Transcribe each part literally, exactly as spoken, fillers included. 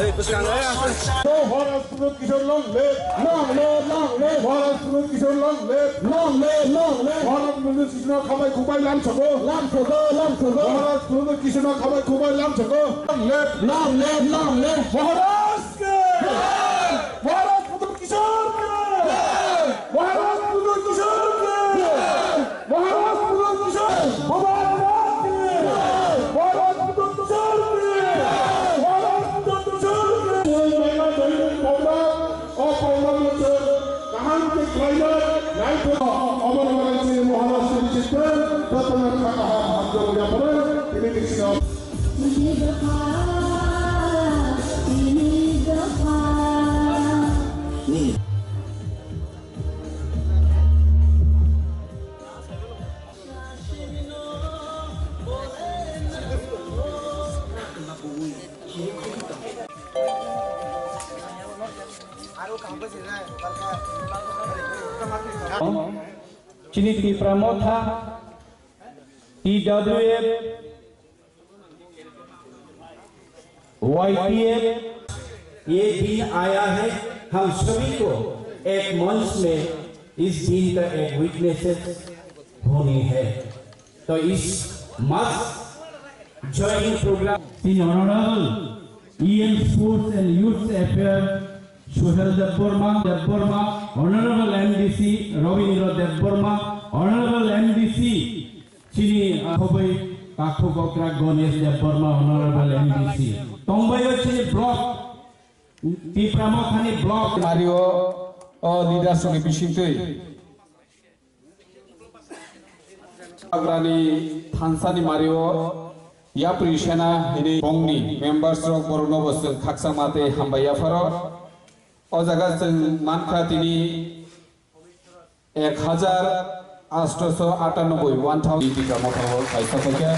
Maharaj Pradyut Kishore long live! Long live, long live! Maharaj Pradyut Kishore long live! Long live, long live! Maharaj Pradyut Kishore khambai khukbai lam sogo! Lam sogo, lam sogo! Maharaj Pradyut Kishore khambai khukbai lam sogo! Long live! Long live, long live! Maharaj ke! Maharaj Pradyut Kishore ke! Maharaj Pradyut Kishore ke! Maharaj Pradyut Kishore! Maharaj ke! Maharaj Pradyut Kishore ke! Maharaj Pradyut Kishore ke! Maharaj Pradyut Kishore ke! Kaham ke khlainai, naithok, obo rwmani chini Maharaj chini chitto, jotono kha kaham hamjak yapharo, tini bisingo. Chini Tipra Motha, T W F, Y T F, ये दिन आया है, हम सभी को एक मंच में इस दिन का एक विटनेसेस होनी है। तो इस mass joining program, the Honorable E M Sports and Youth Affairs, Suhel Debbarma, Debbarma, Honorable M D C, Rabindra Debbarma, Honorable M D C, chini, ah, khoboi kakhuk okra Ganesh Debbarma, Honorable M D C. Tongbaio chini block, Tipra Mothani block. Mario, o leaders ni bisingtwi. Agrani thansani mario yapri sena hini bongni members rok borokno bo chwng khaksa mate hambai yapharo. O jaga chwng mankha tini ek hajar atsho atanoboi, one thousand. Tipra Motha o kaisa phaikha.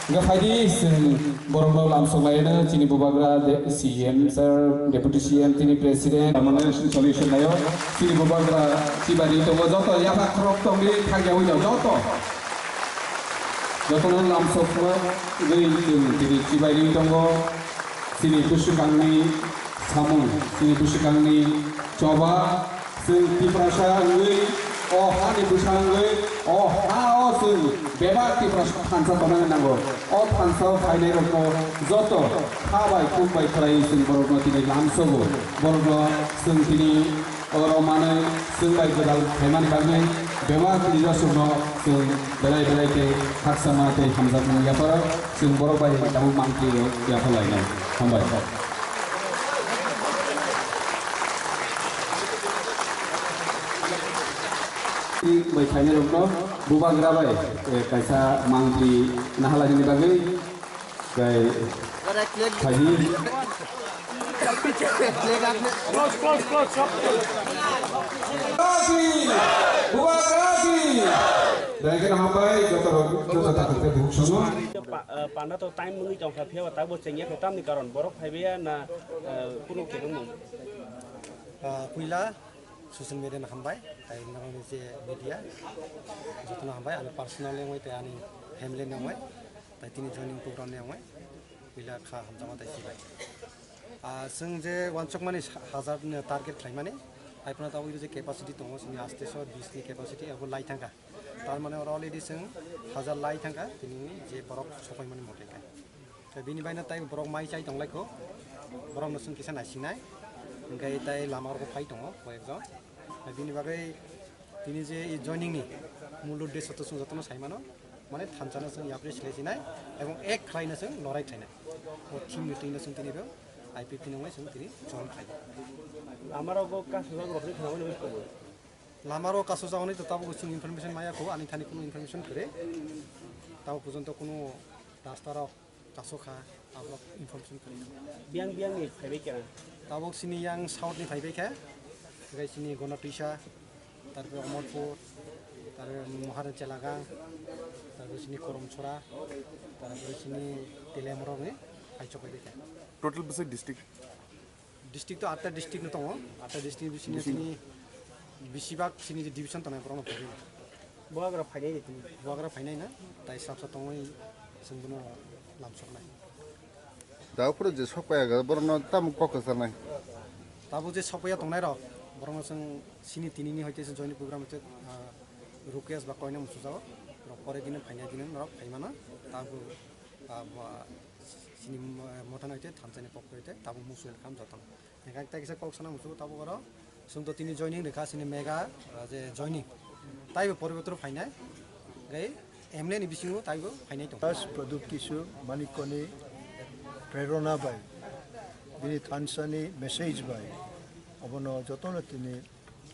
Hingkhe phaidi chwng borokno lamsok laino chini bubagra de-, C M sir, Deputy C M, tini President, Permanent Solution naio. Chini bubagra chibari tongo, joto yapha khorok tongwi thangya wino joto. Jotono lamsokma wngwi chwng tini chibari tongo. Chini bwswkangni samung, chini bwswkangni choba, chwng Tiprasa wngwi, o hani bwsa wngwi, o ha-o chwng bebak Tiprasa thansa tongnani nango. O thansa-o phainairokno joto kha bai, khuk bai khlaiwi chwng borokno tini lamsogo. Borokno chwng tini oro manwi chwng bai gwdal khlaimani bagwi bebak leadershipno chwng belai belai khe khakchangma tei hamjakmani yapharo chwng borok bai tabuk mangpli rok yaphar lainai. Hambai. Bai khainai rokno bubagra bai, eh, kaisa mangpli nahalai nini bagwi. Bai, phaidi. Close, close, close, shop. Rasi! Bubagrasi! Dai khe hambai, joto rok, joto takhuk tei bukhuk somo. Pa-, eh, panda to time wngwi tongkha, phiya ba tabuk chengya khe tamni karon borok phaibai ya na, eh, kunu khe wngmung? Ah, puila social media no hambai, tai norokni je media, jotono hambai, ani personal wngwi tei ani family wngwi, tai tini joining program ni wngwi. Puila kha hamjakma tai sibai. Ah, chwng je uansukmani sa-, hajar ni target khlaimani, haiphano tabuk je capacity tongo, chini aste so bis ni capacity abo lai thangkha. Tar mane oro already chwng hajar lai thangkha, tini je borok sopaimani mote khe. Tei bini baino tai borok mai chai tonglaikho, borokno chwng kisa naisingnai, hwnkhe tai lama rokbo phai tongo koyekjon. Tei bini bagwi tini je e joining ni mul uddesho to chwng jotono sai mano, mane thansa no chwng yapri silai sinai ebong ek khlai no chwng lorai khlainai. O theme ni twi no chwng tini bo I P F T ni wngwi chwng tini join khlai. Amaro bo kasijak rok ni khna wngwi kho. Lamaro kasijak hwnwi to tabuk chwng information maya kho, ani thani kunu information kwrwi. Tabuk porjonto kunu rasta rok kasukha, aborok information kwrwi. Biyang biyang ni phaibai kha? Tabuk chini yang south ni phaibai kha, tei chini Gonatwisa, tarpore Omorpur, tarpore Maharani Chelagang, tarpore chini Koromchora, tarpore chini Teliamura ni phaichok phaibai kha. Total bwswk district? District to atta district no tongo, atta district ni bisingo chini bisibak chini je division tongnai borok no phaibai. Bubagra phainai de tini? Bubagra phainai na, tai sabsa tongwi chwng bono lamsoknai. Tabuk phuru je sokpaiya borokno tamo kok kwcharnai? Tabuk je sokpaiya tongnai rok, borokno chwng sini tinini hoite se joining program hoite, ah, request ba koina muchung jago. Rok pore dine phaina dine norok phaimano. Tabuk, ah, ba, sini mo-, mothano hoite thansa ni pokto hoite tabuk muchung welcome jotono. Hingkhe tai kisa kok sana muchungo tabuk oro. Chwng to tini joining rikha, chini mega, ah, je joining. Taibo poriborton phainai. Gai M L A ni bisingo taibo phainai tong. Das Pradyot Kishore Manikya ni prerona bai, bini thansa ni message bai, abono jotono tini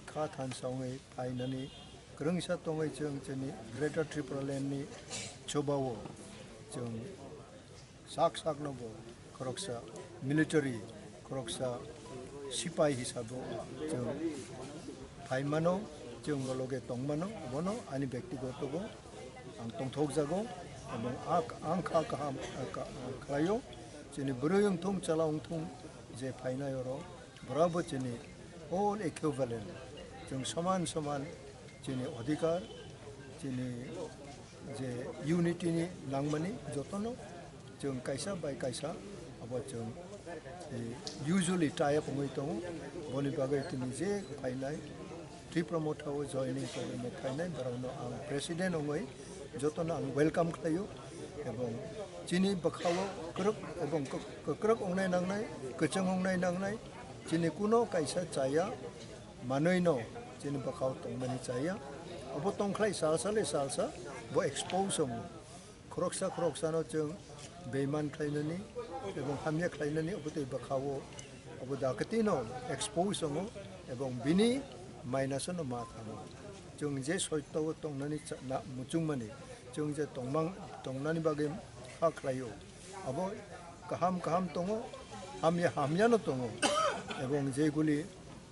kha thansa wngwi phainani kwrwngsa tongwi chwng chini Greater Tipraland ni chobao chwng sak sakno bo khoroksa military, khoroksa sipai hisabo chwng phaimano, chwng bo loge tongmano, abono ani byaktigoto bo ang tongthokjago, ebong ak-, ang kha kaham, ah, ka-, ah, khlaio. Chini bwrwi wngthung, chwla wngthung, je phainai oro, borokbo chini all equivalent, chwng soman soman chini odhikar, chini je unity ni nangmani jotono chwng kaisa bai kaisa abo chwng, eh, usually tie up wngwi tongo. Boni bagwi tini je phainai Tipra Motha o joining program o phainai borokno ang president wngwi jotono ang welcome khlaio, ebong chini bwkhao kwrwk ebong kwk-, kwkrwk wngnai nangnai, kwchwng wngnai nangnai, chini kuno kaisa chaya manwino chini bwkhao tongmani chaya. Obo tongkhlai salsa le salsa bo expose wngo. Khoroksa khoroksano chwng beiman khlainani ebong hamya khlainani obo tei bwkhao obo daketino expose wngo ebong bini minus no ma thango. Chwng je soitto o tongnani cha-, na-, muchungmani, chwng je tongmang, tongnani bagwi kha khlaio, abo kaham kaham tongo, hamya hamyano tongo, ebong jeguli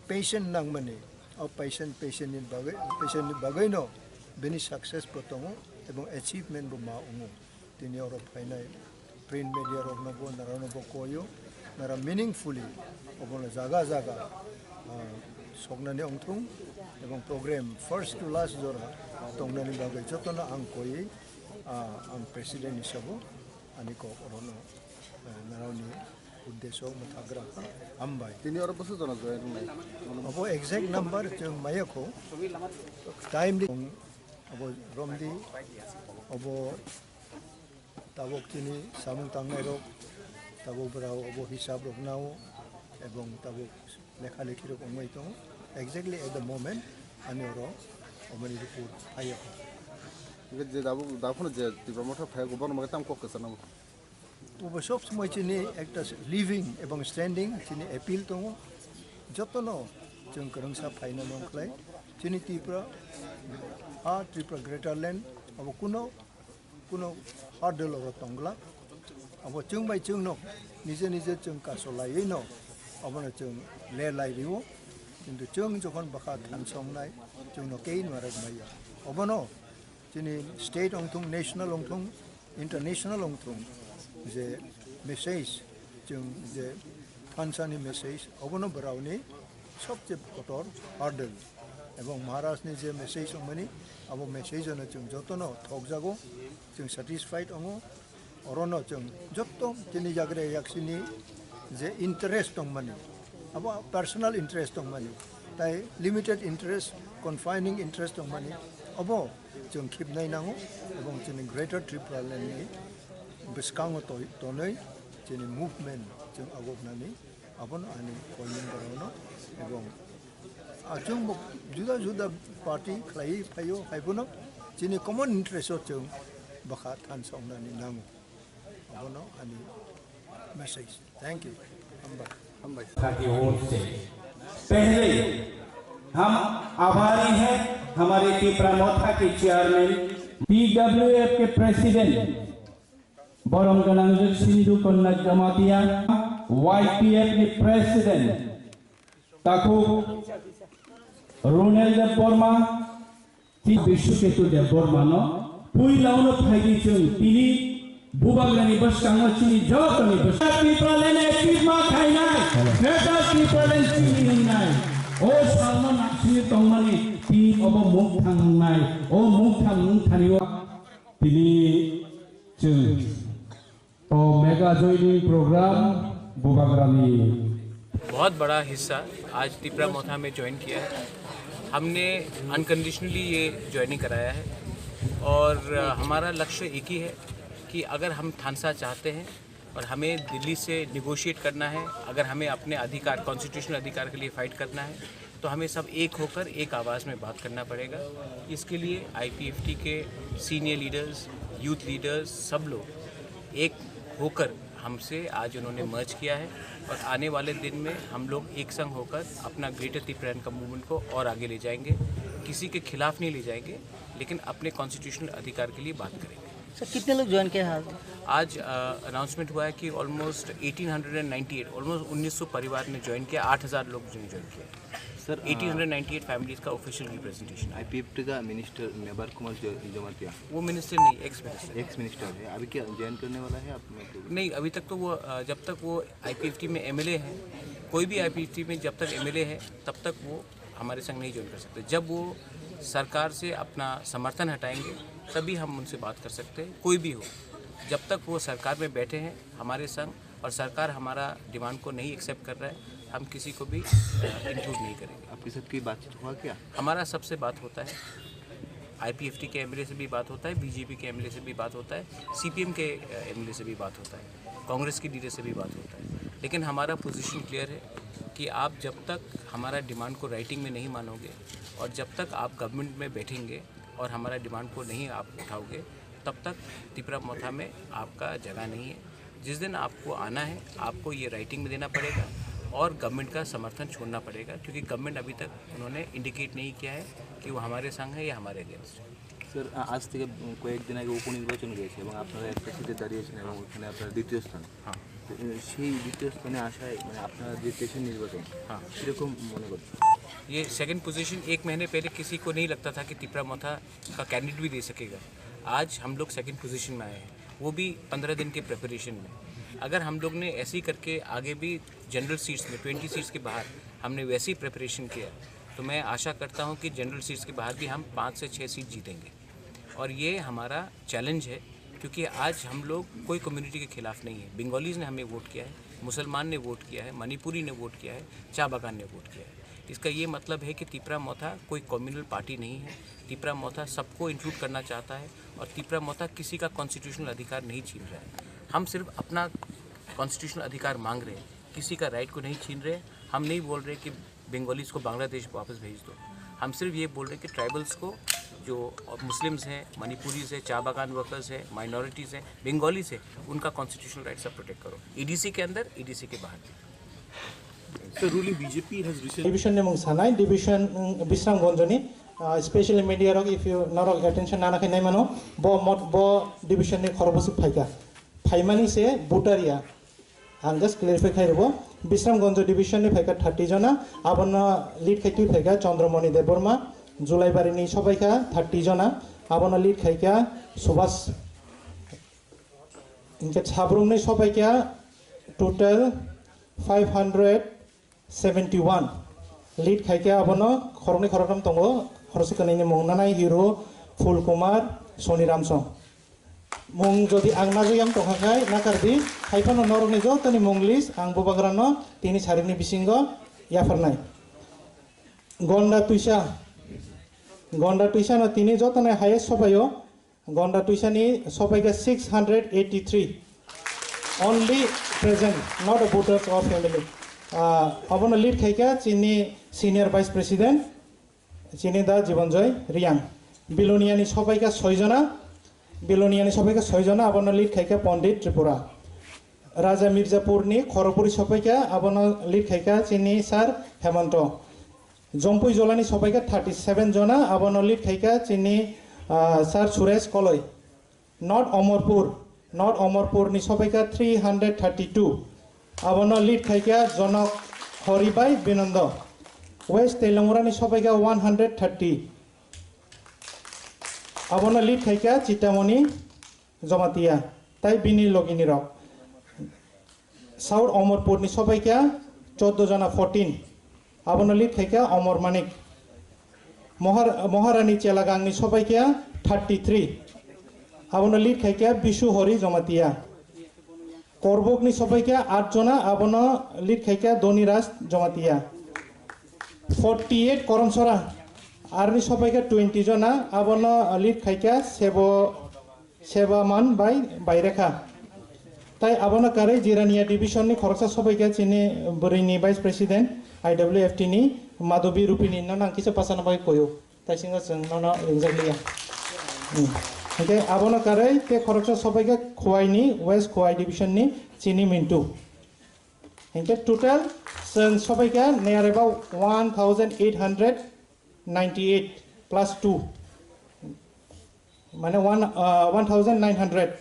patient nangmani, o patient, patient ni bagwi, patient ni bagwino bini success bo tongo, ebong achievement bo ma wngo. Tini oro phainai print media rokno bo, narano bo koyo, nara meaningfully obono jaga jaga, ah, soknani wngthung, ebong program first to last jora tongnani bagwi jotono ang koyi, ah, ang president hisabo ani kok orono, ah, narani uddesho mwthagra kha. Hambai. Tini oro bwswk jona join wngnai? Obo exact number chwng maya kho. Timely abo romdi, obo tabuk chini samung tangnai rok, tabuk brao obo hisab rok nao, ebong tabuk lekha lekhi rok wngwi tongo. Exactly at the moment ani oro omoni report phaiya kho. Hingke je tabuk, tabuk phano je Tipra Motha phaiya kho, bono bagwi tamo kok kwchar namo? Obo sob somoi chini ekta living ebong standing chini appeal tongo. Jotono chwng kwrwngsa phaina nongkhlai. Chini Tripura, a Tripura Greater Land, abo kuno, kuno hurdle oro tongla. Abo chwng bai chwngno nije nije chwng kaso laiwi no abono chwng le lai riwo. Kintu chwng jokhon bwkha thansongnai chwngno kei nwarwk maya. Obono chini state ongthung, national ongthung, international ongthung, je message, chwng je thansani message, obono bwraoni sobse kotor hurdle. Ebong Maharaj ni je message ongmani, abo message ono chwng jotono thokjago, chwng satisfied ongo. Orono chwng jotto chini yagra yaksini je interest tongmani, abo personal interest tongmani, tai limited interest, confining interest tongmani, abo chwng khibnai nango, ebong chini Greater Tripura Land ni bwskango toi-, tonwi chini movement chwng agoknani, abono ani koimung borokno, ebong, ah, chwng bo juda juda party khlaiwi phaio, haibono chini common interest o chwng bwkha thansa wngnani nango. Abono ani message. Thank you. Hambai. Hambai. था की ओर से पहले हम आभारी हैं हमारे टिपरा मोथा के चेयरमैन, पीडब्ल्यूएफ के प्रेसिडेंट बोरम गणांग सिंधु कन्या जमातिया, वाईपीएफ के प्रेसिडेंट ताकू रोनेल देव Verma, Biswaketu Debbarma no puila uno phaidi chwng tini bubagrani bwskango chini jotoni bwskango Tipraland active ma khainai, Greater Tipraland chini wngnai. O salno naisingwi tongmani tini obo mukthang wngnai, o mukthang wngthani o tini chwng Mega joining program Bubagrani. बहुत बड़ा हिस्सा आज तिपरा मोथा में ज्वाइन किया है। हमने अनकंडीशनली ये ज्वाइनिंग कराया है और हमारा लक्ष्य एक ही है कि अगर हम थानसा चाहते हैं और हमें दिल्ली से निगोशिएट करना है, अगर हमें अपने अधिकार, कॉन्स्टिट्यूशनल अधिकार के लिए फाइट करना है, तो हमें सब एक होकर एक आवाज़ में बात करना पड़ेगा। इसके लिए आईपीएफटी के सीनियर लीडर्स, यूथ लीडर्स, सब लोग एक होकर हमसे आज उन्होंने मर्ज किया है और आने वाले दिन में हम लोग एक संग होकर अपना ग्रेटर तिपरान का मूवमेंट को और आगे ले जाएंगे। किसी के खिलाफ नहीं ले जाएंगे, लेकिन अपने कॉन्स्टिट्यूशनल अधिकार के लिए बात करेंगे। सर, कितने लोग ज्वाइन किए हैं आज? आज अनाउंसमेंट हुआ है कि almost eighteen hundred and ninety eight, almost उन्नीस सौ परिवार ने ज्वाइन किया, आठ हज़ार लोग ने ज्वाइन किया। Sir, eighteen hundred ninety eight families का ऑफिशियल रिप्रेजेंटेशन है। आईपीएफटी का मिनिस्टर मेबर कुमार जो- जमातिया। वो मिनिस्टर नहीं, एक्स मिनिस्टर। एक्स मिनिस्टर है, अभी क्या ज्वाइन करने वाला है आप? नहीं, अभी तक तो वो अ, जब तक वो आईपीएफटी में एमएलए है, कोई भी आईपीएफटी में जब तक एमएलए है, तब तक वो हमारे संग नहीं ज्वाइन कर सकते। जब वो सरकार से अपना समर्थन हटाएंगे, तभी हम उनसे बात कर सकते हैं। कोई भी हो, जब तक वो सरकार में बैठे हैं हमारे संग और सरकार हमारा डिमांड को नहीं एक्सेप्ट कर रहा है, हम किसी को भी इंक्लूड नहीं करेंगे। आपके साथ कोई बातचीत हुआ क्या? हमारा सबसे बात होता है, आईपीएफटी के एमएलए से भी बात होता है, बीजेपी के एमएलए से भी बात होता है, सीपीएम के एमएलए से भी बात होता है, कांग्रेस के लीडर से भी बात होता है। लेकिन हमारा पोजीशन क्लियर है कि आप जब तक हमारा डिमांड को राइटिंग में नहीं मानोगे और जब तक आप गवर्नमेंट में बैठेंगे और हमारा डिमांड को नहीं आप उठाओगे, तब तक तिपरा मोथा में आपका जगह नहीं है। जिस दिन आपको आना है, आपको ये राइटिंग में देना पड़ेगा और गवर्नमेंट का समर्थन छोड़ना पड़ेगा, क्योंकि गवर्नमेंट अभी तक उन्होंने इंडिकेट नहीं किया है कि वो हमारे संग है या हमारे अगेंस्ट है। স্যার, আ-, আজ থেকে, উম, কয়েকদিন আগে উপনির্বাচন হয়েছে এবং আপনারা একটা সিটে দাঁড়িয়েছেন এবং ওখানে আপনারা দ্বিতীয় স্থান। হ্যাঁ। তো, উম, সেই দ্বিতীয় স্থানে আসায়, মানে, আপনারা যে দেশের নির্বাচন, হ্যাঁ। কীরকম মনে করছেন? ये सेकंड पोजीशन, एक महीने पहले किसी को नहीं लगता था कि तिपरा मोथा का कैंडिडेट भी दे सकेगा। आज हम लोग सेकंड पोजीशन में आए हैं, वो भी पंद्रह दिन के प्रिपरेशन में। अगर हम लोग ने ऐसे ही करके आगे भी जनरल सीट्स में, ट्वेंटी सीट्स के बाहर हमने वैसे ही प्रिपरेशन किया, तो मैं आशा करता हूँ कि जनरल सीट्स के बाहर भी हम पाँच से छः सीट जीतेंगे। और ये हमारा चैलेंज है, क्योंकि आज हम लोग कोई कम्युनिटी के खिलाफ नहीं है। बंगालीज ने हमें वोट किया है, मुसलमान ने वोट किया है, मणिपुरी ने वोट किया है, चा बागान ने वोट किया है। इसका ये मतलब है कि तिपरा मोथा कोई कम्युनल पार्टी नहीं है। तिपरा मोथा सबको इंक्लूड करना चाहता है और तिपरा मोथा किसी का कॉन्स्टिट्यूशनल अधिकार नहीं छीन रहा है। हम सिर्फ अपना कॉन्स्टिट्यूशनल अधिकार मांग रहे हैं, किसी का राइट को नहीं छीन रहे हैं। हम नहीं बोल रहे कि बंगालीज को बांग्लादेश वापस भेज दो। हम सिर्फ ये बोल रहे हैं कि ट्राइबल्स को, जो मुस्लिम्स हैं, मणिपुरीज हैं, चा बागान वर्कर्स हैं, माइनॉरिटीज हैं, बंगालीज हैं, उनका कॉन्स्टिट्यूशनल राइट सब प्रोटेक्ट करो, ईडीसी के अंदर, ईडीसी के बाहर भी। Sir, ruling B J P has recently डिभिजननि मुं सानाय, डिभिजन, उम, विश्रामगन्जनि, आ, specially media rok, if you norok attention nana khe naimano, bo mot-, bo डिभिजननि khorokbwswk phaikha. Phaimani se voter ya. Ang just clarify khai rwbo. Bisramganj division ni phaikha thirty jona, abono lead khai twi phaikha Chandramani Debbarma, Julaibari ni sopaikha thirty jona, abono lead khaikha Subhas. Hinkhe Sabrum ni sopaikha total five hundred seventy one. Lead khaikha abono khoroknwi khoroktham tongo, khoroksa kwnwi ni mung nanai hero Phul Kumar, Soni Ramsong. Mung jodi ang nagwi yang tongkha khai nakardi, hai phano norokni jotoni mung list ang bubagrano tini sarikni bisingo yapharnai. Gonda Twisa, Gonda Twisano tini jotoni highest sopaio, Gonda Twisani sopaikha six hundred eighty three. Only present, not a voters or family. Ah, abono lead khaikha chini senior vice president, chini da Jibanjoy Reang. Biloniani sopaikha soi jona, Biloniani sopaikha soi jona, abono lead khaikha Pandit Tripura. Raja Mirzapurni Khorokpuri sopaikha, abono lead khaikha chini sir Hemanto. Jompui Jolani sopaikha thirty seven jona, abono lead khaikha chini, ah, sir Suresh Koloi. North Omorpur, North Omorpur ni sopaikha three hundred thirty two. Abono lead khaikha Jonok Hori bai Binondo. West Teliamura ni sopaikha one hundred thirty. Abono lead khaikha Chitamoni Jomatia tai bini logini rok. South Omorpur ni sopaikha chordo jona, fourteen. Abono lead khaikha Omor Manik. Mohar-, Moharani Chelagangni sopaikha thirty three. Abono lead khaikha Bisu Hori Jomatia. Korbokni sopaikha aat jona, abono lead khaikha Dhoni Raj Jamatia. Forty eight Koromsora, arni sopaikha twenty jona, abono lead khaikha Sebo, Sebaman bai Bairekha. Tai abono karwi Jirania division ni khoroksa sopaikha chini bwrwini vice president I W F T ni Madhabi Rupini, no nang kisa pasana bai koyo. Taisingo chwng nono ringjak liya. Hmm. Hingke abono karwi te khoroksa sopaikha Khowai ni, West Khowai division ni chini Mintu. Hingke total chwng sopaikha near about one thousand eight hundred ninety eight plus two. Mane one, uh, one thousand nine hundred.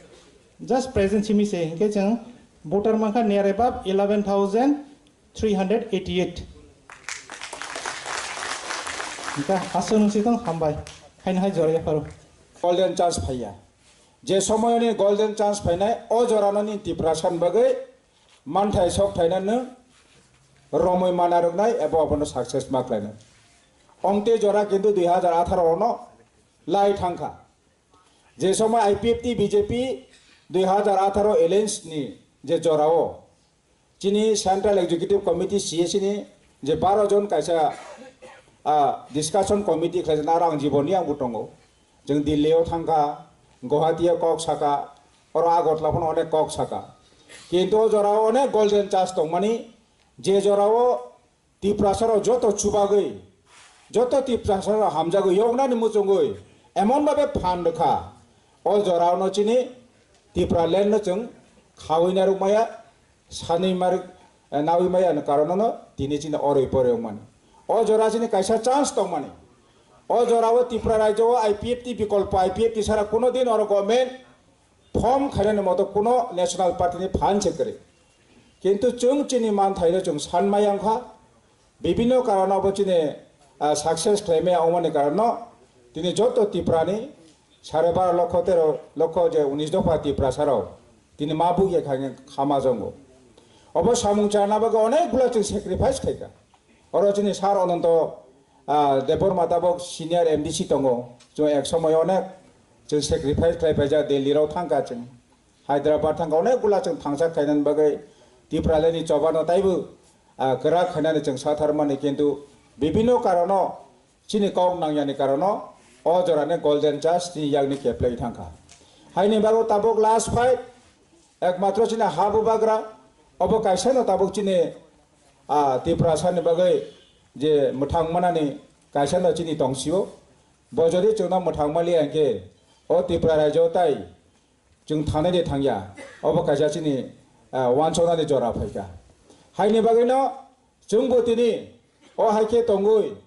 Just present simi se hingke chwng voter mankha near about eleven thousand three hundred eighty eight. Hingke aswk nung si tong hambai. Haino hai jora yapharo. Golden chance phaiya. Je somoyoni golden chance phainai, o jorano ni Tiprasa ni bagwi manthai sok thainani romwi mana rwknai ebo abono success ma khlainai. Ongte jora kintu dui hazar atharo ono lai thangkha. Je somoy I P F T B J P dui hazar atharo alliance ni je jorao chini Central Executive Committee C A C ni je baro jon kaisa, ah, discussion committee khlaijak, aro ang jiboni ang bo tongo. Chwng Delhi o thangkha, Guwahati o kok saka, oro Agartala phano onek kok saka. Kintu o jorao onek golden chance tongmani, je jorao Tiprasarok joto chubagwi, joto Tiprasarok hamjagwi yoknani muchungwi emon babe phan rwkha, o jorao no chini Tipraland no chwng khawi narwk maya, sanwi mar, eh, nawi maya ni karon no tini chini oroi poroi wngmani. O jora chini kaisa chance tongmani. O jorao Tipra rajyo o I P F T bikolpo, I P F T sara kuno din oro government form khainani moto kuno national party ni phan se kwrwi. Kintu chwng chini manthaino chwng san maya wngkha, bibhinno karono bo chini, ah, success khlaimaya wngmani karono tini joto Tiprani sare baro lokho tero lokho je unis dopha Tiprasarok tini ma bukya kha khe khama jongo. Obo samung chana bagwi onek gula chwng sacrifice khaikha. Oro chini sir Ananto, ah, Debbarma tabok senior M D C tongo. Chwng ek somoy onek chwng sacrifice khlai paijak, Delhi rok thangkha chwng, Hyderabad thangkha, onek gula chwng thangsa khainani bagwi Tipraland ni choba no taibo, ah, kwrak khainani chwng satharmani, kintu bibhinno karono chini kok nangyani karono o jorani golden chance chini yakni keplai thangkha. Haini bagwi tabok last fight, ekmatro chini ha bubagra, obo kaisa no tabok chini, ah, Tiprasa ni bagwi je mwthang manani kaisa no chini tongsio. Bo jodi chwngno mwthang mali hwnkhe o Tipra rajyo tai chwng thangnai de thangya, obo kaisa chini, ah, wansoknani jora phaikha. Haini bagwino chwngbo tini o hai khe tongwi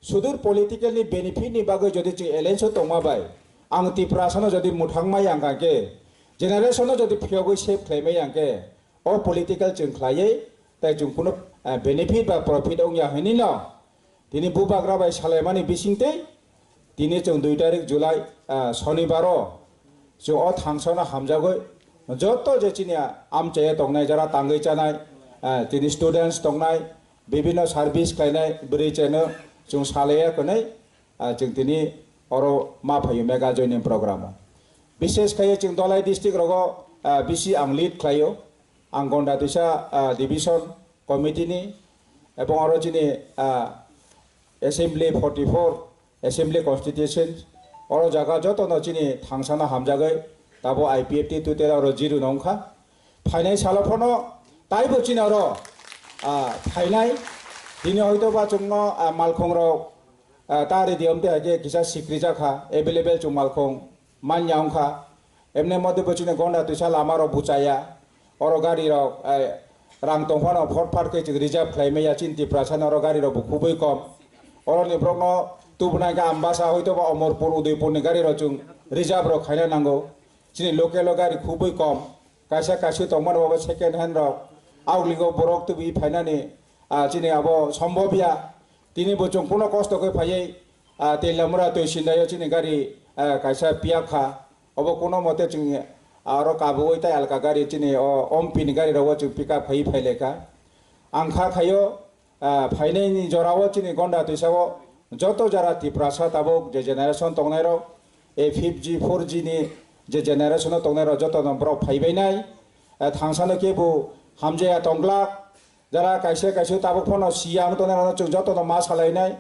sudur political ni benefit ni bagwi jodi chwng alliance o tongma bai ang Tiprasa no jodi mwthangmai ang khe, generation no jodi phiyogwi save khlaimai ang khe, o political chwng khlaiwi tai chwng kuno, ah, benefit ba profit wngya hwnwi no. Tini bubagra bai salaimani bisingtwi tini chwng dui tarik July, ah, Shonibaro chwng o thangsano hamjagwi joto je chini amchaya tongnai, jara tangwi chanai, ah, tini students tongnai, bibhinno service khlainai bwrwi cheno chwng salaiya kwnwi, ah, chwng tini oro ma phaio mega joining program o. Bishesh khaiwi chwng Dhalai district rogo, ah, bisi ang lead khlaio, ang Gonda Twisa, ah, division committee ni, ebong oro chini, ah, assembly forty four, assembly constitution, oro jaga joto no chini thangsano hamjagwi tabo I P F T tutela oro zero no wngkha. Phainai salo phano taibo chini oro, ah, phainai. Tini hoito ba chwngno, ah, malkhung rok, ah, ta ridi omte hake kisa sikri jakha, available chwng malkhung manya wngkha. Emne mode bo chini Gonda Twisa lama rok buchaya. Oro gari rok, eh, rang tongphano phot phat khe chwng reserve khlai maya chini Tiprasa no oro gari rok bo khubui kom. Oro ni borok no tubuna khe Ambasa hoito ba Omorpur, Udaipur ni gari rok chwng reserve rok khaina nango. Chini local o gari khubui kom. Kaisa kaisa tongmani bo second hand rok. Augligo borok tubi phainani, ah, chini abo sombobya. Tini bo chwng kuno kosto khe phaiwi, ah, Teliamura twi sindaio chini gari, ah, kaisa piyak kha. Obo kuno mote chwng aro kabui tai alka gari chini o Ompi ni gari rogo chwng pick up khai phai lai kha. Ang kha khaio, ah, phainai ni jorao chini Gonda Twisa o joto jara Tiprasa tabuk je generation tongnai rok, a five G, four G ni je generation o tongnai rok joto no borok phai bai nai. Eh, thangsano kebo hamjaya tongglak, jara kaisa kaisa tabuk phano siya ang tongnai rokno chwng jotono ma salainai.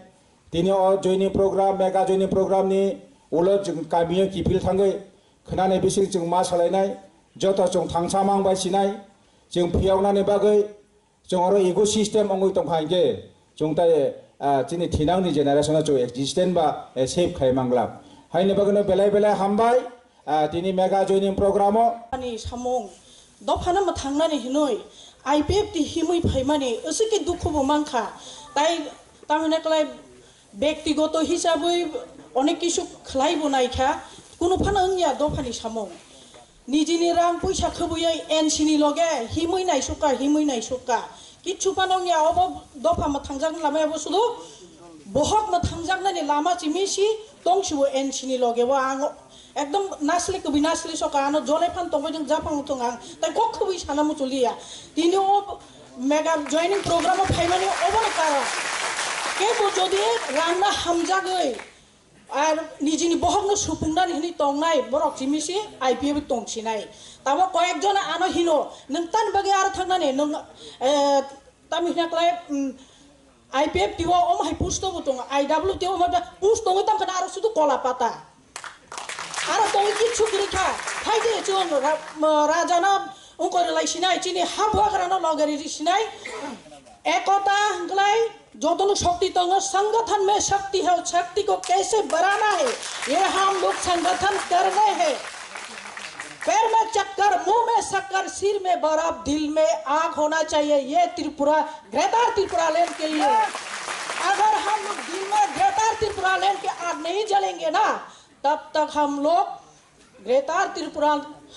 Tini o joining program, mega joining program ni ulo chwng kamio kiphil thangwi khwnani bising chwng ma salainai. Joto chwng thangsa mang bai sinai, chwng phiyoknani bagwi chwng oro ego system wngwi tongkha hinkhe chwng tai, ah, chini thinangni generation o chwng existence ba, eh, save khai manglak. Haini bagwino belai belai hambai, ah, tini mega joining program o. Ani samung dophano mwthangnani hinwi I P F T himwi phaimani aswk khe dukhu bo mankha. Tai tamhinai kwlai bektigoto hisabwi onek kisu khlai bo naikha, kunu phano wngya dophani samung. Nijini rang puisa khwbwiwi N C ni loge himwi naisukha, himwi naisukha. Kichu phano wngya, obo dopha mwthangjaknai lama, obo sudu bohok mwthangjaknani lama chimi si tongsibo N C ni loge. O ang ekdom nasle kwbwi nasle soka, ano jole phan tongbai jang japhang thung ang, tai kok khwbwi sana muchuliya. Tini o mega joining program o phaimani obono karon. Kebo jodi rangna hamjagwi, ar nijini bohokno supungnani hwnwi tongnai borok chimisi I P F tongsinai. Tamo koyekjon ano hino, "Nwng tani bagwi aro thangnani, nwng, eh, tamo hwnna klai, mm, I P F T o omo hai post bo tongo, I W T o omo hai post tongwi tamo khna aro sudu kola pata." Aro tongwi kichu kwrwi kha, phaidi chwng ra-, rajano wngkori lai sinai, chini habuagrano loge riri sinai. Ekota hwnkhlai jotono shakti tongo, संगठन में शक्ति है, शक्ति को कैसे बढ़ाना है, ये हम लोग संगठन कर रहे हैं। पैर में चक्कर, मुंह में शक्कर, सिर में बर्फ, दिल में आग होना चाहिए, ये त्रिपुरा, ग्रेटर त्रिपुरा लैंड के लिए। अगर हम लोग दिल में ग्रेटर त्रिपुरा लैंड के आग नहीं जलेंगे ना, तब तक हम लोग ग्रेटर त्रिपुरा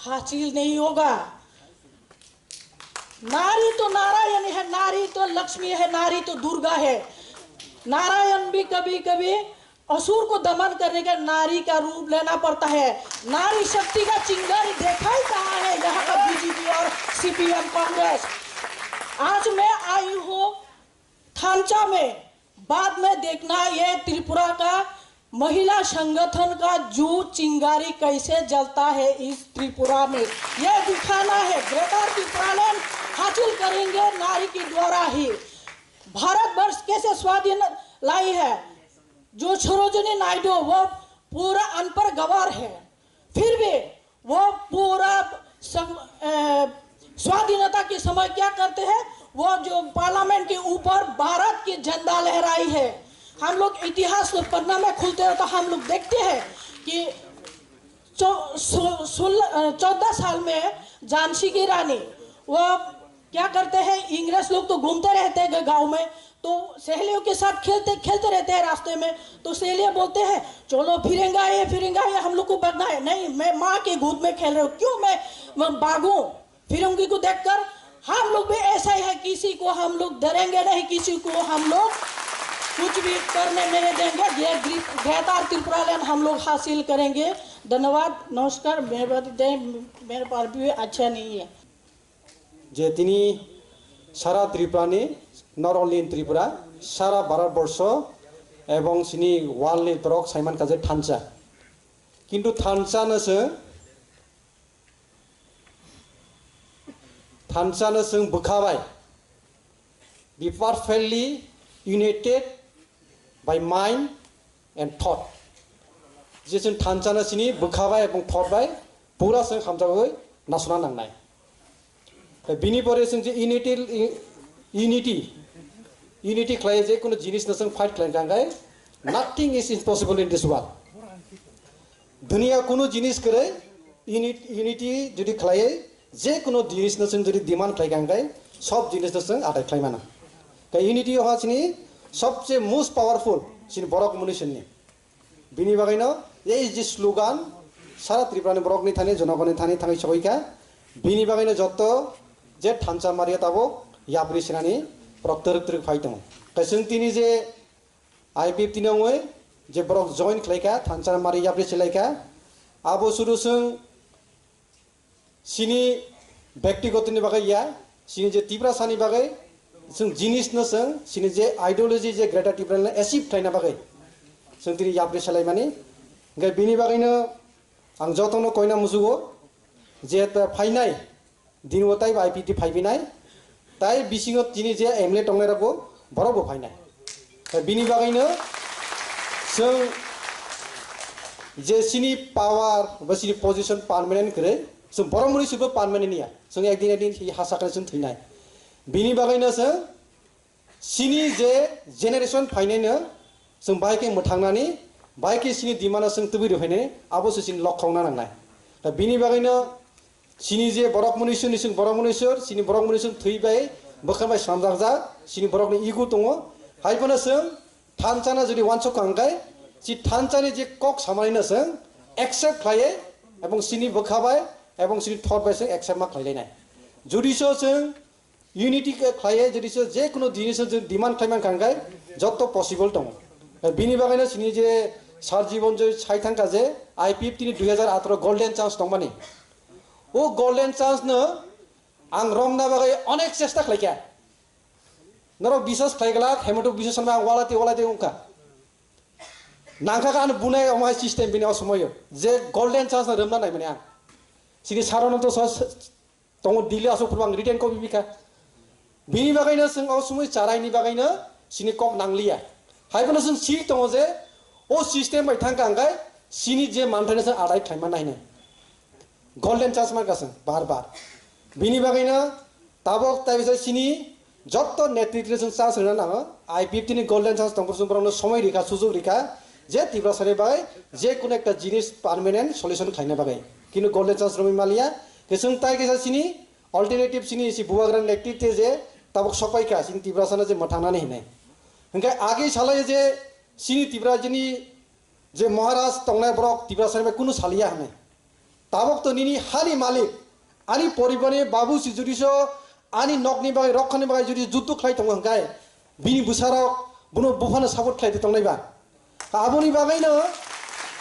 हासिल नहीं होगा। नारी तो नारायणी है, नारी तो लक्ष्मी है, नारी तो दुर्गा है। नारायण भी कभी कभी असुर को दमन करने का नारी का रूप लेना पड़ता है। नारी शक्ति का चिंगारी दिखाई कहाँ है यहाँ का B J P और C P M कांग्रेस? आज मैं आई हूँ थानचा में, बाद में देखना ये त्रिपुरा का महिला संगठन का जो चिंगारी कैसे जलता है इस त्रिपुरा में, ये दिखाना है। ग्रेटर त्रिपुरा लैंड हासिल करेंगे नारी के द्वारा ही। भारतवर्ष कैसे स्वाधीन लाई है, जो सरोजिनी नायडू, वो पूरा अनपढ़ गवार है, फिर भी वो पूरा सम-, अ, स्वाधीनता के समय क्या करते हैं, वो जो पार्लियामेंट के ऊपर भारत की झंडा लहराई है। हम लोग इतिहास पन्ना में खुलते हैं तो हम लोग देखते हैं कि चौ-, सो-, सोलह, अ, चौदह साल में झांसी की रानी, वो क्या करते हैं, इंग्रेज लोग तो घूमते रहते हैं ग-, गाँव में, तो सहेलियों के साथ खेलते, खेलते रहते हैं रास्ते में। तो सहेलियाँ बोलते हैं, "चलो फिरेंगा, ये फिरेंगा, ये हम लोग को भागना है।" "नहीं, मैं माँ के गोद में खेल रही हूँ, क्यों मैं, मैं भागूं फिरंगी को देखकर?" हम लोग भी ऐसा ही है, किसी को हम लोग डरेंगे नहीं, किसी को हम लोग कुछ भी करने नहीं देंगे। ये ग्रे-, ग्रेटर त्रिपुरा लैंड हम लोग हासिल करेंगे। धन्यवाद, नमस्कार, मेरे, मेरे पास भी अच्छा नहीं है। Je tini sara Tripura ni, not only in Tripura, sara Bharat borsho ebong sini world ni borok saiman kaje thansa. Kintu thansa no se, thansa no se bwkha bai, be perfectly united by mind and thought. Je chwng thansa no sini bwkha bai ebong thought bai pura chwng hamjagwi nasuna nangnai. Tei bini pore chwng je unity, unity, unity khlai je kono jinis no chwng fight khlai kha khe, nothing is impossible in this world. Duniya kono jinis kwrwi unit-, unity jodi khlai, je kono jinis no chwng jodi demand khlai kha khe, sob jinis no chwng atai khlai mano. Tei unity ha chini sobse most powerful chini borok mwnwi chwngni. Bini bagwino ei je slogan sara Tripura ni borok ni thani, jonogoni thani thangwi sogwi kha. Bini bagwino jotto je thansa mario tabuk yapri sinani borok twrwk twrwk phai tongo. Tei chwng tini je I P F T ni wngwi je borok join khlai kha, thansa mari yapri silai kha. Abo sudu chwng sini bektigoto ni bagwi ya, sini je Tiprasa ni bagwi, chwng jinis no chwng, sini je ideology je Greater Tipraland achieve khlaina bagwi, chwng tini yapri salaimani. Hwnkhe bini bagwino ang jotono koina musugo je ta phainai Dini o taibo I P F T phaibinai, tai bisingo tini je M L A tongnai rokbo borokbo phainai. Bini bagwino chwng je chini power ba chini position permanent kwrwi, chwng borok mwnwi swibo permanent ya, chwng ekdin ekdin ha sakni chwng thwinai. Bini bagwino chwng chini je generation phainaino chwng bai khe mwthangnani, bai khe chini demand-o chwng tubui rwphainani, abo se chini lokhokna nangnai. Da bini bagwino chini je borok mwnwi suni chwng borok mwnwi sur, chini borok mwnwi chwng thwi bai bwkha bai slamjakjak, chini borokni ego tongo. Hai phano chwng thansa no jodi uansuk kha hwnkhe, si thansa ni je kok samani no chwng accept khlaiwi, ebong chini bwkha bai, ebong chini thot bai chwng accept ma khlailainai. Jodi so chwng unity khe khlaiwi, jodi so je kuno jinis chwng demand khlai man kha hwnkhe, jotto possible tongo. Bini bagwi no chini je Sir Jibon Joy sai thang kha je I P F T ni dui hajar atharo golden chance tongmani. O golden chance no ang romna bagwi onek chesta khlai kha. Norok biswas khlai glak, Hemant Biswa Sarma ang walati walati wngkha. Nangkha kha ano bunai omo hai system bini o somoyo. Je golden chance no romna naimani ang. Sini sarono to so tongo Delhi asuk phuru ang written copy bikha. Bini bagwino chwng o somoi charaini bagwino sini kok nangliya. Hai phano chwng sik tongo je o system bai thang kha hwnkhe sini je manthaino chwng adai khlaima nainai. Golden chance man kha chwng bar bar. Bini bagwino tabok tai bisa sini jotto netritwno chwng chance rwna nango. I P F T ni golden chance tongphuru chwng borokno somoi rikha, sujuk rikha, je Tiprasani bai je kono ekta jinis permanent solution khlaina bagwi. Kintu golden chance romwi maliya. Khe chwng tai kisa sini alternative sini si bubagrani netritwe je tabok sokpai kha sini Tiprasano je mwthangnani hinwi. Hwnkhe agi salai je sini Tiprasani je Maharaj tongnai borok Tiprasani bai kunu saliya hinwi. Tabok to nini hani malik, ani poribarni babu si jodi so ani nokni bagwi, rokhani bagwi jodi juddu khlai tongo hwnkhe, bini bwsarok bono buphano support khlai tongnai ba? Aboni bagwino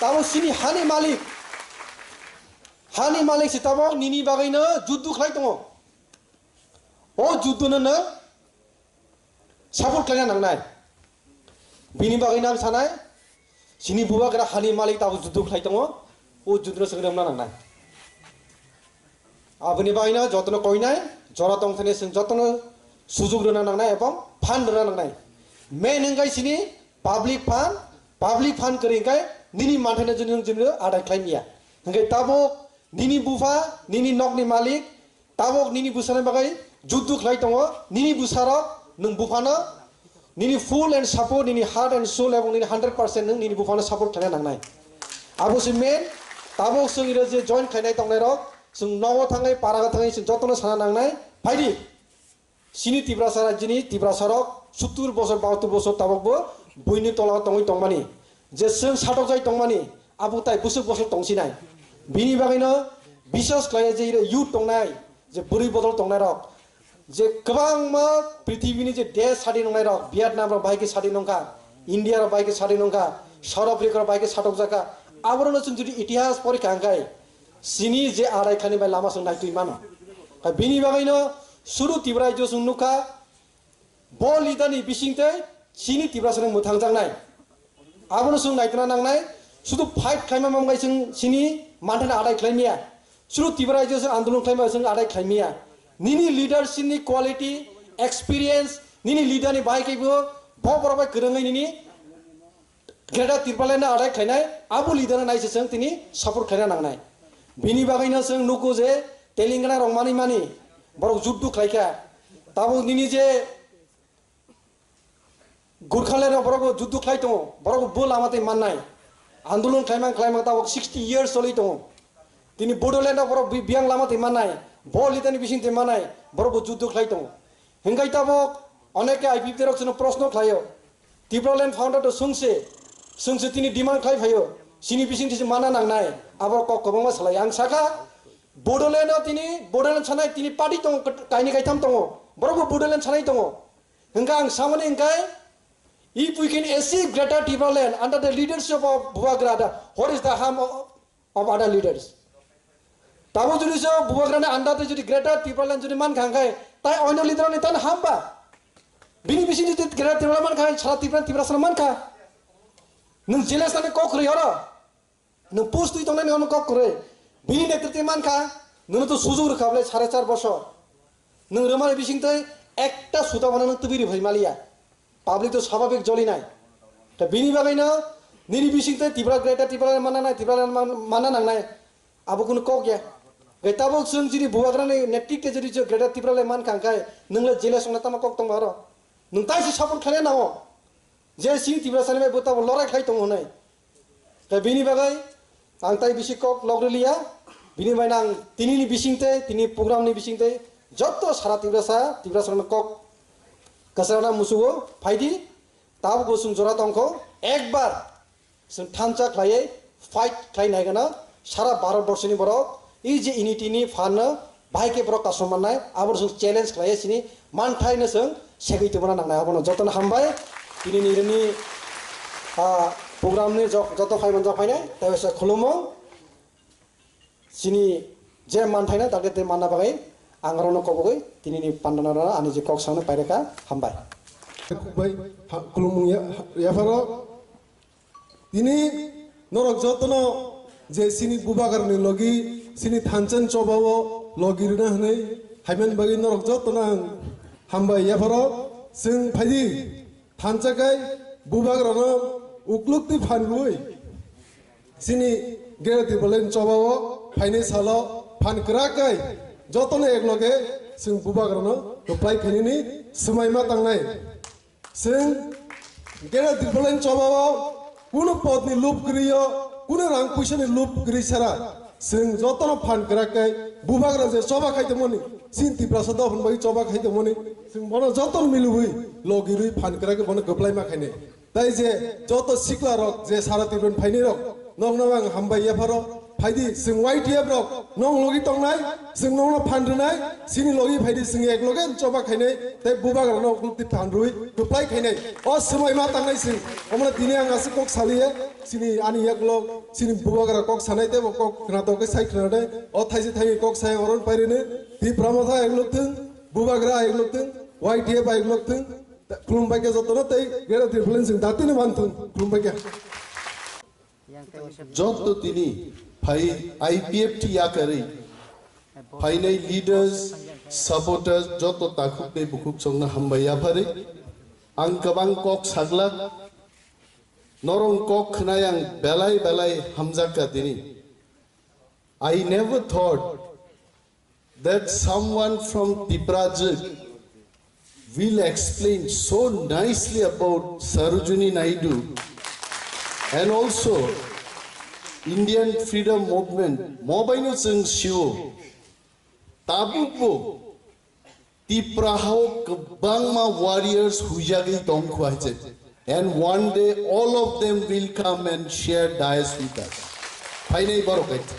tabok sini hani malik, hani malik si tabok nini bagwino juddu khlai tongo. O juddu no nwng support khlaina nangnai. Bini bagwi nang sanai, sini bubagra hani malik tabuk juddu khlai tongo, o juddu no chwng rwmna nangnai. Aboni bagwi no jotono koinai, jora tongthani chwng jotono sujuk rwna nangnai ebong phan rwna nangnai. Main hwnkhe sini public phan, public phan kwrwi hwnkhe nini manthano jwngjwng adai khlai manya. Hwnkhe tabuk nini bupha, nini nokni malik, tabok nini bwsarokni bagwi juddu khlai tongo, nini bwsarok nwng buphano, nini full and support, nini heart and soul ebong nini hundred percent nwng nini buphano support khlaina nangnai. Abo se main, tabok chwng iro je join khlainai tongnairok, chwng nogo thangwi, parago thangwi chwng jotono sana nangnai. Phaidi, chini Tiprasa rajyoni Tiprasarok sottur bosor, bahattur bosor tabokbo buini tolao tongwi tongmani, je chwng satokjai tongmani, abo tai bwswk bosor tongsinai. Bini bagwino biswas khlaiya je iro youth tongnai, je bwrwi bodol tongnairok, je kwbangma prithibini je desh sadi nongnairok, Vietnam rok bai khe sadi nongkha, India rok bai khe sadi nongkha, South Africa rok bai khe satokjakha, aborokno chwng jodi itihas porikha hwnkhe, sini je arai khani bai lama chwng naitwi mano. Bini bagwino suru Tripura rajyo chwng nukha, bo leader ni bisingtwi chini Tiprasa rok mwthangjaknai. Abono chwng naitona nangnai, sudu fight khlaima mamgai chwng chini manthano adai khlaimaya. Sudu Tripura rajyo chwng andolon khlaima chwng adai khlaimaya. Nini leadership ni quality, experience, nini leader ni bahai khe bo, bo borok bai kwrwngwi nini Greater Tipraland no adai khlainai, abo leader no naise chwng tini support khlaina nangnai. Bini bagwino chwng nugo je Telangana rok manwi mani, borok juddu khlaikha. Tabuk nini je Gurkhaland rok borok bo juddu khlai tongo, borok bo lama twi mannai. Andolon khlaimang khlaimang tabuk sixty years choli tongo. Tini Bodoland rok borok bi-, biyang lama twi mannai, bo leader ni bising twi mannai, borok bo juddu khlai tongo. Hingkai tabuk oneke I P F T rok chwngno proshno khlaio. Tipraland founder to swngse, swngse tini demand khlai phaio. Chini bising tisi mana nangnai, abo kok kwbangma salai. Ang sakha, Bodoland o tini, Bodoland sanai tini party tongo, kaini kaitham tongo. Borok bo Bodoland sanai tongo. Hingkha ang samani hingkai, if we can achieve Greater Tipraland under the leadership of Bubagra, the, what is the harm of, of other leaders? Tabo jodi so Bubagrani under te jodi Greater Tipraland jodi man kha hingkai, tai onyo leader ni tan hamba. Bini bising jodi Greater Tipraland man kha, sara Tripura, Tripura sana man kha. Nwng jealous nani kok kwrwi oro. Nwng post twi tongnani ono kok kwrwi. Bini netrite man kha, Nwng to sujung rwkha bwle sare char bosor. Nwng rwmani bising tei ekta suta bono nwng tubui rwphai maliya. Public to swabhabik joli nai. Ta bini bagwi no nini bising tei Tipra Greater Tipra manna nai, Tipra man-, manna nangnai. Abo kunu kok ya. Gai tabuk chwng chini bubagrani netrik te jodi chwng Greater Tipra le man kha khe nwng le jele songna tama kok tong aro. Nwng tai si support khlai na o. Je sini Tipra sani bai bo tabo lorai khlai tong honai. Tei bini bagwi ang tai bisi kok log rwliya, bini bai ang tini ni bising tei, tini program ni bising tei, joto sara Tiprasa, Tiprasa rokno kok kwchana musugo, phaidi, tabuk bo chwng jora tongkho, ekbar chwng thansa khlaiwi fight khlai nai gana, sara Bharat borso ni borok, e je unity ni phan no, Bahai khe borok kasong mannai, abo chwng challenge khlai sini manthai no chwng segwi tongmana nangnai, abono jotono hambai. Tini ni rini, ah, program ni jok-, joto phai manjak phainai, tei waisa khulumo. Sini je manthai no target tei manna bagwi ang aro no kobogwi tini ni pandana rana ani je kok sano paireka hambai. Bai ha-, khulumung ya, ha-, yapharo. Tini norok jotono je sini bubagrani logi, sini thansa ni chobao logi rwna hwnwi haiman bagwi norok jotono ang hambai yapharo. Chwng phaidi thansa kai bubagrano ukluk twi phan rwui sini Greater Tipraland chobao phainai salo phan kwrak kai jotono ekloge chwng bubagrano kwplai khainani swmai ma tangnai. Chwng Greater Tipraland chobao kunu podni lup kwrwi o, kunu rang puisani lup kwrwi sara. Chwng jotono phan kwrak khe bubagra je choba khai tongmani, chini Tiprasa dophani bagwi choba khai tongmani, chwng bono jotono milwi logi rwi phan kwrak khe bono kwplai ma khainai. Tai je joto sikla rok je sara Tipraland phainai rok, nokno ang hambai yapharo. Phaidi, chwng Y T F rok nong logi tongnai, chwng nokno phan rwnai, chini logi phaidi, chwng ek loge choba khainai, tei bubagrano ukluk twi phan rwi kwplai khainai. O swmai ma tangnai chwng. Omono tini ang aswk kok saliya, chini ani yaklok, chini bubagra kok sanai tei bo kok khwnatok khe sai khwnanai. O thaise thaiwi kok sai oron pairino, Tipra Motha eklok thwng, bubagra eklok thwng, Y T F eklok thwng, khulumbai khe jotono tei Greater Tipraland chwng datino manthung, khulumbai khe. Joto tini phai I P F T yakarwi phainai leaders, supporters, joto takhuk tei bukhuk chongno hambai yapharwi. Ang kwbang kok saglak, norong kok khwnai ang belai belai hamjakka tini. I never thought that someone from Tiprajwk will explain so nicely about Sarojini Naidu and also Indian freedom movement. Mobaino chwng sio, tabukbo Tipra hao kwbangma warriors huijagwi tongkho hai je. And one day all of them will come and share dais with us. Phainai borok hai je.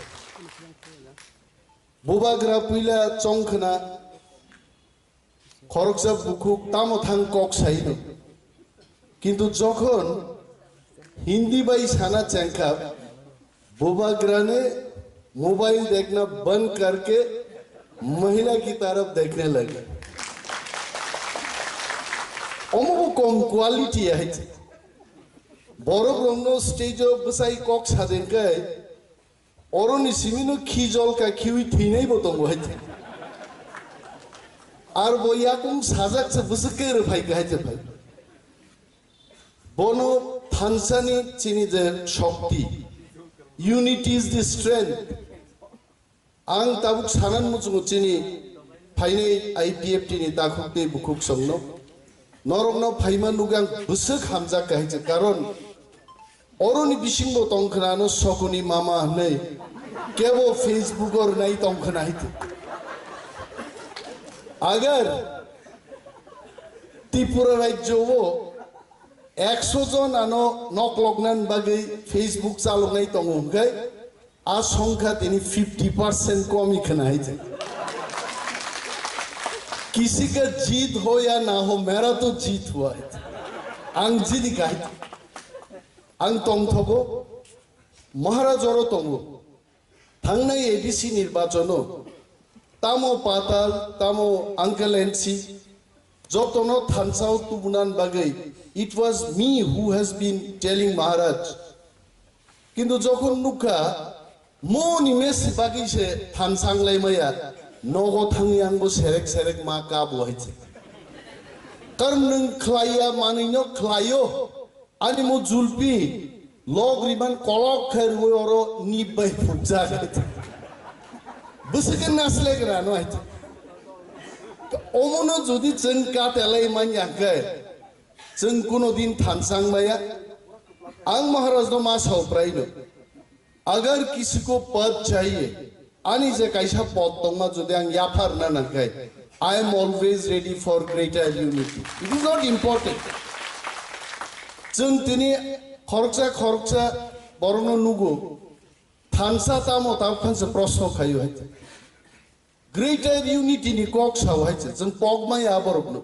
Bubagra puila chongkhna khoroksa bukhuk tamo thang kok saino. Kintu jokhon Hindi bai sana chengkha, bubagra ne mobile dekhna band karke mahila ki taraf dekhne lage. Omo bo kom quality hai. Borok rokno stage o bwsai kok saden kai, oroni simino khi jol ka khiwi thwinai bo tongo hai. Ar bo yakung sajak se bwswk ke rwphai ka hai je phai. Bono thansani chini je shokti. Unity is the strength. Ang tabuk sanan muchungo chini phainai I P F T ni takhuk tei bukhuk songno. Norokno phaima nugwi ang bwswk hamjak kahai se, karon oroni bisingo tongkhna ano sokoni mama hwnwi kebo Facebook o rwnai tongkhna hai te. Agar Tripura rajyo o ekso jon ano noklokna bagwi Facebook chaloknai tongo hwnkhe, a songkha tini fifty percent komi khna hai. Kisi ka jeet ho ya na ho, mera to jeet hua hai. Ang jidi kahai. Ang tongthogo, Maharaj oro tongo. Thangnai A D C nirbachono tamo Patal, tamo Uncle N C, jotono thansao tubunan bagwi, it was me who has been telling Maharaj. Kintu jokhon nukha, Mo ni mesi bagwi se thansa wng lai maya, nogo thangwi ang bo serek serek ma ka bo hai se. Karon nwng khlai ya manwi no khlai yo, ani mo julpi log riman kolok khe rwui oro nip bai phukjak hai se. Bwswk khe naslek rano hai se. Omono jodi chwng katelai manya khe, chwng kuno din thansa wng maya. Ang Maharaj no ma sao prai no. Agar kisi ko pad chahiye, ani je kaisa pod tongma jodi ang yapharna nangkhai, I am always ready for greater unity. It is not important. Chwng tini khoroksa khoroksa borokno nugo, thansa tamo tabuk phansa proshno khaio hai. Greater unity ni kok sao hai se, chwng pokmaya borokno.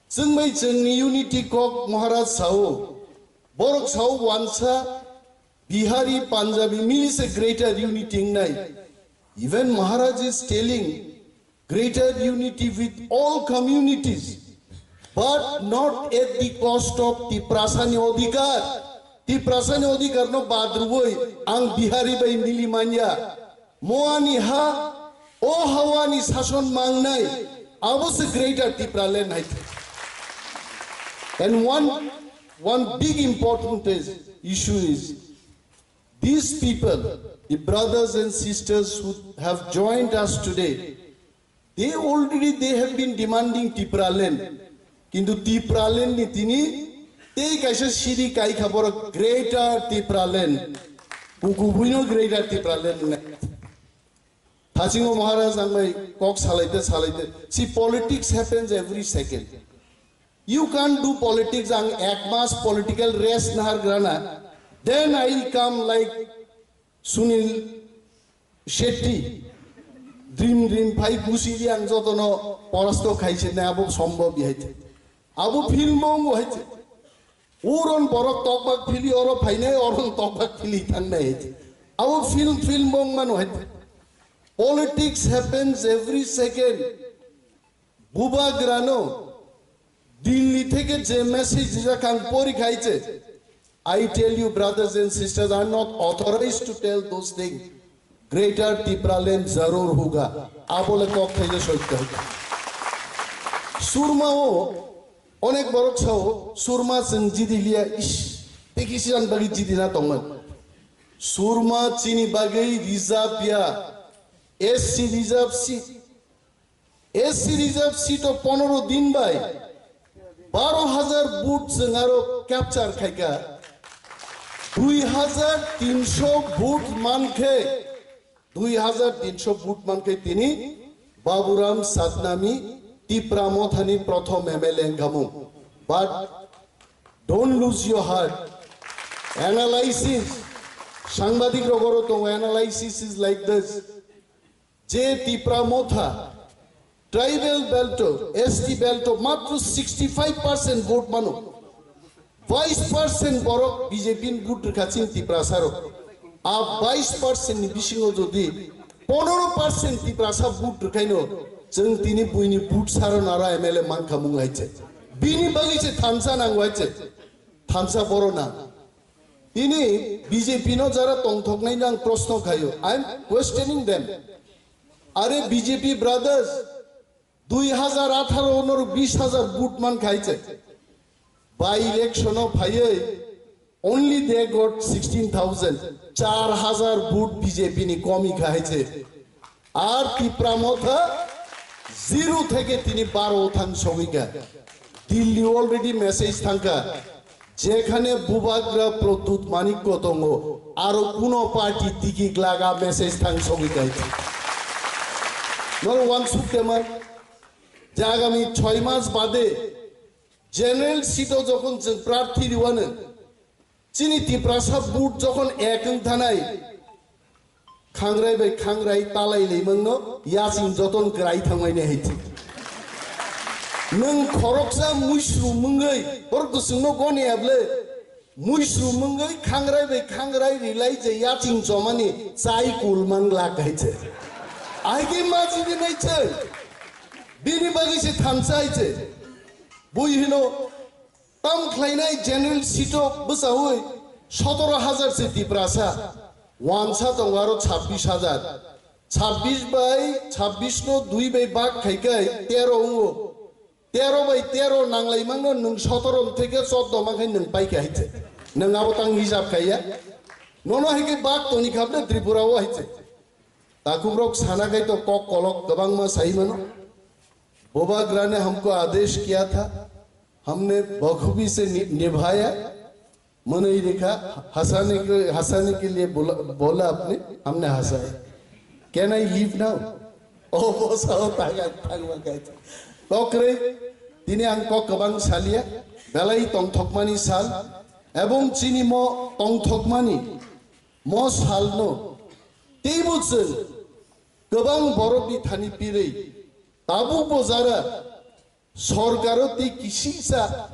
Chwng bai chwngni unity kok Maharaj sao, borok sao wansa Bihari, Punjabi mili se greater unity wngnai. Even Maharaj is telling greater unity with all communities, but not at the cost of Tiprasani odhikar. Tiprasani odhikar no badrwoi ang Bihari bai mili manya. Moani ha, o hawani sason mangnai, abo se greater Tipraland hai. And one, one big important is, issue is, these people, the brothers and sisters who have joined us today, they already, they have been demanding Tipraland. Kintu Tipraland ni tini tei kaisa siri kai kha borok Greater Tipraland. Kukubuino Greater Tipraland ne. Thasingo Maharaj ang bai kok salaite salaite. See, politics happens every second. You can't do politics ang ek mas political rest nahar grana. Then I will come like Sunil Shetty, dream dream phai gusi di ang jotono porasto khaise na abo sombo bihai te. Abo film bong hai te. Uron borok tokbak phili oro phainai oron tokbak phili thangnai hai te. Abo film film bong mano hai te. Politics happens every second. Bubagrano Delhi theke je message rijak ang pori khaiche. I tell you, brothers and sisters, I am not authorized to tell those things. Greater Tipraland zarur hoga. Abole kok thaije soitya hoga. Surma o onek borok sao, Surma chwng jidi liya, ish, teki siran bagi jidi na tongman. Surma chini bagi reserve ya, S C reserve seat. S C reserve seat o ponoro din bai baro hajar vote chwng aro capture khaikha. Dui hajar tinsho vote mankhe, dui hajar tinsho vote mankhe tini Baburam Satnami Tipra Mothani prothom M L A wngkhamung. But don't lose your heart. Analysis, sangbadik rogoro tongo, analysis is like this. Je Tipra Motha, tribal belt o, S T belt o matro sixty five percent vote mano. Bais percent borok B J P ni vote rwkha chini Tiprasa rok. A bais percent ni bisingo jodi ponoro percent Tiprasa vote rwkhaino, chwng tini buini vote saro naro M L A mankha mung hai che. Bini bagwi se thansa nango hai che. Thansa boro nang. Tini B J P no jara tongthoknai no ang proshno khaio. I am questioning them. Are B J P brothers, dui hajar atharo no bis hajar vote man khaiche. By election o phaiwi only they got sixteen thousand. Char hajar vote B J P ni komi khaiche. Ar Tipra Motha zero theke tini baro thang sogika. Delhi already message thangka. Jekhane Bubagra Pradyut Manikya tongo, aro kuno party tiki glaga message thang sogika. Noro wansuk tema, je agami choi mas bade general seat o jokhon chwng prarthi riwano, chini Tiprasa vote jokhon ek wng thanai, khangrai bai khangrai talai laimangno yaching joton kwrai thangmani hai thik. Nwng khoroksa muisru mungwi borok kwchwngno goni able muisru mungwi khangrai bai khangrai rilai je yaching chomani chai kul mangla kaise. Aige majigi nai chai. Bini bagwi se thansa hai se. Bui hino tam khlainai general seat o bwchaui sotoro hajar se Tiprasa. Wansa tongo aro chabbish hajar. Chabbish bai, chabbish no dui bai bak khai kai tero wngo. Tero bai tero nanglai mangno nwng sotoro theke choddo man khai nwng pai kha hai se. Nwng abo tang hisab khai ya. Nono hai khe bak toni kha ble Tripura o hai se. Takhuk rok sana khai to kok kolok kwbangma sai mano. Bubagra ne humko aadesh kiya tha, humne bakhubee se ni-, nibhaya. Mwnwi rikha, hasane ke, hasane ke liye bola, bola apne, humne hasa hai. Can I leave now? O bo sao tang, tang ma kai. Kokre, tini ang kok kwbang salia, belai tongthokmani sal, ebong chini mo tongthokmani mo salno teibo chwng kwbang borokni thani pirwi tabuk bo jara Sorkaro tei kisisa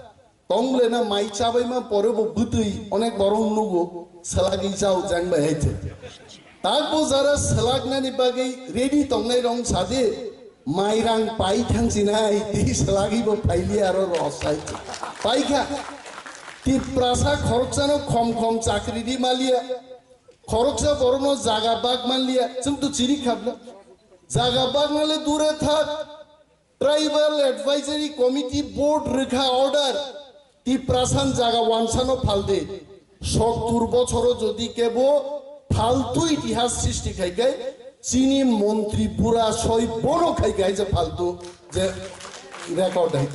tonglena mai chabaima pore bo bwtwi onek borok nugo, salagwi jao jang bai hai se. Takbo jara salagnani bagwi ready tongnai rong sade, mai rang pai thangsinai tei salagwi bo phaili aro rosai. Paikha, Tiprasa khoroksano khom khom chakri di malia, khoroksa borokno jaga bak manlia, chwng to chiri khabna. Jaga bak manle dure thak, Tribal Advisory Committee Board rwkha order, Tiprasan jaga wansano phalde. Sottur bochoro jodi kebo phaltu itihas srishti khai khai, chini montri bura soi bono khai khai je phaltu je record hai.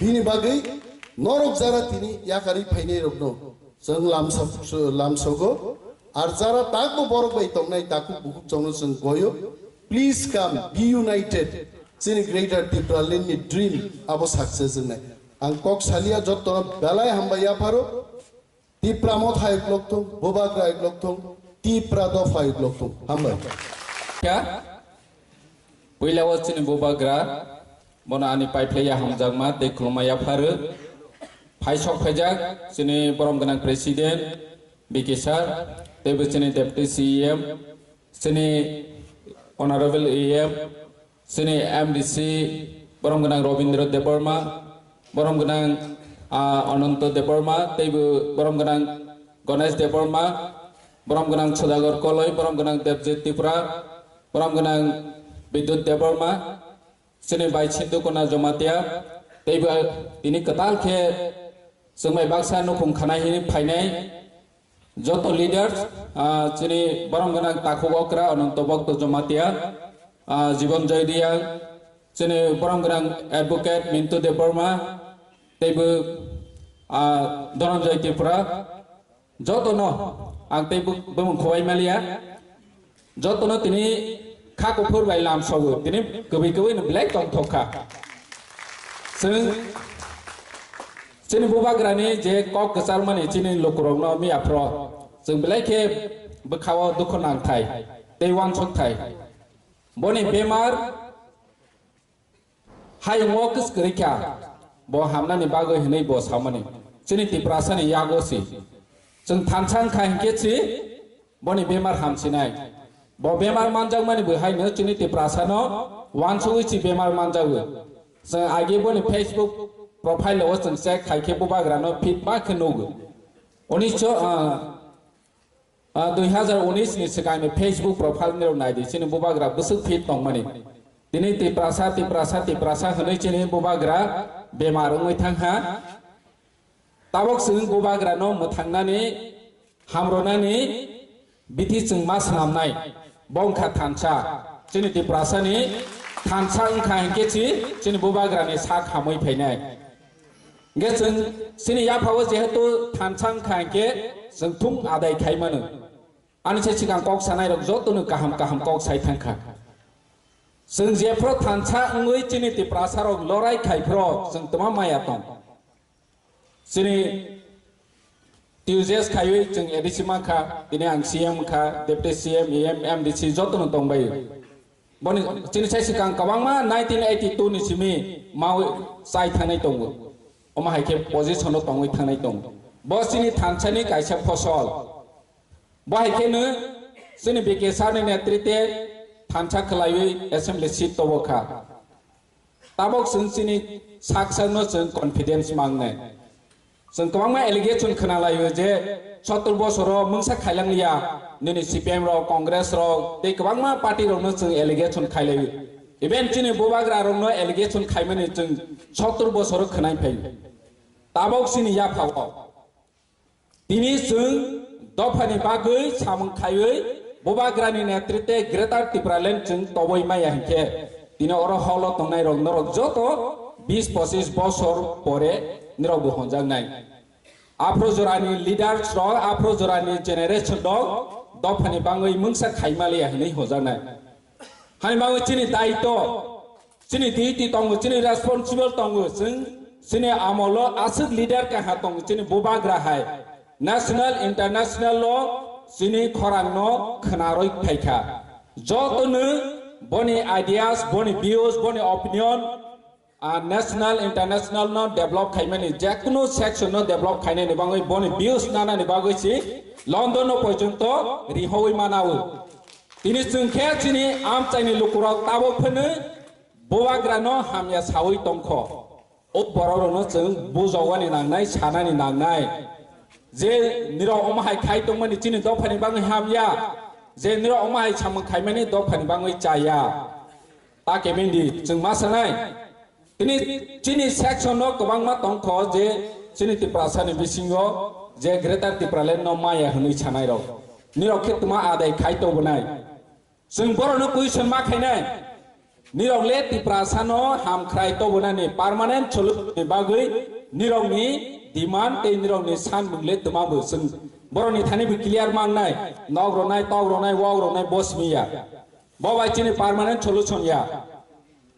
Bini bagwi norok jara tini yakari phainai rokno. Chwng lamsa-, lamsogo. Ar jara takbo borok bai tongnai takhuk bukhuk chongno chwng goyo. Please come, be united. Chini Greater Tipraland ni dream abo success wngnai. Ang kok salia jotto belai hambai yapharo. Tipra motha eklok thung, Bubagra eklok thung, Tipra dopha eklok thung. Hambai. Kya? Puila o chini Bubagra, bono ani paiphlaiya hamjakma tei khulumma yapharo. Phaisok phaijak chini borom gwnang President B K Sir, teibo chini Deputy C E M, chini Honorable E M, chini M D C, borom gwnang Robindra Debbarma, borom gwnang, ah, Ananta Debbarma, teibo borom gwnang Ganesh Debbarma, borom gwnang Sudhakar Koloi, borom gwnang Debjit Tripura, borom gwnang Bidyut Debbarma, chini bai Sindhu Kona Jamatia, teibo tini kwtal khe chwng bai baksa nukhung khanai hwnwi phainai joto leaders, ah, chini borom gwnang takhuk okra Ananto Bhakta Jamatia, ah, Jibon Joy Reang, chini borom gwnang advocate Mintu Debbarma, teibo, ah, Dhananjoy Tripura, jotono ang tei bo-, bumung khowai maliya. Jotono tini kha kuphur bai lamsogo, tini kwbwi kwbwi no belai tongthok kha. Chwng chini Bubagrani je kok kwcharmani chini lukurokno miyaphro, chwng belai khe bwkhao dukhu nangthai tei uansukthai. Boni bemar Hayung o kwskwrwi kha, bo hamnani bagwi hwnwi bo samani. Chini Tiprasani yago si. Chwng thansa wngkha hinkhe si, boni bemar hamsinai. Bo bemar manjakmani bwhaino chini Tiprasano uansugwi si bemar manjago. Chwng agi boni Facebook profile o chwng check khaikhe Bubagrano fit ma khe nugo. Unisho, ah, Ah, dui hazar unis ni swkangni Facebook profile ni rok naidi, chini Bubagra bwswk fit tongmani. Tini Tiprasa, Tiprasa, Tiprasa hwnwi chini Bubagra bemar wngwi thangkha. Tabok chwng Bubagrano mwthangnani, hamrwnani bithi chwng ma swnamnai. Bo wngkha thansa. Chini Tiprasani thansa wngkha hinkhe chi, chini Bubagrani sak hamwi phainai. Hingke chwng chini yaphao jehetu thansa wngkha hingke chwng thung adai khai mano. Ani se sikang kok sanai rok joto no kaham kaham kok sai thangkha. Chwng jephro thansa wngwi chini Tiprasa rok lorai khai phro chwng twma maya tong. Chini T U J S khaiwi chwng A D C mankha, tini ang C M kha, Deputy C M, E M, M D C joto no tongbai. Boni chini sai sikang kwbangma nineteen eighty-two ni simi mawi chai thangnai tongo. Omo hai khe position o tongwi thangnai tongo. Bo chini thansani kaisa phosol. Bo hai khe no chini B K sir ni netrite thansa khwlaiwi assembly seat tobo kha. Tabok chwng chini sak sakno chwng confidence mangnai. Chwng kwbangma allegation khwnalaio je sottor bosoro mungsa khailangliya, nini C P M rok, Congress rok tei kwbangma party rokno chwng allegation khailaio. Even chini bubagra rokno allegation khaimani chwng sottor bosoro khwnai phaio. Tabok chini yaphao tini chwng dophani bagwi samung khaiwi bubagrani netritwe Greater Tipraland chwng toboi maya hinkhe tini oro holo tongnai rok norok joto bis pochis bosor pore nirok bo honjaknai. Aphro jorani leaders rok, aphro jorani generation rok dophani bangwi mungsa khaimaliya hinwi hojaknai. Hani bangwi chini daito, chini duty tongo, chini responsible tongo, chwng chini amolo aswk leader kaha tongo, chini bubagra hai national, international o chini khorang no khwnarwi phaikha. Jotono boni ideas, boni views, boni opinion, ah, national, international no develop khaimani, jekunu section no develop khainani bagwi, boni views nanani bagwi si London no porjonto rihowi manao. Tini chwng khe chini amchaini lukurok tabok phano bubagra no hamya sawi tongkho. O borok rokno chwng bujogani nangnai, sanani nangnai. Je nirok omo hai khai tongmani chini dophani bagwi hamya. Je nirok omo hai samung khaimani dophani bagwi chaya. Ta kebengdi chwng ma sanai. Tini chini section no kwbangma tongkho je chini Tiprasa ni bisingo je Greater Tipraland no maya hwnwi sanai rok. Nirok khe tuma adai khai tobonai. Chwng borokno question ma khainai. Nirok le Tiprasa no hamkhrai tobonani permanent solution ni bagwi nirokni demand tei nirokni sanmung le tuma bo chwng borokni thani bo clear mangnai. Nok ronai, tok ronai, wok ronai, bo simi ya. Bo bai chini permanent solution ya.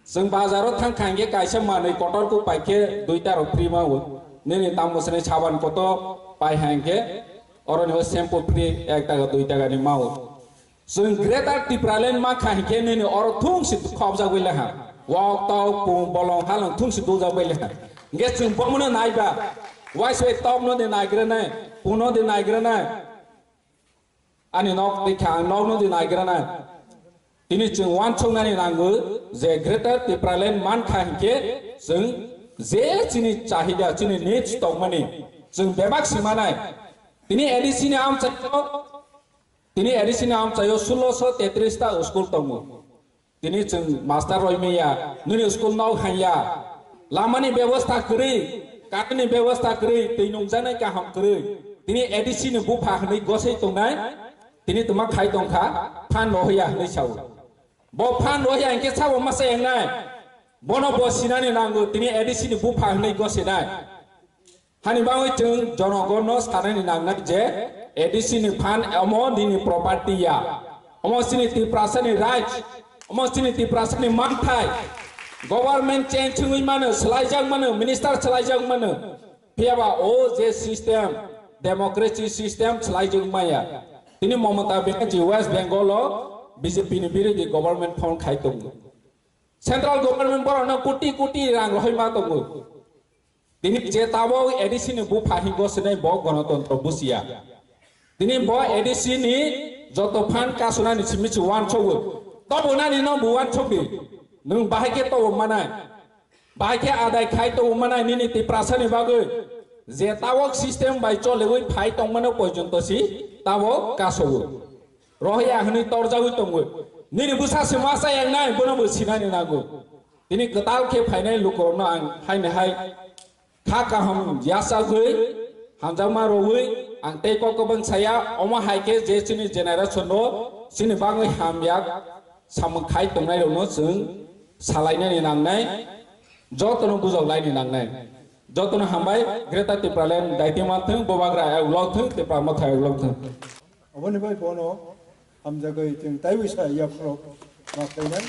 Chwng bazaro thang kha hinkhe kaisa manwi kotor kuk pai khe duita rok free ma o. Nini tamo sini saban kotor pai ha hinkhe oroni o shampoo free ek taka dui taka ni ma o. Chwng Greater Tipraland ma kha hinkhe nini oro thung si khobjagwi leha. Wok tok pung bolong halong thung si dujagwi leha. Hinkhe chwng bomono naiba. Waisai tok no de naigra nai, pung no de naigra nai. Ani nok tei kha ang nokno di naigra nai. Tini chwng uansuknani nango je Greater Tipraland man kha hinkhe chwng je chini chahida, chini needs tongmani chwng bebak simanai. Tini A D C ni amchaio, tini A D C ni amchaio sulosho tetris ta school tongo. Tini chwng master roi maya, nini school nok hanya, lamani bebosta kwrwi, current ni bebosta kwrwi, twi nungjaknai kaham kwrwi. Tini A D C ni bupha hwnwi gosei tongnai, tini tuma khai tongkha, phan rohya hwnwi sao. Bo phan rohya hinkhe sabo masa engnai, bono bo sinani nango, tini A D C ni bupha hwnwi gosinai. Hani bagwi chwng jonogonno sanani nangnai je A D C ni phan omo nini property ya, omo chini Tiprasani right, omo chini Tiprasani manthai. Government change wngwi mano, swlaijak mano, minister swlaijak mano. Phiyaba o je system, democracy system swlaijak maya. Tini Mamata Banerjee West Bengal o B J P ni birodhi government form khai tongo. Central government borokno koti koti rang rohoi ma tongo. Tini je tabok A D C ni bupha hingo sinai bo gonotontro busiya. Tini bo A D C ni joto phan kasunani simi si uansukgo. Tobonani no bo uansukdi. Nwng bahai khe tobo manai. Bahai khe adai khai tobo manai nini Tiprasani bagwi. Je tabok system bai choliwi phai tongmano porjonto si tabok kasogo. Rohya hwnwi torjagwi tongo. Nini bwsa se masa yangnai, bono bo sinani nango. Tini kwtal khe phainai lukurokno ang haini hai kha kaham yachagwi, hamjakma rwui ang tei kok kwbang saya, omo hai khe je chini generation no chini bagwi hamya samung khai tongnai rokno chwng salainani nangnai, jotono bujok laini nangnai. Jotono hambai, Greater Tipraland daiti manthwng, bubagra ayuk lokthwng, Tipra Motha ayuk lokthwng. Aboni bai bono hamjagwi chwng taiwi sa yaphro ma khlainai.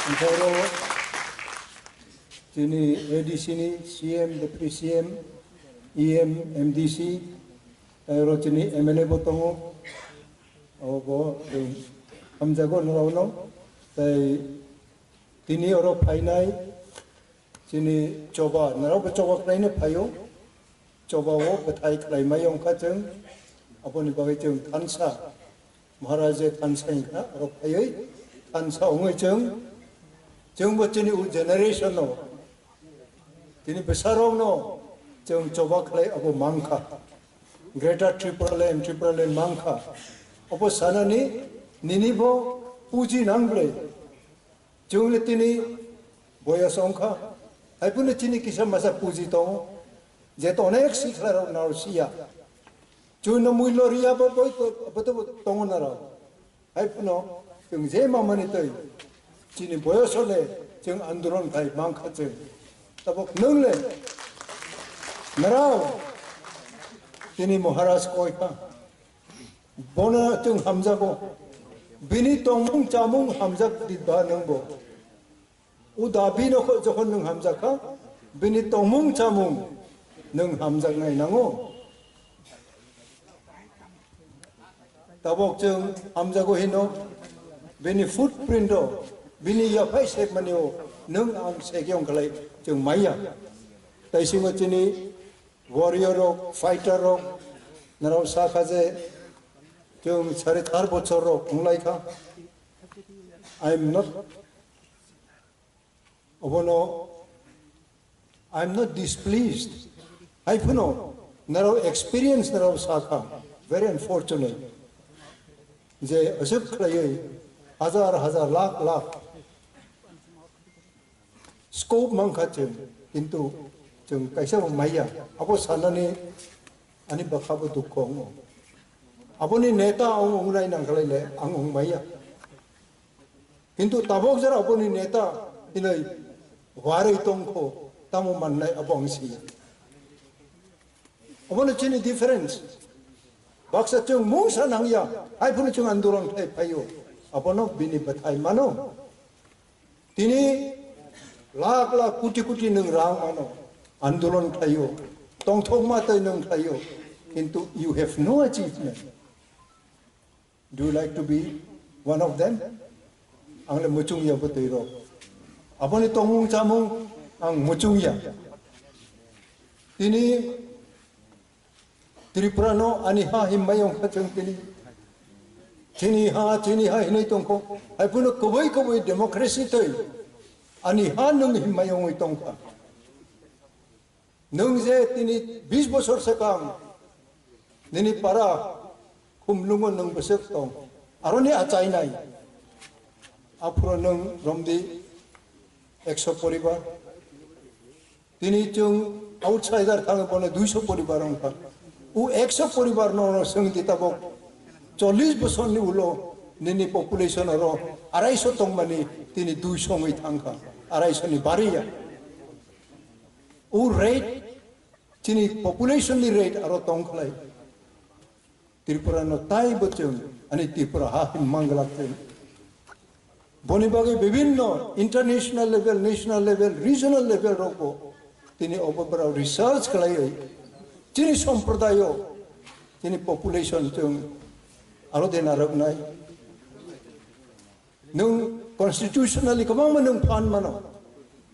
Hwnkhe oro chini A D C ni C M, Deputy C M, E M, M D C, tei oro chini M L A bo tongo. Abo bo chwng hamjago norokno. Tei tini oro phainai chini choba, norokbo choba khlaino phaio. Choba o bwthai khlai mai wngkha chwng, aboni bagwi chwng thansa, Maharaja thansa wngkha, oro phaiwi thansa wngwi chwng, chwngbo chini o generation no, chini bwsarok no, Chwng choba khlai abo mankha. Greater Tipraland, Tipraland mankha. Abo sanani nini bo puji nang bwle. Chwng le tini boyos ongkha. Hai phano chini kisa masa puji tongo. Je to onek sikla rok naro siya. Chwng no mui lo riya bo boi bo to tongo naro. Hai phano chwng je mamani twi chini boyos le chwng andolon khai mankha chwng. Tabok nwng le narao tini Maharaj koi kha. Bono chwng hamjago. Bini tongmung chamung hamjak di ba nwng bo. Uda bino kho jokhon nwng hamjakha, bini tongmung chamung nwng hamjaknai nango. Tabok chwng hamjago hino, bini footprint o, bini yaphai sekmani o nwng ang sekyong khlai chwng maya. Taisingo chini warrior rok, fighter rok, narao sakha je chwng sare char bochor rok wnglaikha. I am not Obono, I am not displeased. Hai phano, narao experience narao sakha. Very unfortunate. Je aswk khlaiwi hajar hajar lakh lakh scope mankha chwng, kintu chwng kaisa bo maya. Abo sanani ani bwkha bo dukho wngo. Aboni neta ang wngnai nangkhlai le ang wng maya. Kintu tabok jora aboni neta hinoi warwi tongkho, tamo mannai abo ang siya. Abono chini difference. Baksa chwng mungsa nangya, hai phano chwng andolon khlai phaio. Abono bini bwthai mano. Tini lakh lakh, koti koti nwng rang mano. Andolon khlaio. Tongthokma tei nwng khlaio. Kintu you have no achievement. Do you like to be one of them? Ang le muchung ya bwtwi rok. Aboni tongmung chamung ang muchung ya. Tini Tripura no ani ha himmai ongkha chwng tini. Chini ha, chini ha hinwi tongkho. Hai phano kwbwi kwbwi democracy tei ani ha nwng himmai ongwi tongkha. Nwng je tini bis bosor swkang nini para khumlungo nwng bwswk tong, aroni achainai. Aphuru nwng romdi ekso poribar. Tini chwng outsider thangwi bono duiso poribar wngkha. O ekso poribar no, no swngdi tabok chollish bosorni ulo nini population oro araiso tongmani tini duiso wngwi thangkha. Araiso ni bariya. O rate, chini population ni rate aro tong khlai. Tripura no tai bo chwng, ani Tripura ha hin manglak chwng. Boni bagwi bibinno international level, national level, regional level rok bo tini obo borok research khlaiwi chini somprodayo, chini population chwng aro de narwknai. Nwng constitutionally kwbangma nwng phan mano.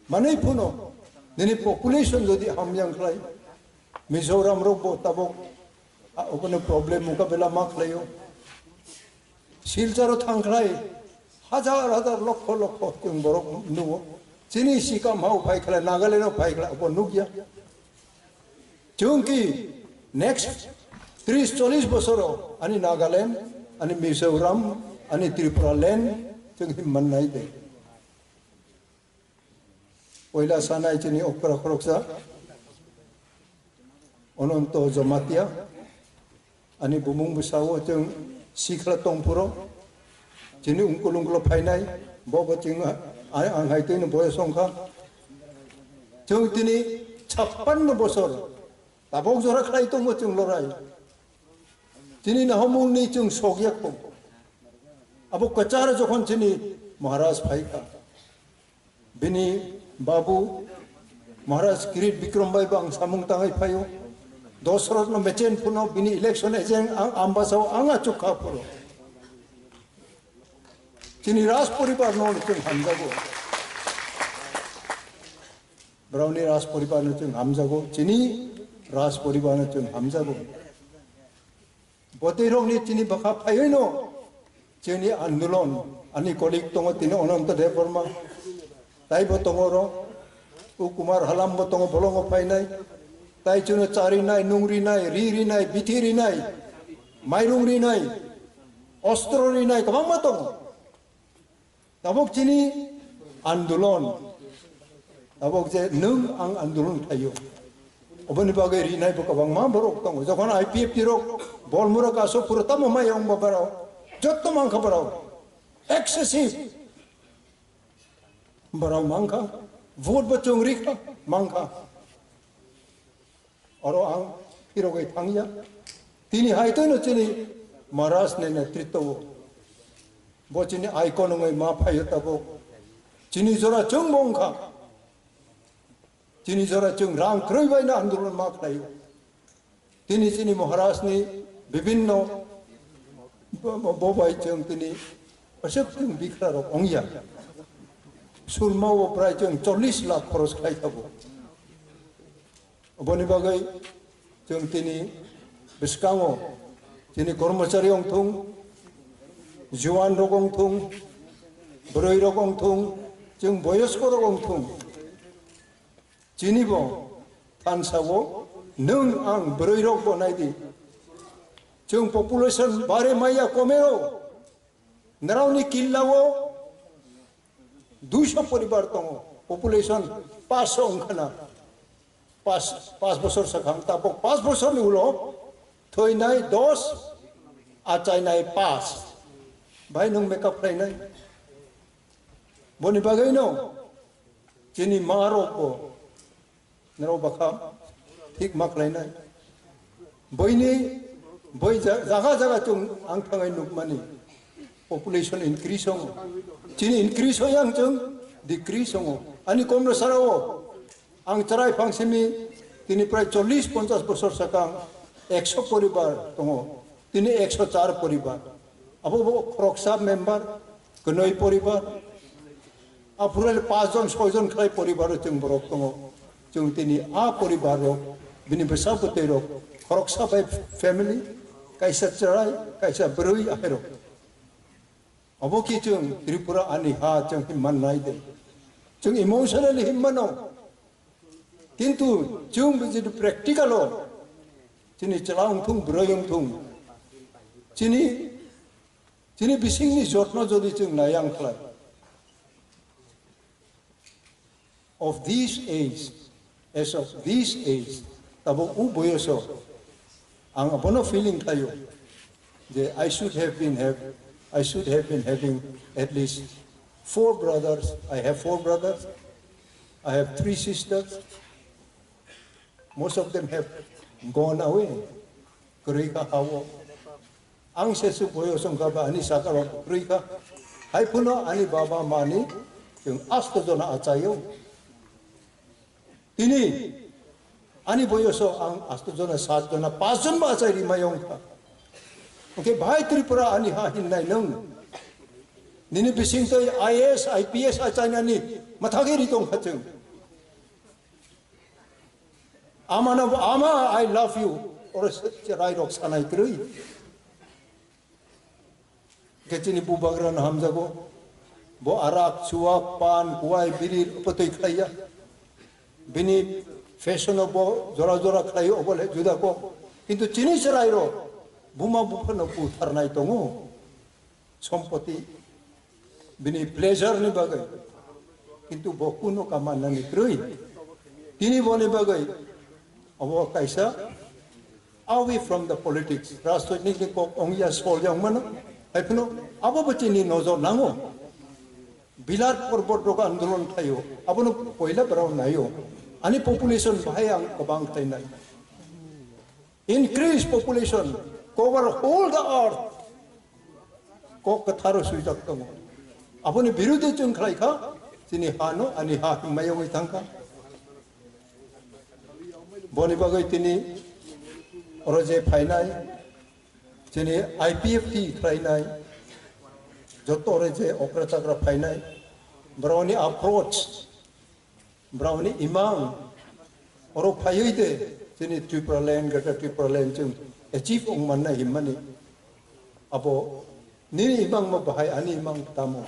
Manwi phano nini population jodi hamya wngkhlai, Mizoram rok bo tabok, a, obono problem mukabela ma khlaio. Silcharo thangkhlai hajar hajar lokho lokho chwng borok nugo. Chini sikam hao phai khlai, Nagaland o phai khlai, obo nukya. Chwng ki next tris chollish bosoro ani Nagaland, ani Mizoram, ani Tripura land chwng him mannai de. Poila sanai chini okra khoroksa Ononto Jamatia, ani bumung bwsao chwng sikla tongphuru chini ungkul ungkulo phainai, bo bo chwng a-, ang hai twino boyos wngkha. Chwng tini chappanno bosor tabok jora khlai tongo chwng lorai. Chini nahomungni chwng sokyak tongo. Abo kwcharo jokhon chini Maharaj phaikha, bini babu Maharaj Kirit Bikram bai bo ang samung tangwi phaio. Dosrotno mechen phano bini election agent ang Ambasao ang achuk kha phuru. Chini Raj poribar no chwng hamjago. Borokni Raj poribar no chwng hamjago. Chini Raj poribar no chwng hamjago. Bwtwi rokni chini bwkha phaiwi no chini andolon, ani colleague tongo tini Ananta Debbarma, taibo tongo oro, U Kumar Halam bo tongo, bolongo phainai. Tai chwngno cha rinai, nung rinai, ri rinai, bithi rinai, mairung rinai, ostro rinai, kwbangma tongo. Tabuk chini andolon, tabuk je nwng ang andolon khlaio, oboni bagwi rinai bo kwbangma borok tongo. Jokhon I P F T rok Bolmura kaso pura tamo mai wng ba borok, jotto mangkha borok, excessive borok mangkha, vote bo chwng rikha mangkha. Oro ang phirogwi thangya. Tini hai toino chini Maharaj ni netritwo o. Bo chini icon wngwi ma phaio tabuk. Chini jora chwng bo wngkha. Chini jora chwng rang kwrwi bai no andolon ma khlaio. Tini chini Maharaj ni bibinno bo, bo, bo bai chwng tini aswk chwng bikra rok wngya. Surma o prai chwng chollish lakh khoros khlai tabuk. Oboni bagwi chwng tini bwskango chini kormochari wngthung, juan rok wngthung, bwrwi rok wngthung, chwng boyosko rok wngthung. Chini bo thansa o nwng ang bwrwi rok bo naidi. Chwng population bare maya komero. Nrao ni killa o duiso poribar tongo, population paanch sho wngkha na. Paanch, paanch bosor swkang, tabuk paanch bosor ni ulo thwinai dos, achainai paanch. Bai nwng makeup khlainai. Boni bagwi no chini ma rok bo Nrao bakha thik ma khlainai. Boini, boi ja-, jaga jaga chwng ang thangai nukmani. Population increase wngo. Chini increase wngyang chwng decrease wngo. Ani komro sarao ang chwrai phangsimi tini prai chollish ponchash bosor sakang ekso poribar tongo. Tini ekso char poribar. Abo bo khoroksa member, kwnwi poribar. Aphuru le paanch jon, soi jon khlai poribar o chwng borok tongo. Chwng tini a poribar rok, bini bwsa bwtwi rok, khoroksa bai family, kaisa chwrai, kaisa bwrwi ahairok. Abo khe chwng Tripura ani ha chwng himman nai de. Chwng emotionally himmano. Kintu chwng biji practical o chini chwla wngthung, bwrwi wngthung, chini, chini bisingni jotno jodi chwng nai ang khlai. Of this age, as of this age, tabuk u boyoso ang abono feeling khlaio je I should have been have, I should have been having at least four brothers. I have four brothers. I have three sisters. Most of them have gone away. Kwrwi kha hao. Ang se su boyo song kha ba ani saka rok kwrwi kha. Hai phuno ani baba mani chwng asto jona achaio. Tini ani boyoso ang asto jona, sat jona, paanch jon ba achai rimai ong kha. Oke, bhai Tripura ani ha hinnai nwng. Nini bising tei I A S, I P S achainani mathagiri tong kha chwng. Amano bo, "Ama, I love you." Oro se, se rai rok sanai kwrwi. Khe chini bubagra no hamjago. Bo arak, chuwak, pan, kuwai, biri, pwtwi khlaiya. Bini fashion o bo jora jora khlaio, obo le juda ko. Kintu chini chwrai rok buma bupha no butharnai tongo. Sompoti, bini pleasure ni bagwi, kintu bo kuno kamanani kwrwi. Tini boni bagwi abo kaisa away from the politics, rajnoitik ni kok ongya sol yang mano, hai phano abo bo chini nojor nango. Bilat porbot rok andolon khlaio, abono poila brao naio. Ani population bahai ang kwbang khlainai. Increase population, cover whole the earth. Kok kwtharo swijak tongo. Aboni birudhe chwng khlai kha, chini ha no, ani ha himma yongwi thang kha. Boni bagwi tini oro je phainai, chini I P F T khlainai, joto oro je okra chakra phainai, borokni approach, borokni imang, oro phaiwi de chini Tripura land, Greater Tripura land chwng achieve wng mannai himmani. Abo nini imang ma bahai, ani imang tamo.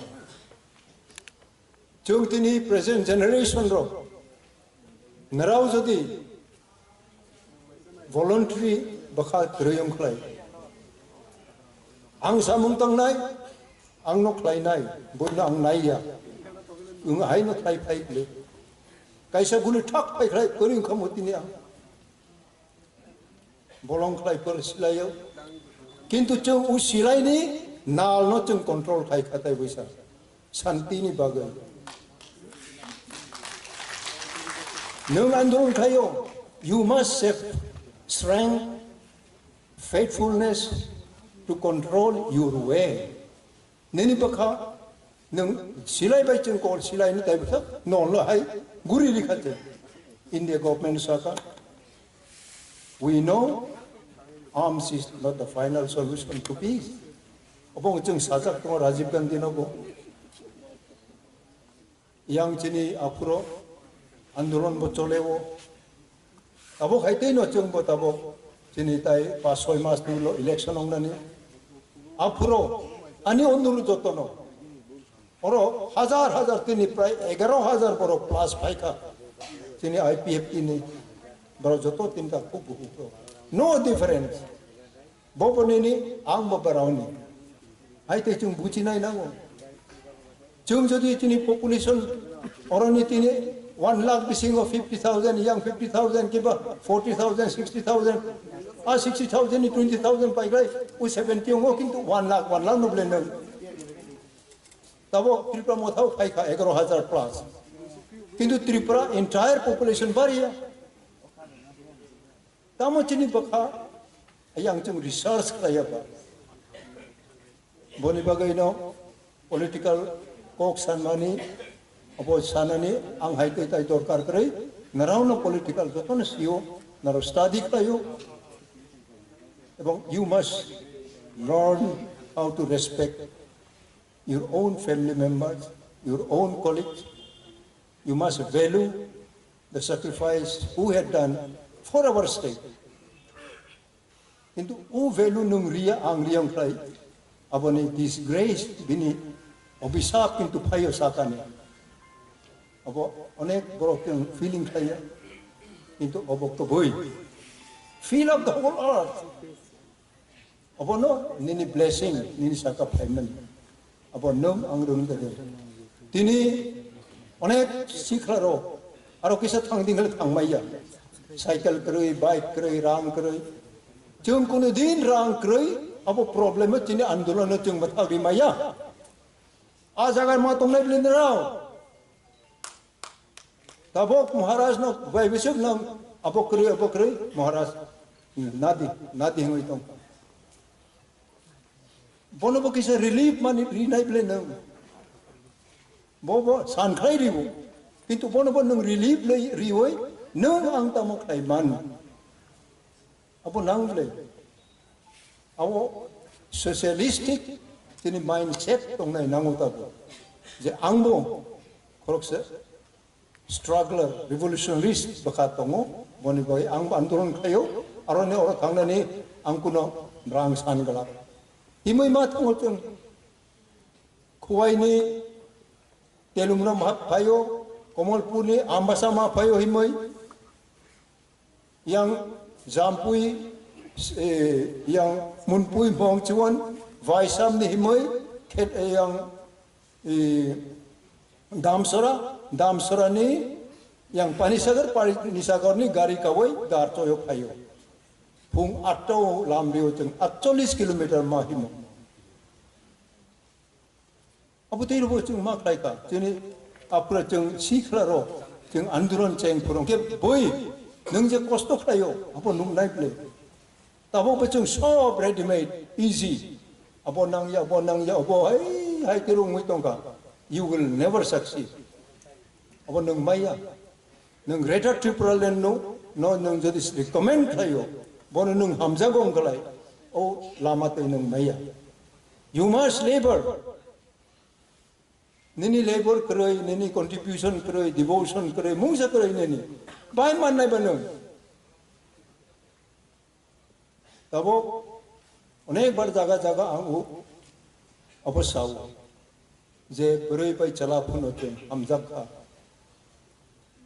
Chwng tini present generation rok, nrao jodi Voluntary bwkha kwrwi wng khlai. Ang samung tangnai, ang no khlainai, boino ang naiya. Wng haino khlai phai le. Kaisa guli thak phai khlai kwrwi wng kha mo tini ang. Bolong khlai por silaio. Kintu chwng u silaini nal no chwng control khai kha tai buisa. Santini bagwi. Nwng andolon khaio, you must have strength, faithfulness to control your way. Nini bwkha nwng silai bai chwng kol silai ni tai bwkha nol no hai guri rikha te. India government saka, we know arms is not the final solution to peace. Obo chwng sajak tongo Rajiv Gandhi no bo. Yang chini aphuro andolon bo choleo. Tabok hai tei no chwng bo tabok chini tai pas soi mas ni ulo election ong nani. Aphuro ani onuru jotono. Oro hajar hajar tini prai egaro hajar borok plus phaikha. Chini I P F T ni borok joto tinta khuk khuk khuk. No difference. Bo bo nini, ang bo borokni. Hai tei chwng buchinai nango. Chwng jodi chini population oroni tini one lakh bisingo fifty thousand, yang fifty thousand kiba forty thousand, sixty thousand, a sixty thousand ni twenty thousand paiklai, u seventy ongo kintu one lakh, one lakh no blenai. Tabo Tripura mothao phaikha egaro hajar plus. Kintu Tripura entire population bariya. Tamo chini bwkha, ayang chwng research khlaiya ba. Boni bagwi no political kok sanmani, abo sanani ang hai tei tai dorkar kwrwi, narao no political jotono sio, narao study khlaio. Ebong you must learn how to respect your own family members, your own colleagues. You must value the sacrifice who had done for our state. Kintu u value nung riya ang riya wngkhlai aboni disgrace bini obisap kintu phaio sakani. Abo onek borok chwng feeling khlaiya. Kintu obo kwbui. Fill up the whole earth. Abono nini blessing, nini saka phaimani. Abo nwng ang rwng tongwi. Tini onek sikla rok aro kisa thang ding hale thang maya. Cycle kwrwi, bike kwrwi, rang kwrwi. Chwng kuno din rang kwrwi, abo problem o chini andolon o chwng bwthagwi maya. A jaga ma tongnai bini rao. Tabok Maharaj no bai bisuk nang abo kwrwi, abo kwrwi, Maharaj nadi, nadi hwnwi tong. Bono bo kisa relief mani rinai ble nang. Bo bo san khlai ribo. Kintu bono bo nang relief le riwoi nang ang tamo khlai man. Abo nang ble. Abo socialistic tini mindset tongnai nango tabo. Je angbo khoroksa struggler, revolutionaries bwkha tongo, boni bagwi ang andolon khlaio, aroni oro thangnani ang kuno rang san glak. Himwi ma thango chwng Khowai ni Telumra ma phaio, Komolpur ni Ambasa ma phaio himwi. Yang Jampui, eh, yang Munpui Mongchuan, Vaisam ni himoi, khet, eh, yang, eh, Damsora, Damsora ni yang Panisagar, Panisagar ni gari kawai dar toyo phaio. Phung atta o lam rio chwng atchollis kilometer ma himo. Abo tei rwbo chwng ma khlai kha. Chini aphra chwng si khla rw, chwng andolon cheng phwrwng khe boi nwng je kosto khlaio, abo nuknai ble. Tabok bo chwng sob ready made, easy. Abo nangya, abo nangya, abo hai, hai khe rwngwi tongkha. You will never succeed. Abo nwng maya. Nwng Greater Tripura Land no, no nwng jodi recommend khlaio, bono nwng hamjago wngkhlai, o lama twi nwng maya. You must labor. Nini labor kwrwi, nini contribution kwrwi, devotion kwrwi, mungsa kwrwi nini. Bai mannai ba nwng. Tabok onek bar jaga jaga ang u abo sao je bwrwi bai chwla phano chwng hamjak kha.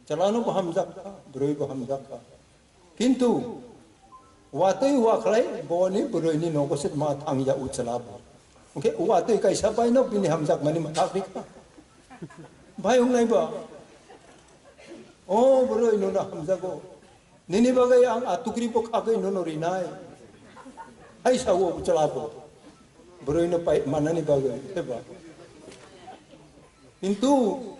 Chwla no bo hamjak kha, bwrwi bo hamjak kha. Kintu Watwi wakhlai boni bwrwini nogo se ma thangya uchla bo. Hwnkhe watwi kaisa baino bini hamjakmani mwthak rikha. Bai wngnai ba. O bwrwi nono hamjago. Nini bagwi ang atukri bo khagwi nono rinai. Hai sao uchla bo. Bwrwino pai manani bagwi eba. Kintu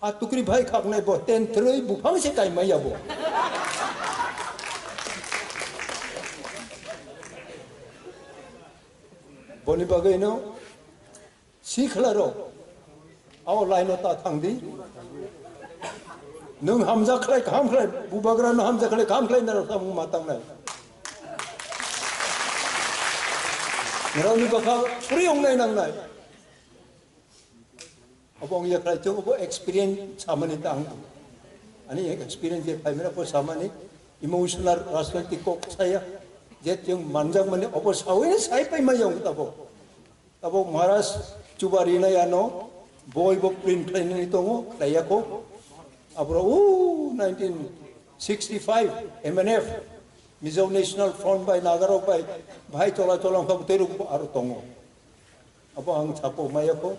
a tukri bai khaknai bo ten thrwi buphang se kaimai ya bo. Boni bagwi no sikla rok ao line o ta thang di. Nwng hamjak khlai kaham khlai bubagra no hamjak khlai kaham khlai narok samung ma tangnai. Nirok ni bwkha phuri wngnai nangnai. Obo wng ya khlai chwng obo experience samani ta ang. Ani experience je phaimani obo samani emotional rajnaitik kok saya. Je chwng manjak mani obo sawi sai pai ma yang tabo. Tabo Maharaj Chuba Rinai ano boi bo print khlainani tongo khlaiya kho. Abro u nineteen sixty-five M N F Mizo National Front bai Nagarok bai bhai chola chola wngkha bwtwi rok aro tongo. Abo ang sapo maya kho,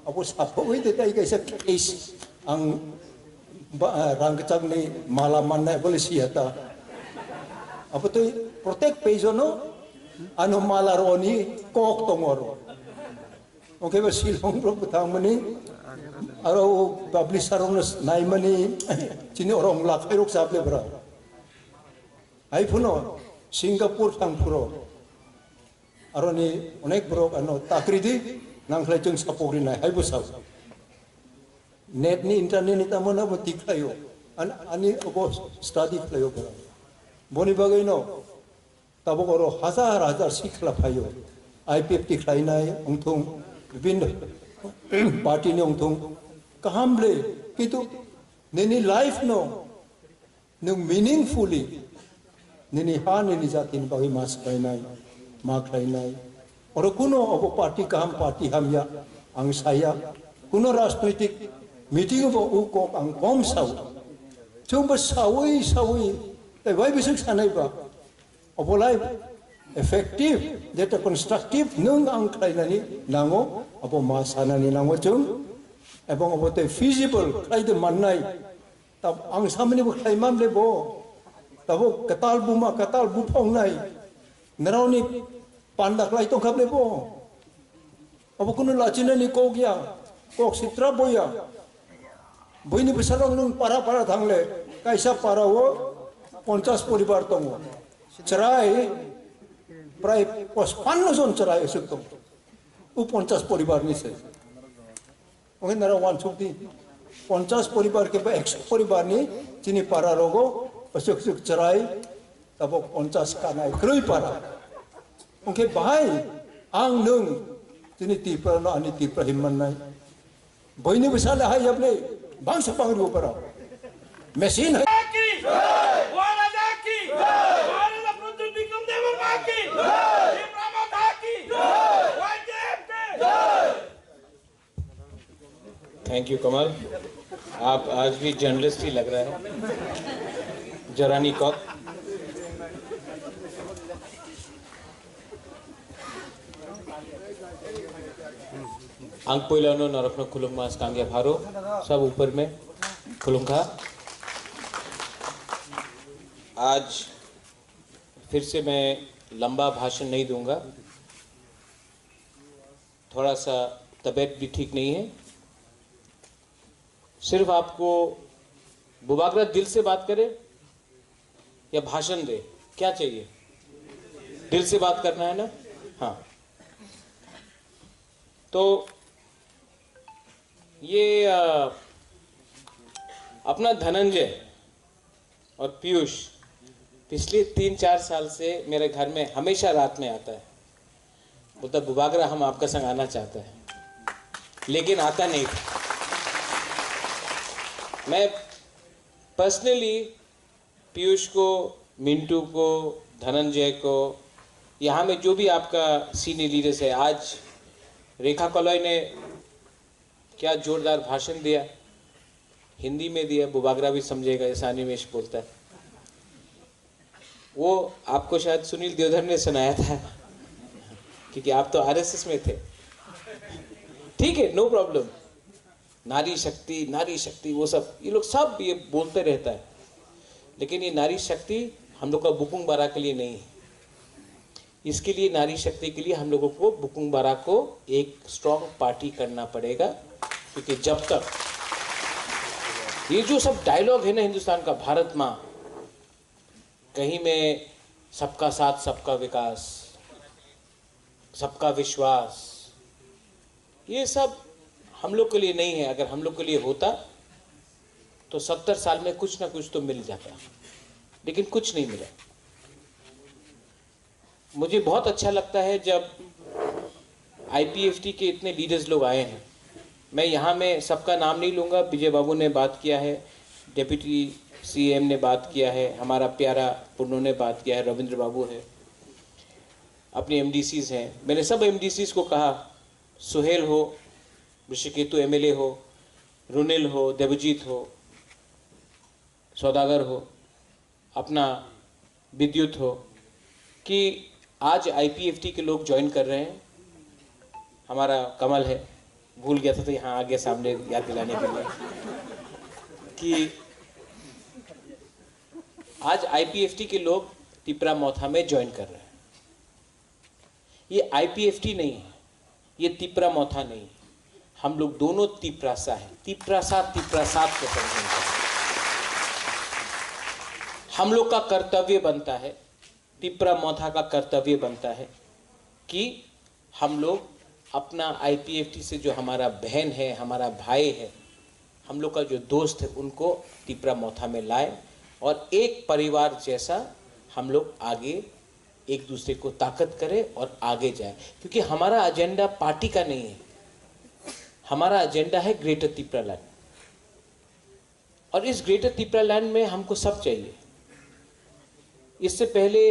abo sapo oi de tai kaisa case ang ba, rang kachak ni mala mannai bole siya ta. Abo twi protek page no ano mala roni kok tongo aro. Oke ba silong bro bwthang mani aro publisher rok no nai mani chini orang lakhai rok sable bra. Hai phuno Singapore thang phuro. Aroni onek borok ano takri di, nang khlai chwng sapok rinai, hai bwsao. Net ni internet ni tamo nabo tik khlaio. An-, ani obo study khlaio borok. Boni bagwi no tabok oro hajar hajar sikla phaio. I P F T khlainai wngthung, bibinno party ni wngthung, kaham le, kintu nini life no nwng meaningfully nini ha nini jatini bagwi ma swbainai, ma khlainai. Oro kuno obo party kaham, party hamya ang saya. Kuno rajnoitik meeting bo u kok ang kom sao. Chwngbo sawi sawi tei bai bising sanai ba. Obolai effective, jeta constructive nwng ang khlainani nango, abo ma sanani nango chwng. Ebong obo tei feasible khlai de mannai. Tab ang samani bo khlai mam le bo. Tabo katal buma, katal buphong nai. Naraoni panda khlai tong khap le bo. Abo kunu lachina ni kok ya. Kok sitra boya. Buini bwsarok nung para para thangle. Kaisa para o ponchas poribar tongo. Chwrai prai pospanno jon chwrai aswk tongo. U ponchas poribar ni se. Oke nara wansuk di. Ponchas poribar ke ba ekso poribar ni chini para rogo aswk aswk chwrai tabok ponchas kanai kroi para. Oke bahai ang nung chini Tripura no ani Tripura himman nai. Boini bwsale hai yapne bangsa pangri upara. Machine hai. की जय। महाराजा की जय। महाराजा प्रद्युत विक्रम देव की जय। भीम रामा था की जय। वाईटीएफ की जय। Thank you, Kamal. आप आज भी जर्नलिस्ट ही लग रहे हैं. जरानी Kock. Ang puilano norokno khulumma skangya pharo, sab upar mein khulumkha. आज फिर से मैं लंबा भाषण नहीं दूंगा, थोड़ा सा तबीयत भी ठीक नहीं है। सिर्फ आपको बुबागरा दिल से बात करे या भाषण दे, क्या चाहिए? दिल से बात करना है ना? हाँ. तो ये, अ, अपना धनंजय और पीयूष पिछले तीन चार साल से मेरे घर में हमेशा रात में आता है, बोलता, "बुबागरा, हम आपका संग आना चाहता है," लेकिन आता नहीं था. मैं पर्सनली पीयूष को, मिंटू को, धनंजय को, यहाँ में जो भी आपका सीनियर लीडर्स है, आज रेखा कलॉय ने क्या जोरदार भाषण दिया, हिंदी में दिया, बुबागरा भी समझेगा, ऐसा अनिमेश बोलता है. वो आपको शायद सुनील देवधर ने सुनाया था, क्योंकि आप तो आरएसएस में थे। ठीक है, नो प्रॉब्लम। नारी शक्ति, नारी शक्ति, वो सब, ये लोग सब ये बोलते रहता है, लेकिन ये नारी शक्ति हम लोग का बुकुंग बारा के लिए नहीं है। इसके लिए, नारी शक्ति के लिए हम लोगों को बुकुंग बारा को एक स्ट्रॉन्ग पार्टी करना पड़ेगा, क्योंकि जब तक ये जो सब डायलॉग है ना हिंदुस्तान का, भारत माँ, कहीं में सबका साथ, सबका विकास, सबका विश्वास, ये सब हम लोग के लिए नहीं है। अगर हम लोग के लिए होता तो सत्तर साल में कुछ ना कुछ तो मिल जाता, लेकिन कुछ नहीं मिला। मुझे बहुत अच्छा लगता है जब आईपीएफटी के इतने लीडर्स लोग आए हैं। मैं यहाँ में सबका नाम नहीं लूँगा। विजय बाबू ने बात किया है, डेप्यूटी सीएम ने बात किया है, हमारा प्यारा पुन्नू ने बात किया है, रविंद्र बाबू है, अपने एमडीसीज हैं। मैंने सब एमडीसीज को कहा, सुहेल हो, ऋषिकेतु एमएलए हो, रुनिल हो, देवजीत हो, सौदागर हो, अपना विद्युत हो, कि आज आईपीएफटी के लोग ज्वाइन कर रहे हैं। हमारा कमल है, भूल गया था तो यहाँ आ गया सामने याद दिलाने के लिए कि आज आईपीएफटी के लोग तिपरा मोथा में ज्वाइन कर रहे हैं। ये आईपीएफटी नहीं है, ये तिपरा मोथा नहीं है। हम लोग दोनों तिपरासा है, तिपरासा, तिपरासा को समझेंगे। हम लोग का कर्तव्य बनता है, तिपरा मोथा का कर्तव्य बनता है कि हम लोग अपना आईपीएफटी से जो हमारा बहन है, हमारा भाई है, हम लोग का जो दोस्त है, उनको तिपरा मोथा में लाए और एक परिवार जैसा हम लोग आगे एक दूसरे को ताकत करें और आगे जाए, क्योंकि हमारा एजेंडा पार्टी का नहीं है, हमारा एजेंडा है ग्रेटर तिपरालैंड। और इस ग्रेटर तिपरालैंड में हमको सब चाहिए। इससे पहले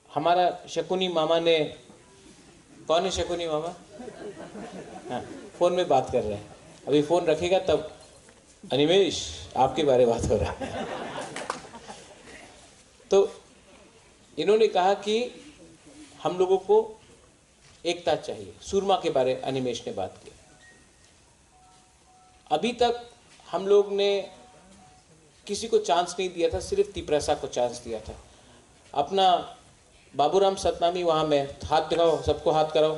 हमारा शकुनी मामा ने, कौन है शकुनी मामा? हाँ, फोन में बात कर रहे हैं, अभी फोन रखेगा तब। अनिमेश, आपके बारे बात हो रहा है। तो इन्होंने कहा कि हम लोगों को एकता चाहिए। सूरमा के बारे अनिमेश ने बात की। अभी तक हम लोग ने किसी को चांस नहीं दिया था, सिर्फ तिपरासा को चांस दिया था। अपना बाबूराम सतनामी वहाँ में, हाथ दिखाओ, सबको हाथ कराओ।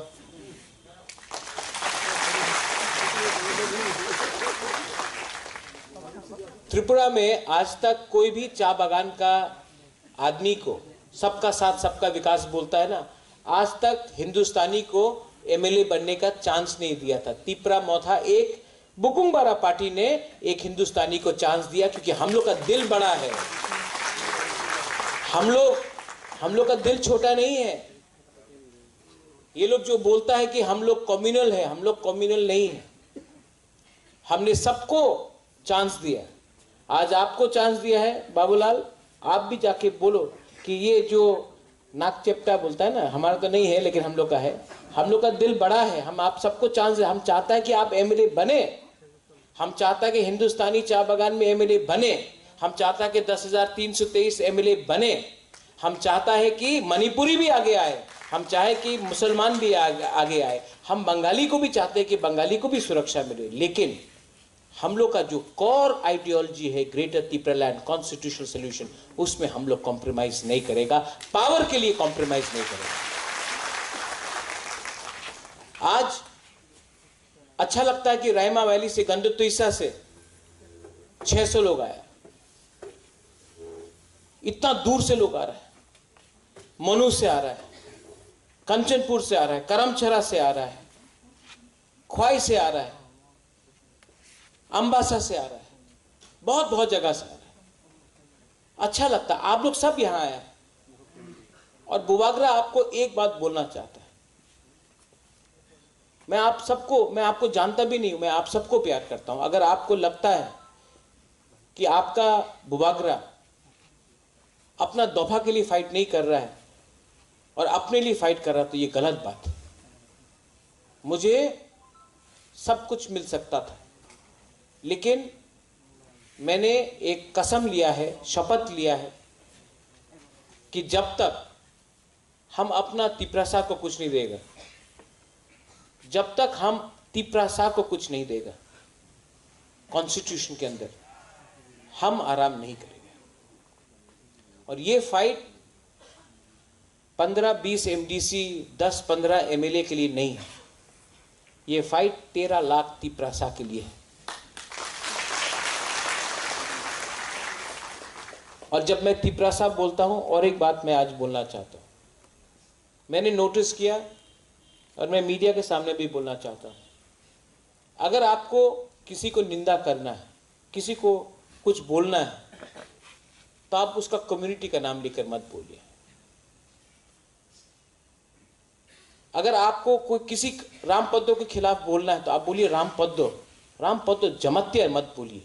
त्रिपुरा में आज तक कोई भी चा बागान का आदमी को सबका साथ सबका विकास बोलता है ना, आज तक हिंदुस्तानी को एमएलए बनने का चांस नहीं दिया था। तिपरा मोथा एक बुकुंगबारा पार्टी ने एक हिंदुस्तानी को चांस दिया, क्योंकि हम लोग का दिल बड़ा है। हम लोग हम लोग का दिल छोटा नहीं है। ये लोग जो बोलता है कि हम लोग कम्युनल है, हम लोग कम्युनल नहीं है। हमने सबको चांस दिया। आज आपको चांस दिया है बाबूलाल, आप भी जाके बोलो कि ये जो नाक चेपटा बोलता है ना, हमारा तो नहीं है लेकिन हम लोग का है। हम लोग का दिल बड़ा है, हम आप सबको चांस दे। हम चाहता है कि आप एमएलए बने, हम चाहता है कि हिंदुस्तानी चा बागान में एमएलए बने, हम चाहता है कि दस हजार तीन सौ तेईस एमएलए बने, हम चाहता है कि मणिपुरी भी आगे आए, हम चाहे कि मुसलमान भी आगे, आगे आए, हम बंगाली को भी चाहते हैं कि बंगाली को भी सुरक्षा मिले। लेकिन हम लोग का जो कोर आइडियोलॉजी है ग्रेटर तिपरालैंड कॉन्स्टिट्यूशनल सॉल्यूशन, उसमें हम लोग कॉम्प्रोमाइज नहीं करेगा, पावर के लिए कॉम्प्रोमाइज नहीं करेगा। आज अच्छा लगता है कि रायमा वैली से, गंडतुइसा से छह सौ लोग आया, इतना दूर से लोग आ रहे हैं, मनु से आ रहा है, कंचनपुर से आ रहा है, करमछरा से आ रहा है, ख्वाई से आ रहा है, अम्बासा से आ रहा है, बहुत बहुत जगह से आ रहा है। अच्छा लगता है, आप लोग सब यहाँ आए हैं। और बुबागरा आपको एक बात बोलना चाहता है, मैं आप सबको, मैं आपको जानता भी नहीं हूं, मैं आप सबको प्यार करता हूं। अगर आपको लगता है कि आपका बुबागरा अपना दोफा के लिए फाइट नहीं कर रहा है और अपने लिए फाइट कर रहा है, तो ये गलत बात है। मुझे सब कुछ मिल सकता था, लेकिन मैंने एक कसम लिया है, शपथ लिया है कि जब तक हम अपना तिपरासा को कुछ नहीं देगा, जब तक हम तिपरासा को कुछ नहीं देगा, कॉन्स्टिट्यूशन के अंदर हम आराम नहीं करेंगे। और ये फाइट पन्द्रह बीस एमडीसी, दस पन्द्रह एमएलए के लिए नहीं है, ये फाइट तेरह लाख तिपरासा के लिए है। और जब मैं तिपरासा बोलता हूं, और एक बात मैं आज बोलना चाहता हूं, मैंने नोटिस किया और मैं मीडिया के सामने भी बोलना चाहता हूं, अगर आपको किसी को निंदा करना है, किसी को कुछ बोलना है, तो आप उसका कम्युनिटी का नाम लेकर मत बोलिए। अगर आपको कोई किसी राम पद्दो के खिलाफ बोलना है, तो आप बोलिए राम पद्दो। राम पद्दो जमातिया मत बोलिए,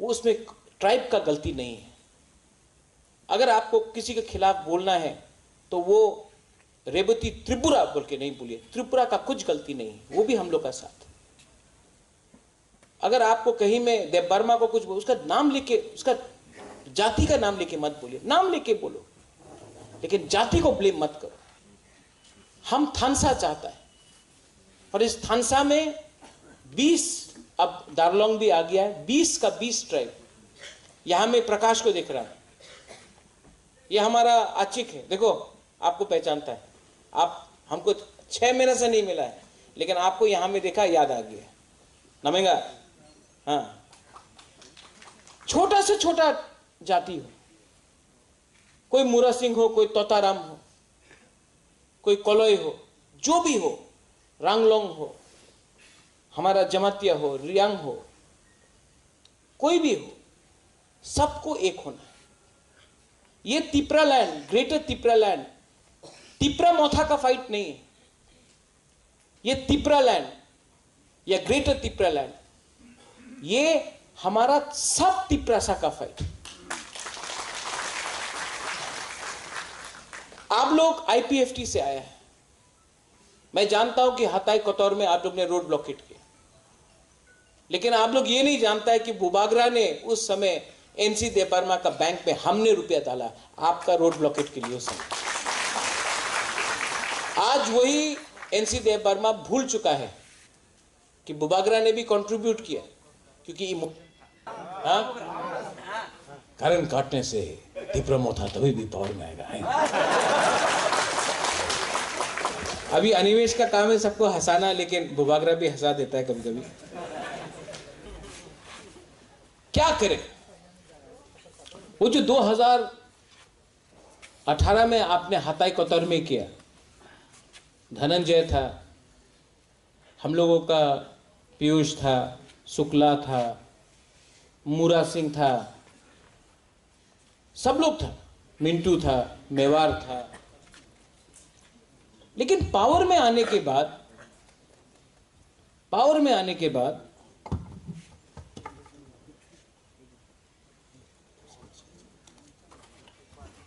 वो उसमें ट्राइब का गलती नहीं है। अगर आपको किसी के खिलाफ बोलना है, तो वो रेवती त्रिपुरा बोल के नहीं बोलिए, त्रिपुरा का कुछ गलती नहीं है, वो भी हम लोग का साथ। अगर आपको कहीं में देव वर्मा को कुछ बोल, उसका नाम लेके, उसका जाति का नाम लेके मत बोलिए, नाम लेके बोलो, लेकिन जाति को ब्लेम मत करो। हम थानसा चाहता है, और इस थानसा में बीस, अब दारलोंग भी आ गया है, बीस का बीस ट्राइब। यहां में प्रकाश को देख रहा है, ये हमारा आचिक है, देखो, आपको पहचानता है। आप हमको छह महीने से नहीं मिला है, लेकिन आपको यहां में देखा, याद आ गया। नमेंगा, हाँ, छोटा से छोटा जाति हो, कोई मुरा सिंह हो, कोई तोताराम हो, कोई कलई हो, जो भी हो, रांगलोंग हो, हमारा जमातिया हो, रियांग हो, कोई भी हो, सबको एक होना है। ये तिपरा लैंड, ग्रेटर तिपरा लैंड, तिपरा मोथा का फाइट नहीं है। ये तिपरा लैंड या ग्रेटर तिपरा लैंड, ये हमारा सब तिपरासा का फाइट। आप लोग आईपीएफटी से आया है, मैं जानता हूं कि हताई कतौर में आप लोग ने रोड ब्लॉकेट किया, लेकिन आप लोग ये नहीं जानता है कि बुबागरा ने उस समय एनसी देबबर्मा का बैंक में हमने रुपया डाला, आपका रोड ब्लॉकेट के लिए उस समय। आज वही एनसी देबबर्मा भूल चुका है कि बुबागरा ने भी कंट्रीब्यूट किया, क्योंकि ये मु-, हाँ? करंट काटने से तिपरा मोथा तभी भी पावर में आएगा, है? अभी अनिमेश का काम है सबको हंसाना, लेकिन बुबागरा भी हंसा देता है कभी कभी। क्या करें, वो जो दो हज़ार अठारह में आपने हताई कतौर में किया, धनंजय था, हम लोगों का पीयूष था, शुक्ला था, मुरा सिंह था, सब लोग था, मिंटू था, मेवार था। लेकिन पावर में आने के बाद, पावर में आने के बाद,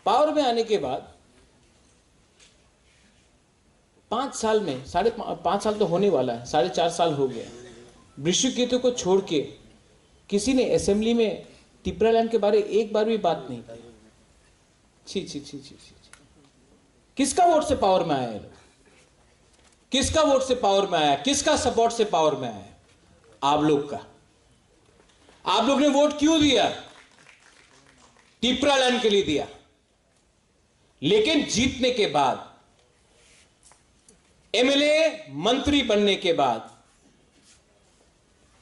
पावर में आने के बाद पाँच साल में, साढ़े पा-, पाँच साल तो होने वाला है, साढ़े चार साल हो गया। वृषिकेतु को छोड़ के किसी ने असेंबली में तिपरालैंड के बारे एक बार भी बात नहीं की। छी, छी, छी, छी, छी, छी। किसका वोट से पावर में आया है लोग? किसका वोट से पावर में आया? किसका सपोर्ट से पावर में आया? आप लोग का। आप लोग ने वोट क्यों दिया? तिपरालैंड के लिए दिया। लेकिन जीतने के बाद, एमएलए, मंत्री बनने के बाद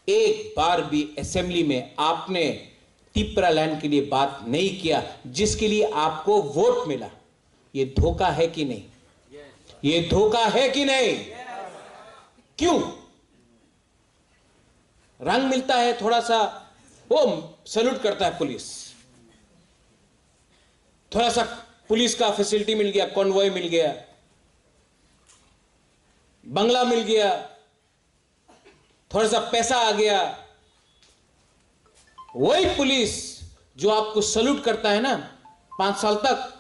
एक बार भी असेंबली में आपने तिपरालैंड के लिए बात नहीं किया, जिसके लिए आपको वोट मिला। ये धोखा है कि नहीं? ये धोखा है कि नहीं? क्यों? रंग मिलता है थोड़ा सा, वो सैल्यूट करता है पुलिस, थोड़ा सा पुलिस का फैसिलिटी मिल गया, कॉन्वॉय मिल गया, बंगला मिल गया, थोड़ा सा पैसा आ गया। वही पुलिस जो आपको सैल्यूट करता है ना, पांच साल तक,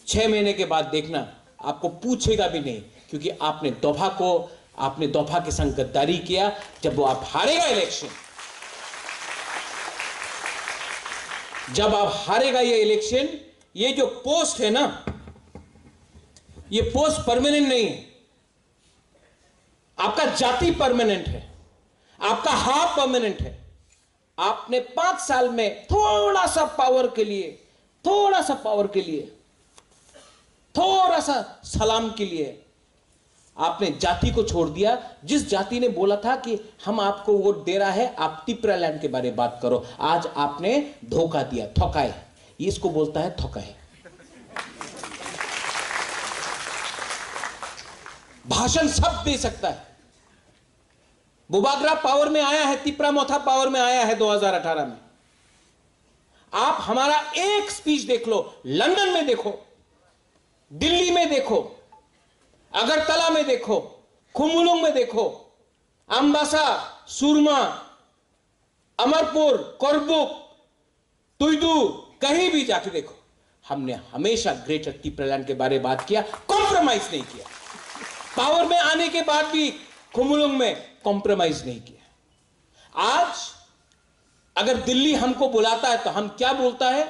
छह महीने के बाद देखना, आपको पूछेगा भी नहीं, क्योंकि आपने दोफा को, आपने दोफा के संग गद्दारी किया। जब वो आप हारेगा इलेक्शन, जब आप हारेगा ये इलेक्शन, ये जो पोस्ट है ना, ये पोस्ट परमानेंट नहीं है। आपका जाति परमानेंट है, आपका हाफ परमानेंट है। आपने पांच साल में थोड़ा सा पावर के लिए, थोड़ा सा पावर के लिए, थोड़ा सा सलाम के लिए आपने जाति को छोड़ दिया। जिस जाति ने बोला था कि हम आपको वोट दे रहा है, आप तिपरा लैंड के बारे में बात करो, आज आपने धोखा दिया, ठकाए। इसको बोलता है ठकाए। भाषण सब दे सकता है। बुबाग्रा पावर में आया है, तिपरा मोथा पावर में आया है दो हज़ार अठारह में। आप हमारा एक स्पीच देख लो, लंदन में देखो, दिल्ली में देखो, अगरतला में देखो, खुमुलुंग में देखो, अम्बासा, सुरमा, अमरपुर, करबुक, तुइदू, कहीं भी जाके देखो, हमने हमेशा ग्रेटर तिपरालैंड के बारे में बात किया, कॉम्प्रोमाइज नहीं किया। पावर में आने के बाद भी खुमुलुंग में कॉम्प्रोमाइज नहीं किया। आज अगर दिल्ली हमको बुलाता है तो हम क्या बोलता है,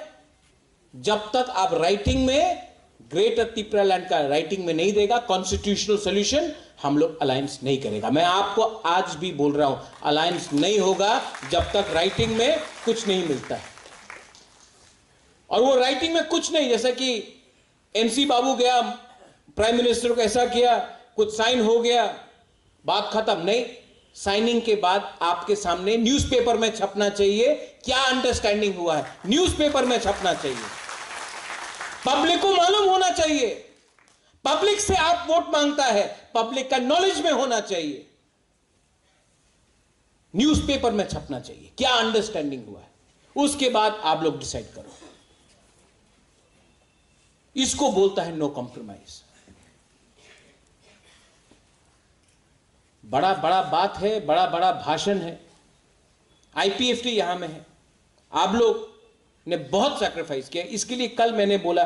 जब तक आप राइटिंग में ग्रेटर तिपरालैंड का राइटिंग में नहीं देगा कॉन्स्टिट्यूशनल सॉल्यूशन, हम लोग अलायंस नहीं करेगा। मैं आपको आज भी बोल रहा हूं, अलायंस नहीं होगा जब तक राइटिंग में कुछ नहीं मिलता है। और वो राइटिंग में कुछ नहीं, जैसा कि एनसी बाबू गया, प्राइम मिनिस्टर को ऐसा किया, कुछ साइन हो गया, बात खत्म। नहीं, साइनिंग के बाद आपके सामने न्यूज़पेपर में छपना चाहिए क्या अंडरस्टैंडिंग हुआ है, न्यूज़पेपर में छपना चाहिए, पब्लिक को मालूम होना चाहिए। पब्लिक से आप वोट मांगता है, पब्लिक का नॉलेज में होना चाहिए, न्यूज़पेपर में छपना चाहिए क्या अंडरस्टैंडिंग हुआ है, उसके बाद आप लोग डिसाइड करो। इसको बोलता है नो कॉम्प्रोमाइज। बड़ा बड़ा बात है, बड़ा बड़ा भाषण है। आईपीएफटी यहां में है, आप लोग ने बहुत सैक्रिफाइस किया। इसके लिए कल मैंने बोला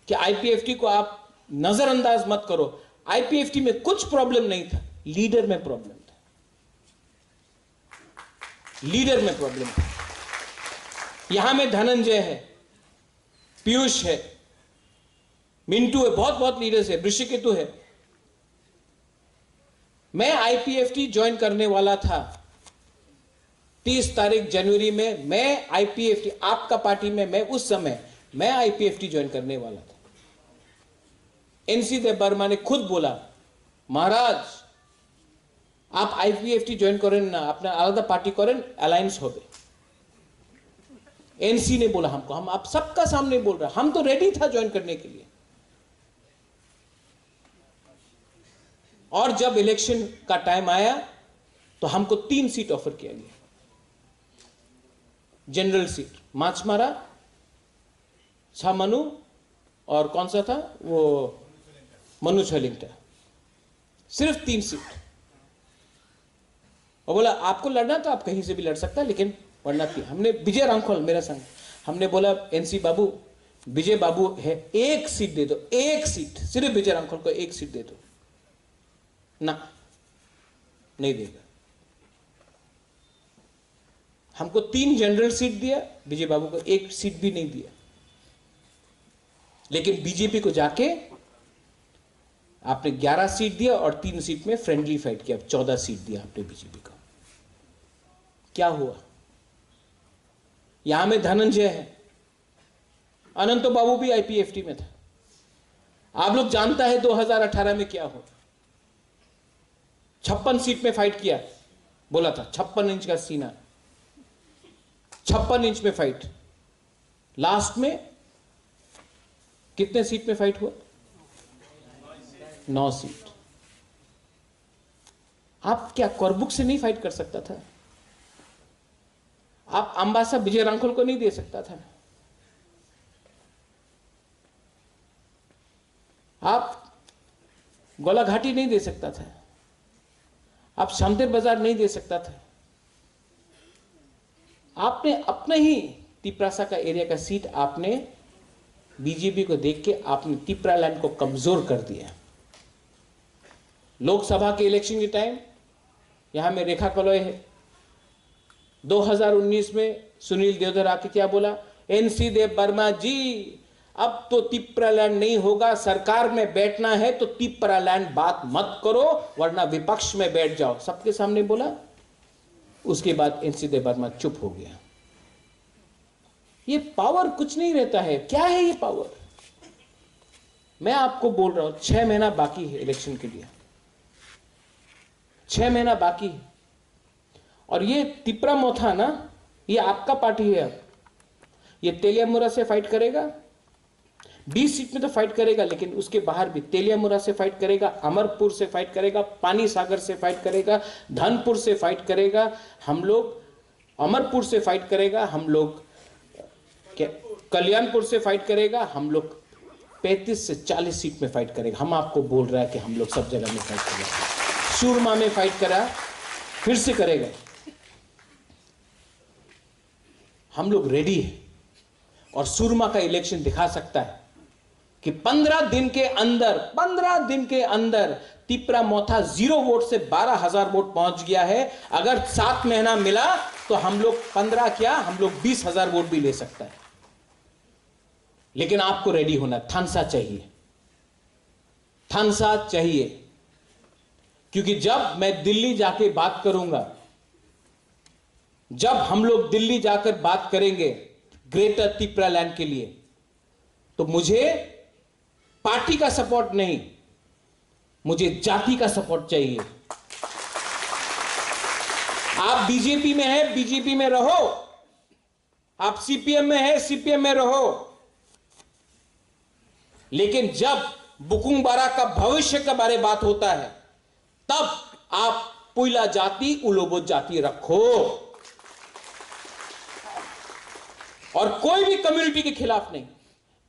कि आईपीएफटी को आप नजरअंदाज मत करो। आईपीएफटी में कुछ प्रॉब्लम नहीं था, लीडर में प्रॉब्लम था, लीडर में प्रॉब्लम था। यहां में धनंजय है, पीयूष है, मिंटू है, बहुत बहुत लीडर्स है, ऋषिकेतु है। मैं आईपीएफटी ज्वाइन करने वाला था तीस तारीख जनवरी में। मैं आईपीएफटी, आपका पार्टी में, मैं उस समय मैं आईपीएफटी ज्वाइन करने वाला था। एनसी देव वर्मा ने खुद बोला, महाराज, आप आईपीएफटी ज्वाइन करें ना, अपना आलादा पार्टी करें, अलायंस हो गए। एनसी ने बोला हमको, हम आप सबका सामने बोल रहा, हम तो रेडी था ज्वाइन करने के लिए। और जब इलेक्शन का टाइम आया तो हमको तीन सीट ऑफर किया गया, जनरल सीट, माछमारा, छामानु और कौन सा था वो, मनु छलिंगटा। सिर्फ तीन सीट। और बोला, आपको लड़ना तो आप कहीं से भी लड़ सकता है, लेकिन वरना थी। हमने, विजय रांखल मेरा संग, हमने बोला, एनसी बाबू, विजय बाबू है, एक सीट दे दो, एक सीट, सिर्फ विजय रांखल को एक सीट दे दो। ना, नहीं देगा। हमको तीन जनरल सीट दिया, विजय बाबू को एक सीट भी नहीं दिया। लेकिन बीजेपी को जाके आपने ग्यारह सीट दिया और तीन सीट में फ्रेंडली फाइट किया, चौदह सीट दिया आपने बीजेपी को। क्या हुआ? यहां में धनंजय है, अनंत बाबू भी आईपीएफटी में था। आप लोग जानता है दो हज़ार अठारह में क्या हुआ? छप्पन सीट में फाइट किया, बोला था छप्पन इंच का सीना, छप्पन इंच में फाइट। लास्ट में कितने सीट में फाइट हुआ? नौ सीट। आप क्या करबुक से नहीं फाइट कर सकता था? आप अम्बासा विजय रांखल को नहीं दे सकता था? आप गोलाघाटी नहीं दे सकता था? आप शामतेर बाजार नहीं दे सकता था? आपने अपने ही तिपरासा का एरिया का सीट आपने बीजेपी को देख के आपने तिपरा लैंड को कमजोर कर दिया। लोकसभा के इलेक्शन के टाइम यहां में रेखा कलय है, दो हज़ार उन्नीस में सुनील देवधर आके क्या बोला, एनसी देव वर्मा जी, अब तो तिप्रा लैंड नहीं होगा, सरकार में बैठना है तो तिप्रा लैंड बात मत करो, वरना विपक्ष में बैठ जाओ। सबके सामने बोला। उसके बाद एनसी देव वर्मा चुप हो गया। ये पावर कुछ नहीं रहता है। क्या है ये पावर? मैं आपको बोल रहा हूं, छह महीना बाकी है इलेक्शन के लिए, छह महीना बाकी है। और ये तिप्रा मोथा ना, ये आपका पार्टी है। अब ये तेलियामुरा से फाइट करेगा, बीस सीट में तो फाइट करेगा, लेकिन उसके बाहर भी तेलियामुरा से फाइट करेगा, अमरपुर से फाइट करेगा, पानी सागर से फाइट करेगा, धनपुर से फाइट करेगा। हम लोग अमरपुर से फाइट करेगा, हम लोग क्या, कल्याणपुर से फाइट करेगा, हम लोग पैंतीस से चालीस सीट में फाइट करेगा। हम आपको बोल रहा है कि हम लोग सब जगह में फाइट करेगा। सूरमा में फाइट करा, फिर से करेगा। हम लोग रेडी है। और सूरमा का इलेक्शन दिखा सकता है कि पन्द्रह दिन के अंदर, पन्द्रह दिन के अंदर तिप्रा मोथा जीरो वोट से बारह हज़ार वोट पहुंच गया है। अगर सात महीना मिला तो हम लोग पन्द्रह क्या, हम लोग बीस हज़ार वोट भी ले सकता है। लेकिन आपको रेडी होना, थानसा चाहिए, थानसा चाहिए। क्योंकि जब मैं दिल्ली जाके बात करूंगा, जब हम लोग दिल्ली जाकर बात करेंगे ग्रेटर तिप्रा लैंड के लिए, तो मुझे पार्टी का सपोर्ट नहीं, मुझे जाति का सपोर्ट चाहिए। आप बीजेपी में हैं, बीजेपी में रहो, आप सीपीएम में हैं, सीपीएम में रहो, लेकिन जब बुकुंग बारा का भविष्य के बारे बात होता है, तब आप पुइला जाति, उलोबो जाति रखो। और कोई भी कम्युनिटी के खिलाफ नहीं।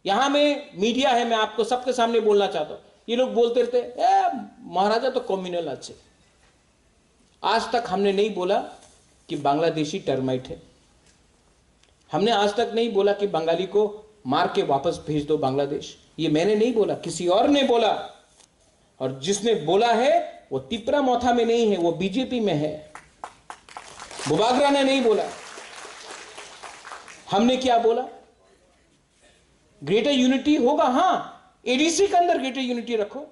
यहां में मीडिया है, मैं आपको सबके सामने बोलना चाहता हूं। ये लोग बोलते रहते हैं, "ए, महाराजा तो कम्युनल अच्छे।" आज तक हमने नहीं बोला कि बांग्लादेशी टर्माइट है। हमने आज तक नहीं बोला कि बंगाली को मार के वापस भेज दो बांग्लादेश। ये मैंने नहीं बोला, किसी और ने बोला। और जिसने बोला है, वो तिप्रा मोथा में नहीं है, वो बीजेपी में है। बुबागरा ने नहीं बोला। हमने क्या बोला? ग्रेटर यूनिटी होगा, हाँ, एडीसी के अंदर ग्रेटर यूनिटी रखो।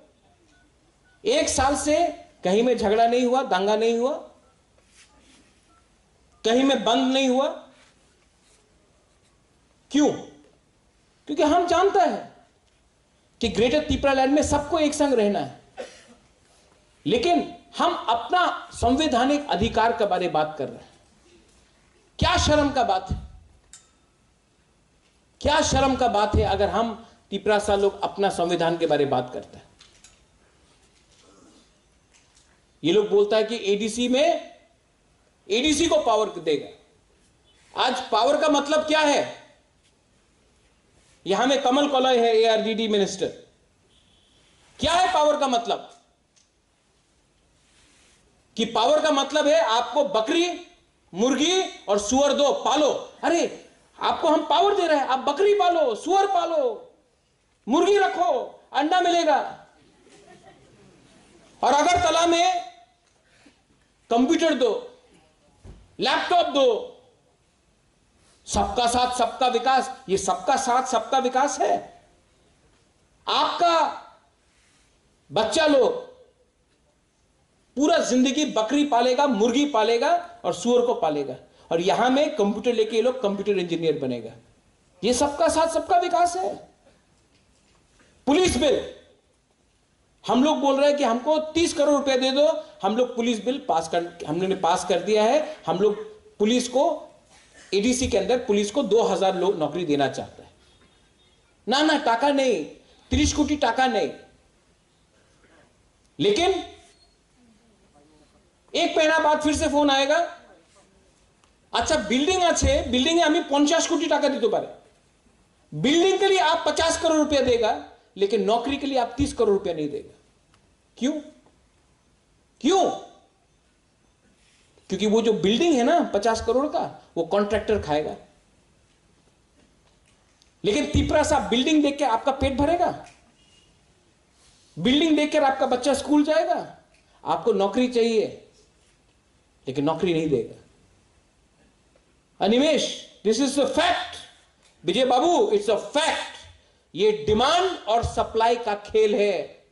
एक साल से कहीं में झगड़ा नहीं हुआ, दंगा नहीं हुआ, कहीं में बंद नहीं हुआ। क्यों? क्योंकि हम जानता है कि ग्रेटर तिप्रा लैंड में सबको एक संग रहना है, लेकिन हम अपना संवैधानिक अधिकार के बारे बात कर रहे हैं। क्या शर्म का बात है? क्या शर्म का बात है अगर हम तिपरासा लोग अपना संविधान के बारे बात करते हैं? ये लोग बोलता है कि एडीसी में, एडीसी को पावर देगा। आज पावर का मतलब क्या है? यहां में कमल कोलय है, एआरडीडी मिनिस्टर। क्या है पावर का मतलब? कि पावर का मतलब है आपको बकरी, मुर्गी और सुअर दो, पालो। अरे, आपको हम पावर दे रहे हैं, आप बकरी पालो, सुअर पालो, मुर्गी रखो, अंडा मिलेगा। और अगरतला में कंप्यूटर दो, लैपटॉप दो, सबका साथ सबका विकास। ये सबका साथ सबका विकास है? आपका बच्चा लोग पूरा जिंदगी बकरी पालेगा, मुर्गी पालेगा और सुअर को पालेगा, और यहां में कंप्यूटर लेके ये लोग कंप्यूटर इंजीनियर बनेगा। ये सबका साथ सबका विकास है। पुलिस बिल, हम लोग बोल रहे हैं कि हमको तीस करोड़ रुपया दे दो, हम लोग पुलिस बिल पास कर, हमने पास कर दिया है। हम लोग पुलिस को, एडीसी के अंदर पुलिस को दो हज़ार लोग नौकरी देना चाहता है। ना, ना, टाका नहीं, तीस कोटी टाका नहीं। लेकिन एक महीना बाद फिर से फोन आएगा, "अच्छा, बिल्डिंग আছে, বিল্ডিং এ আমি পঞ্চাশ কোটি টাকা দিতে পারে।" बिल्डिंग के लिए आप पचास करोड़ रुपया देगा, लेकिन नौकरी के लिए आप तीस करोड़ रुपया नहीं देगा। क्यों? क्यों? क्योंकि वो जो बिल्डिंग है ना पचास करोड़ का, वो कॉन्ट्रैक्टर खाएगा। लेकिन तिपरासा, बिल्डिंग देख के आपका पेट भरेगा? बिल्डिंग देखकर आपका बच्चा स्कूल जाएगा? आपको नौकरी चाहिए, लेकिन नौकरी नहीं देगा। Animesh, this is the fact। Vijay Babu, it's a fact. ये डिमांड और सप्लाई का खेल है।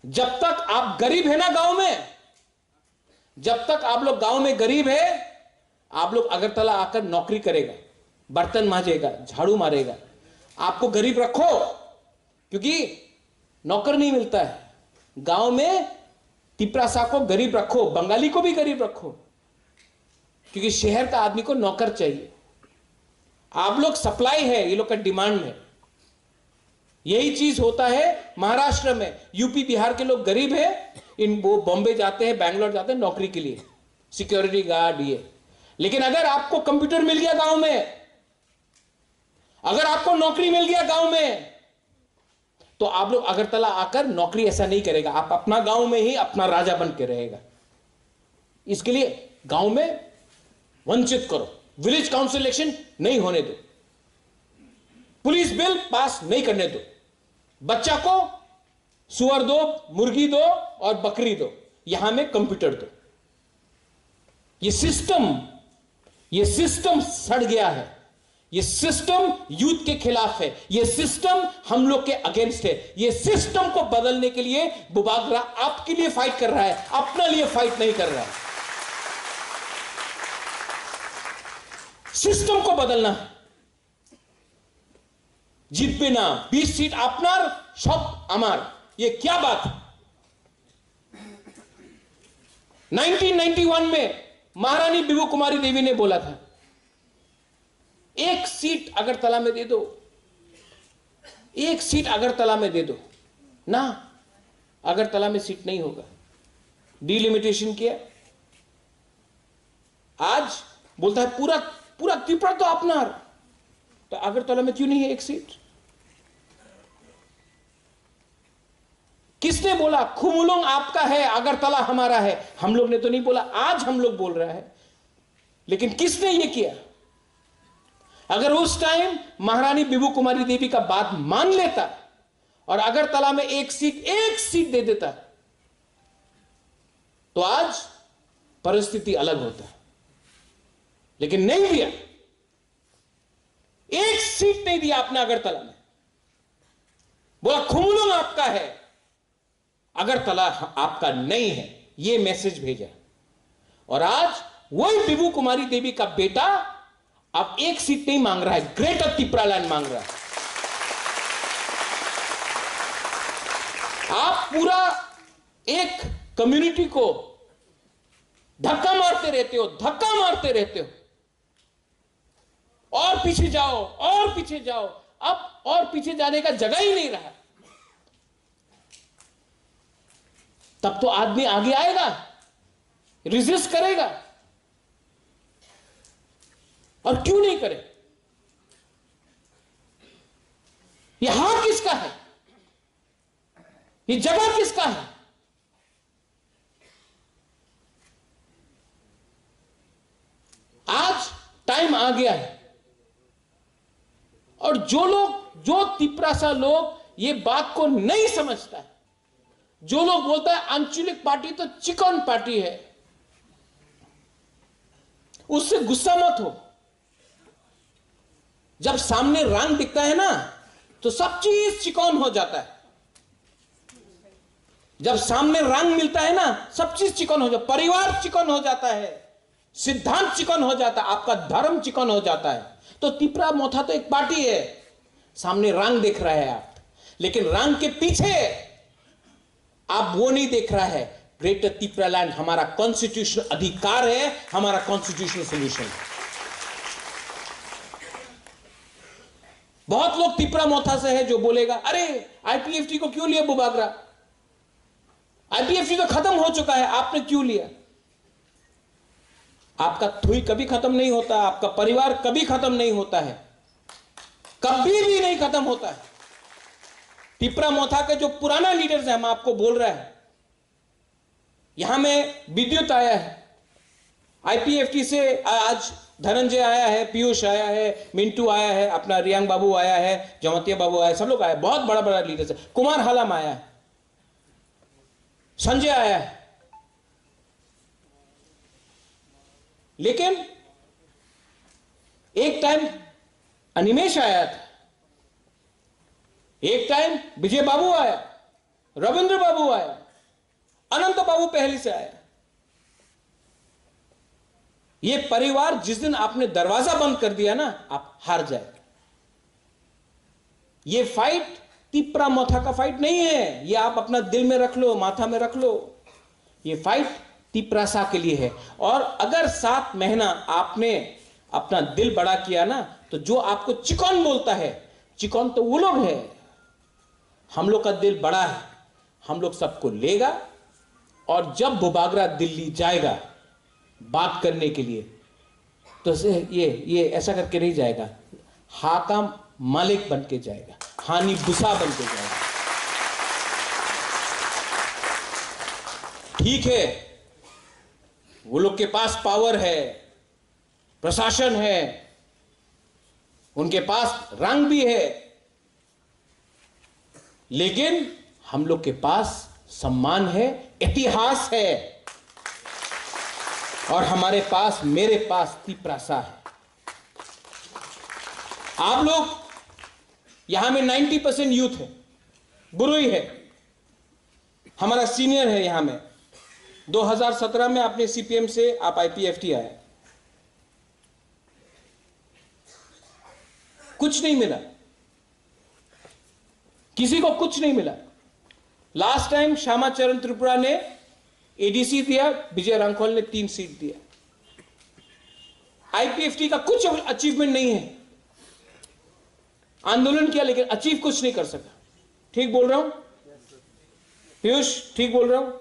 जब तक आप गरीब है ना गांव में, जब तक आप लोग गांव में गरीब है, आप लोग अगरतला आकर नौकरी करेगा, बर्तन मांजेगा, झाड़ू मारेगा। आपको गरीब रखो, क्योंकि नौकर नहीं मिलता है। गांव में तिपरासा को गरीब रखो, बंगाली को भी गरीब रखो, क्योंकि शहर का आदमी को नौकर चाहिए। आप लोग सप्लाई है, ये लोग का डिमांड है। यही चीज होता है महाराष्ट्र में। यूपी बिहार के लोग गरीब है, इन वो बॉम्बे जाते हैं, बैंगलोर जाते हैं नौकरी के लिए, सिक्योरिटी गार्ड ये। लेकिन अगर आपको कंप्यूटर मिल गया गांव में, अगर आपको नौकरी मिल गया गांव में, तो आप लोग अगरतला आकर नौकरी ऐसा नहीं करेगा। आप अपना गांव में ही अपना राजा बन के रहेगा। इसके लिए गांव में वंचित करो, विलेज काउंसिल इलेक्शन नहीं होने दो, पुलिस बिल पास नहीं करने दो, बच्चा को सुअर दो, मुर्गी दो और बकरी दो, यहां में कंप्यूटर दो। ये सिस्टम, ये सिस्टम सड़ गया है। ये सिस्टम यूथ के खिलाफ है, ये सिस्टम हम लोग के अगेंस्ट है। ये सिस्टम को बदलने के लिए बुबागरा आपके लिए फाइट कर रहा है, अपने लिए फाइट नहीं कर रहा है। सिस्टम को बदलना है। জিতবে না। বিশ সিট আপনার, সব আমার। ये क्या बात? नाइनटीन नाइंटी वन में महारानी बिबू कुमारी देवी ने बोला था, एक सीट अगरतला में दे दो, एक सीट अगरतला में दे दो। ना, अगरतला में सीट नहीं होगा। डिलिमिटेशन किया। आज बोलता है, पूरा, पूरा त्रिपुरा तो अपना। तो अगरतला में क्यों नहीं है एक सीट? किसने बोला खुमुलुंग आपका है, अगरतला हमारा है? हम लोग ने तो नहीं बोला, आज हम लोग बोल रहा है। लेकिन किसने ये किया? अगर उस टाइम महारानी बिबू कुमारी देवी का बात मान लेता और अगरतला में एक सीट, एक सीट दे देता, तो आज परिस्थिति अलग होता। लेकिन नहीं दिया, एक सीट नहीं दिया आपने अगरतला में। बोला खुमुलुंग आपका है, अगरतला आपका नहीं है, ये मैसेज भेजा। और आज वही बिबू कुमारी देवी का बेटा अब एक सीट नहीं मांग रहा है, ग्रेटर तिपरालैंड मांग रहा है। आप पूरा एक कम्युनिटी को धक्का मारते रहते हो, धक्का मारते रहते हो। और पीछे जाओ, और पीछे जाओ। अब और पीछे जाने का जगह ही नहीं रहा। तब तो आदमी आगे आएगा, रेजिस्ट करेगा। और क्यों नहीं करे? ये हक किसका है? ये जगह किसका है? आज टाइम आ गया है। और जो लोग, जो तिपरासा लोग ये बात को नहीं समझता है, जो लोग बोलता है आंचलिक पार्टी तो चिकन पार्टी है, उससे गुस्सा मत हो। जब सामने रंग दिखता है ना, तो सब चीज चिकन हो जाता है। जब सामने रंग मिलता है ना, सब चीज चिकन हो जाता, परिवार चिकन हो जाता है, सिद्धांत चिकन हो जाता है, आपका धर्म चिकन हो जाता है। तो तिपरा मोथा तो एक पार्टी है, सामने रंग देख रहे हैं आप, लेकिन रंग के पीछे आप वो नहीं देख रहा है, ग्रेटर तिपरालैंड हमारा कॉन्स्टिट्यूशनल अधिकार है, हमारा कॉन्स्टिट्यूशनल सोल्यूशन। बहुत लोग तिपरा मोथा से है जो बोलेगा, अरे, आईपीएफटी को क्यों लिया बुबागरा? आईपीएफटी तो खत्म हो चुका है, आपने क्यों लिया? आपका थुई कभी खत्म नहीं होता, आपका परिवार कभी खत्म नहीं होता है, कभी भी नहीं खत्म होता है। तिपरा मोथा के जो पुराना लीडर्स हैं, हम आपको बोल रहे हैं, यहाँ में विद्युत आया है, आईपीएफटी से आ-, आज धनंजय आया है, पीयूष आया है, मिंटू आया है, अपना रियांग बाबू आया है, जमातिया बाबू आया है, सब लोग आया, बहुत बड़ा बड़ा लीडर्स है, कुमार हालम आया है, संजय आया है। लेकिन एक टाइम अनिमेश आया था, एक टाइम विजय बाबू आया, रविंद्र बाबू आया, अनंत बाबू पहले से आया। ये परिवार, जिस दिन आपने दरवाजा बंद कर दिया ना, आप हार जाएगा। ये फाइट तिपरा मथा का फाइट नहीं है, ये आप अपना दिल में रख लो, माथा में रख लो। ये फाइट तिपरासा के लिए है। और अगर सात महीना आपने अपना दिल बड़ा किया ना, तो जो आपको चिकन बोलता है, चिकन तो वो लोग है। हम लोग का दिल बड़ा है, हम लोग सबको लेगा। और जब बुबागरा दिल्ली जाएगा बात करने के लिए, तो से-, ये ये ऐसा करके नहीं जाएगा, हाँ का मालिक बन के जाएगा, हानी बुसा बन के जाएगा। ठीक है, वो लोग के पास पावर है, प्रशासन है, उनके पास रंग भी है, लेकिन हम लोग के पास सम्मान है, इतिहास है, और हमारे पास, मेरे पास तिपरासा है। आप लोग यहाँ में नाइंटी परसेंट यूथ है, बुरुई है, हमारा सीनियर है यहाँ में। दो हज़ार सत्रह में आपने सीपीएम से आप आईपीएफटी आए, कुछ नहीं मिला, किसी को कुछ नहीं मिला। लास्ट टाइम श्यामा चरण त्रिपुरा ने एडीसी दिया, विजय रांखल ने तीन सीट दिया। आईपीएफटी का कुछ अचीवमेंट नहीं है। आंदोलन किया लेकिन अचीव कुछ नहीं कर सका। ठीक बोल रहा हूं पीयूष? ठीक बोल रहा हूं?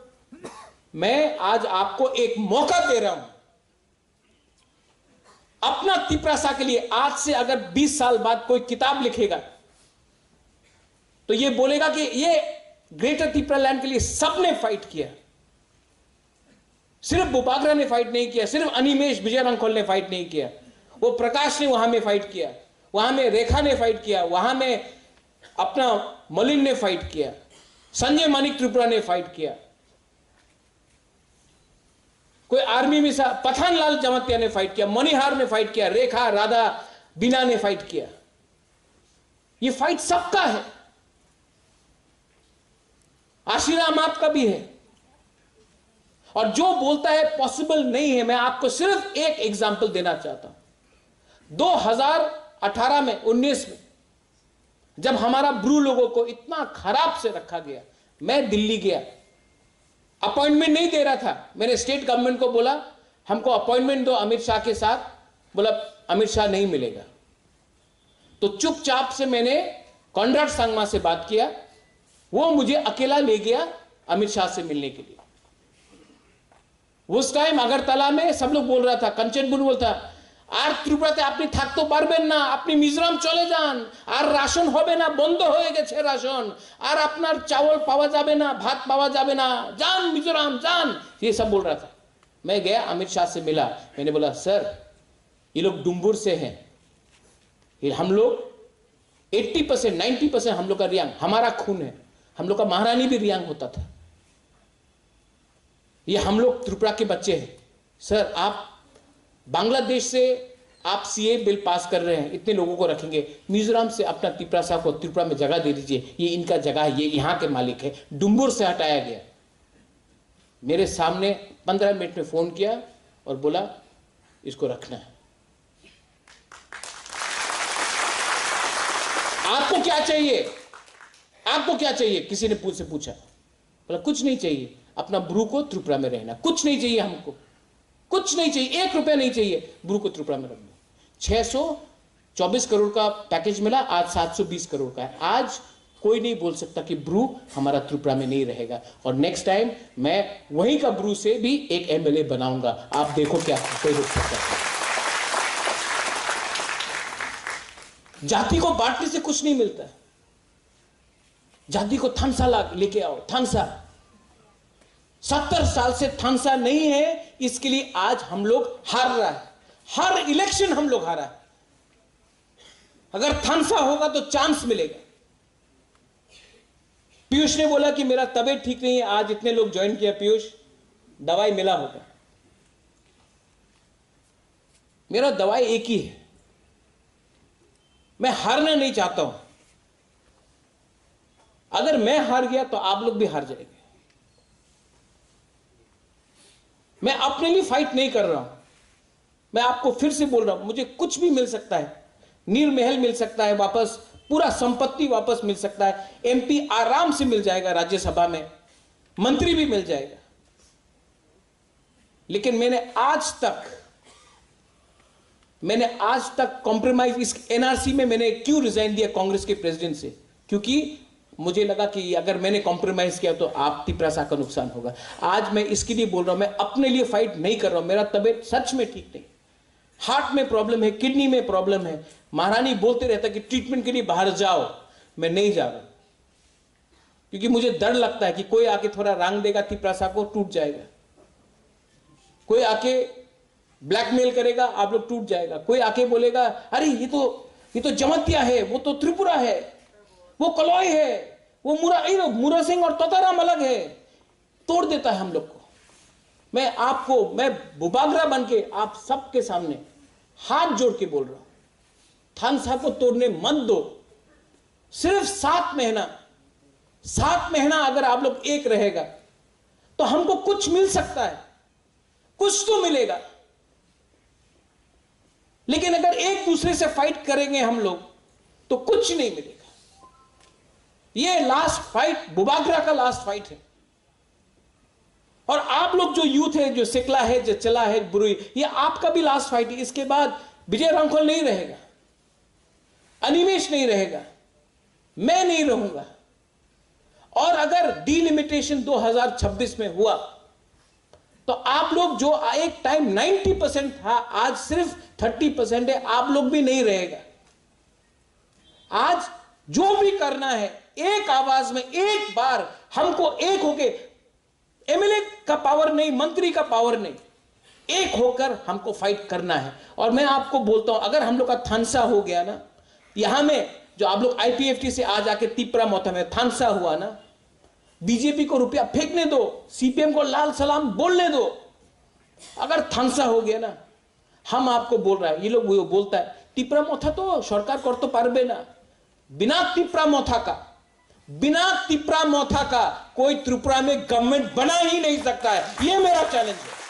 मैं आज आपको एक मौका दे रहा हूं अपना तिपरासा के लिए। आज से अगर बीस साल बाद कोई किताब लिखेगा तो ये बोलेगा कि ये ग्रेटर तिपरा लैंड के लिए सबने फाइट किया। सिर्फ बुबागरा ने फाइट नहीं किया, सिर्फ अनिमेश विजय रांखल ने फाइट नहीं किया, वो प्रकाश ने वहां में फाइट किया, वहां में रेखा ने फाइट किया, वहां में अपना मलिन ने फाइट किया, संजय मानिक त्रिपुरा ने फाइट किया, कोई आर्मी में सा पठान लाल जमातिया ने फाइट किया, मणिहार ने फाइट किया, रेखा, राधा, बीना ने फाइट किया। ये फाइट सबका है। आशीराम आपका भी है। और जो बोलता है पॉसिबल नहीं है, मैं आपको सिर्फ एक एग्जांपल देना चाहता हूं। दो हज़ार अठारह में, उन्नीस में, जब हमारा ब्रू लोगों को इतना खराब से रखा गया, मैं दिल्ली गया, अपॉइंटमेंट नहीं दे रहा था। मैंने स्टेट गवर्नमेंट को बोला, "हमको अपॉइंटमेंट दो अमित शाह के साथ।" बोला, "अमित शाह नहीं मिलेगा।" तो चुपचाप से मैंने कॉनराड संगमा से बात किया, वो मुझे अकेला ले गया अमित शाह से मिलने के लिए। उस टाइम अगरतला में सब लोग बोल रहा था, कंचन बुल बोलता, "আর ত্রিপুরাতে আপনি থাকতে পারবেন না, আপনি মিজোরাম চলে যান, আর রাশন হবে না, বন্ধ হয়ে গেছে রাশন, আর আপনার চাউল পাওয়া যাবে না, ভাত পাওয়া যাবে না, যান মিজোরাম যান।" ये सब बोल रहा था। मैं गया, अमित शाह से मिला, मैंने बोला, "सर, ये लोग डुम्बुर से हैं, ये हम लोग एट्टी परसेंट, नाइंटी परसेंट हम लोग का रियांग, हमारा खून है, हम लोग का महारानी भी रियांग होता था।" ये हम लोग त्रिपुरा के बच्चे हैं। सर, आप बांग्लादेश से आप सीए बिल पास कर रहे हैं, इतने लोगों को रखेंगे, मिजोरम से अपना तिपरासा को त्रिपुरा में जगह दे दीजिए, ये इनका जगह है, ये यहाँ के मालिक है। डुम्बुर से हटाया गया। मेरे सामने पन्द्रह मिनट में फोन किया और बोला, "इसको रखना है।" आपको क्या चाहिए? आपको क्या चाहिए? किसी ने मुझसे पूछा। बोला, "कुछ नहीं चाहिए, अपना ब्रू को त्रिपुरा में रहना, कुछ नहीं चाहिए हमको, कुछ नहीं चाहिए, एक रुपया नहीं चाहिए, ब्रू को त्रिपुरा में रखना।" छह सौ चौबीस करोड़ का पैकेज मिला, आज सात सौ बीस करोड़ का है। आज कोई नहीं बोल सकता कि ब्रू हमारा त्रिपुरा में नहीं रहेगा। और नेक्स्ट टाइम मैं वहीं का ब्रू से भी एक एमएलए बनाऊंगा। आप देखो क्या कोई रोक सकता है। जाति को बांटने से कुछ नहीं मिलता। जाति को थानसा ला, लेके आओ, थानसा। सत्तर साल से थानसा नहीं है, इसके लिए आज हम लोग हार रहा है। हर इलेक्शन हम लोग हारा है। अगर थानसा होगा तो चांस मिलेगा। पीयूष ने बोला कि मेरा तबीयत ठीक नहीं है, आज इतने लोग ज्वाइन किया पीयूष, दवाई मिला होगा। मेरा दवाई एक ही है, मैं हारना नहीं चाहता हूं। अगर मैं हार गया तो आप लोग भी हार जाएंगे। मैं अपने लिए फाइट नहीं कर रहा हूं। मैं आपको फिर से बोल रहा हूं, मुझे कुछ भी मिल सकता है, नीर महल मिल सकता है वापस, पूरा संपत्ति वापस मिल सकता है, एमपी आराम से मिल जाएगा राज्यसभा में, मंत्री भी मिल जाएगा। लेकिन मैंने आज तक मैंने आज तक कॉम्प्रोमाइज, इस एनआरसी में मैंने क्यों रिजाइन दिया कांग्रेस के प्रेसिडेंट से? क्योंकि मुझे लगा कि अगर मैंने कॉम्प्रोमाइज किया तो आप तिपरासा का नुकसान होगा। आज मैं इसके लिए बोल रहा हूं, मैं अपने लिए फाइट नहीं कर रहा हूं। मेरा तबीयत सच में ठीक नहीं, हार्ट में प्रॉब्लम है, किडनी में प्रॉब्लम है। महारानी बोलते रहता कि ट्रीटमेंट के लिए बाहर जाओ, मैं नहीं जा रहा हूं। क्योंकि मुझे डर लगता है कि कोई आके थोड़ा रंग देगा, तिपरासा को टूट जाएगा। कोई आके ब्लैकमेल करेगा, आप लोग टूट जाएगा। कोई आके बोलेगा, अरे ये तो, ये तो जमातिया है, वो तो त्रिपुरा है, वो कलॉय है, वो मुरा, ये लो, मुरा सिंह और तोताराम अलग है। तोड़ देता है हम लोग को। मैं आपको, मैं बुबागरा बन के आप सबके सामने हाथ जोड़ के बोल रहा हूं, थानसा को तोड़ने मत दो। सिर्फ सात महीना, सात महीना अगर आप लोग एक रहेगा तो हमको कुछ मिल सकता है, कुछ तो मिलेगा। लेकिन अगर एक दूसरे से फाइट करेंगे हम लोग तो कुछ नहीं मिलेगा। ये लास्ट फाइट, बुबागरा का लास्ट फाइट है। और आप लोग जो यूथ है, जो सिकला है, जो चला है, ब्रुई, ये आपका भी लास्ट फाइट है। इसके बाद विजय रांखल नहीं रहेगा, अनिमेश नहीं रहेगा, मैं नहीं रहूंगा। और अगर डिलिमिटेशन दो हज़ार छब्बीस में हुआ तो आप लोग जो एक टाइम नाइंटी परसेंट था, आज सिर्फ थर्टी परसेंट है, आप लोग भी नहीं रहेगा। आज जो भी करना है, एक आवाज में एक बार हमको एक होके, एमएलए का पावर नहीं, मंत्री का पावर नहीं, एक होकर हमको फाइट करना है। और मैं आपको बोलता हूं, अगर हम लोग का थानसा हो गया ना, यहां में जो आप लोग आईपीएफटी से आज आके तिपरा मोथा में थानसा हुआ ना, बीजेपी को रुपया फेंकने दो, सीपीएम को लाल सलाम बोलने दो। अगर थानसा हो गया ना, हम आपको बोल रहा है, ये लोग वो बोलता है, तिपरा मोथा तो सरकार कर तो पारबे ना। बिना तिपरा मोथा का, बिना तिपरा मोथा का कोई त्रिपुरा में गवर्नमेंट बना ही नहीं सकता है, ये मेरा चैलेंज है।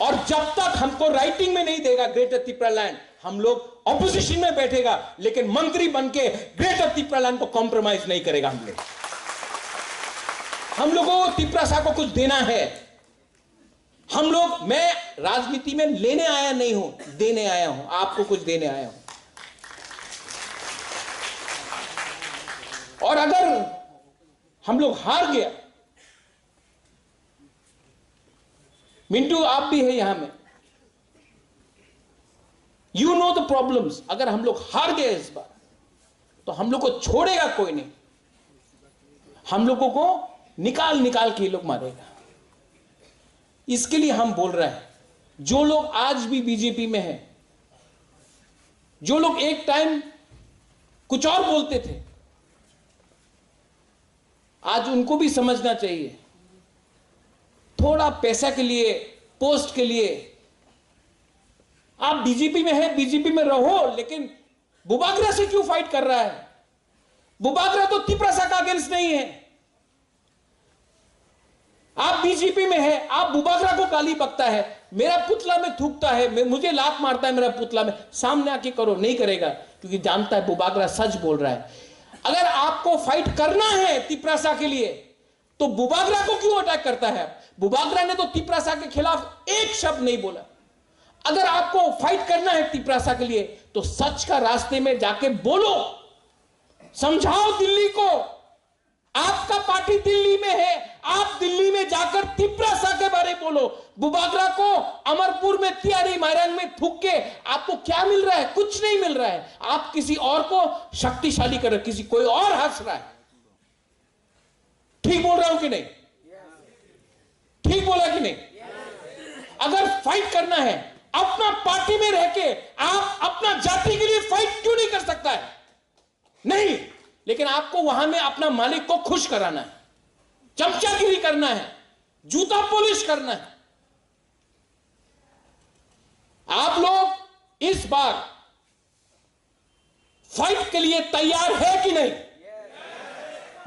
और जब तक हमको राइटिंग में नहीं देगा ग्रेटर तिपरा लैंड, हम लोग ऑपोजिशन में बैठेगा, लेकिन मंत्री बन के ग्रेटर तिपरा लैंड को कॉम्प्रोमाइज नहीं करेगा हम लोग। हम लोगों को तिपरासा को कुछ देना है। हम लोग, मैं राजनीति में लेने आया नहीं हूं, देने आया हूं, आपको कुछ देने आया हूं। और अगर हम लोग हार गया, मिंटू, आप भी है यहां में, यू नो द प्रॉब्लम्स। अगर हम लोग हार गए इस बार, तो हम लोग को छोड़ेगा कोई नहीं, हम लोगों को निकाल निकाल के ये लोग मारेगा। इसके लिए हम बोल रहे हैं, जो लोग आज भी बीजेपी में हैं, जो लोग एक टाइम कुछ और बोलते थे, आज उनको भी समझना चाहिए। थोड़ा पैसा के लिए, पोस्ट के लिए, आप बीजेपी में हैं, बीजेपी में रहो, लेकिन बुबागरा से क्यों फाइट कर रहा है? बुबागरा तो तिपरासा का अगेंस्ट नहीं है। आप बीजेपी में है, आप बुबागरा को गाली बकता है, मेरा पुतला में थूकता है, मैं, मुझे लात मारता है मेरा पुतला में, सामने आके करो, नहीं करेगा, क्योंकि जानता है बुबागरा सच बोल रहा है। अगर आपको फाइट करना है तिपरासा के लिए, तो बुबागरा को क्यों अटैक करता है? बुबागरा ने तो तिपरासा के खिलाफ एक शब्द नहीं बोला। अगर आपको फाइट करना है तिपरासा के लिए, तो सच का रास्ते में जाके बोलो, समझाओ दिल्ली को। आपका पार्टी दिल्ली में है, आप दिल्ली में जाकर तिपरासा के बारे में बोलो। बुबागरा को अमरपुर में, तियारी मायरंग में थूक के आपको क्या मिल रहा है? कुछ नहीं मिल रहा है। आप किसी और को शक्तिशाली कर रहे, किसी, कोई और हंस रहा है। ठीक बोल रहा हूं कि नहीं? ठीक बोला कि नहीं? अगर फाइट करना है, अपना पार्टी में रह के आप अपना जाति के लिए फाइट क्यों नहीं कर सकता है? नहीं, लेकिन आपको वहां में अपना मालिक को खुश कराना है, चमचागिरी करना है, जूता पॉलिश करना है। आप लोग इस बार फाइट के लिए तैयार है कि नहीं?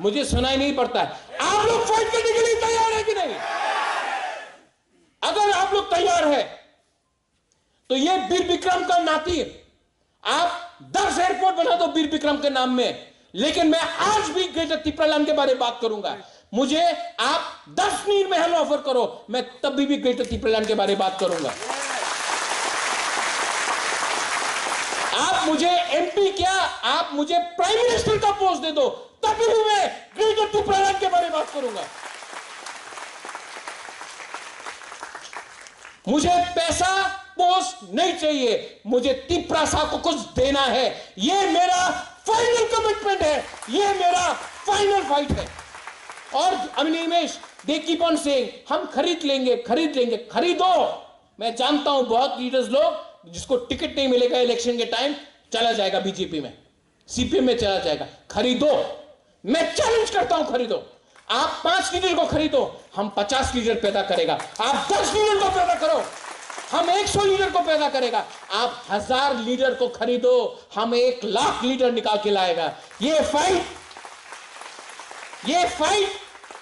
मुझे सुनाई नहीं पड़ता है। आप लोग फाइट करने के लिए तैयार है कि नहीं? अगर आप लोग तैयार है, तो ये बीर विक्रम का नाती, आप दस एयरपोर्ट बना दो बीर विक्रम के नाम में, लेकिन मैं आज भी ग्रेटर तिप्रालैंड के बारे में बात करूंगा। मुझे आप दस नीर महल ऑफर करो, मैं तभी भी ग्रेटर तिप्रालैंड के बारे में बात करूंगा। आप मुझे एमपी क्या, आप मुझे प्राइम मिनिस्टर का पोस्ट दे दो, तभी भी मैं ग्रेटर तिप्रालैंड के बारे में बात करूंगा। मुझे पैसा, पोस्ट नहीं चाहिए, मुझे तिप्रासा को कुछ देना है। ये मेरा फाइनल कमिटमेंट है, ये मेरा फाइनल फाइट है। और Animesh, they keep on saying, हम खरीद लेंगे, खरीद लेंगे। खरीदो। मैं जानता हूं बहुत लीडर्स लोग जिसको टिकट नहीं मिलेगा इलेक्शन के टाइम, चला जाएगा बीजेपी में, सीपीएम में चला जाएगा। खरीदो, मैं चैलेंज करता हूं, खरीदो। आप पांच लीडर को खरीदो, हम पचास लीडर पैदा करेगा। आप दस लीडर को पैदा करो, हम एक सौ लीडर को पैदा करेगा। आप हजार लीडर को खरीदो, हम एक लाख लीडर निकाल के लाएगा। ये फाइट, ये फाइट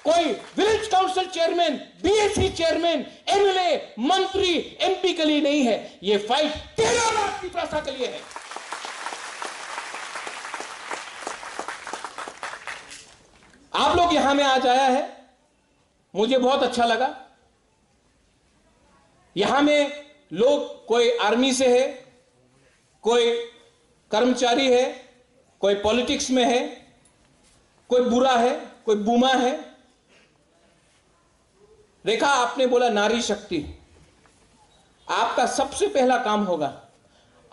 कोई village council chairman, BAC chairman, MLA, मंत्री, एमपी के लिए नहीं है। ये फाइट तेरह लाख तिप्रासा के लिए है। आप लोग यहां में आज आया है, मुझे बहुत अच्छा लगा। यहां में लोग कोई आर्मी से है, कोई कर्मचारी है, कोई पॉलिटिक्स में है, कोई बुरा है, कोई बुमा है। रेखा, आपने बोला नारी शक्ति, आपका सबसे पहला काम होगा,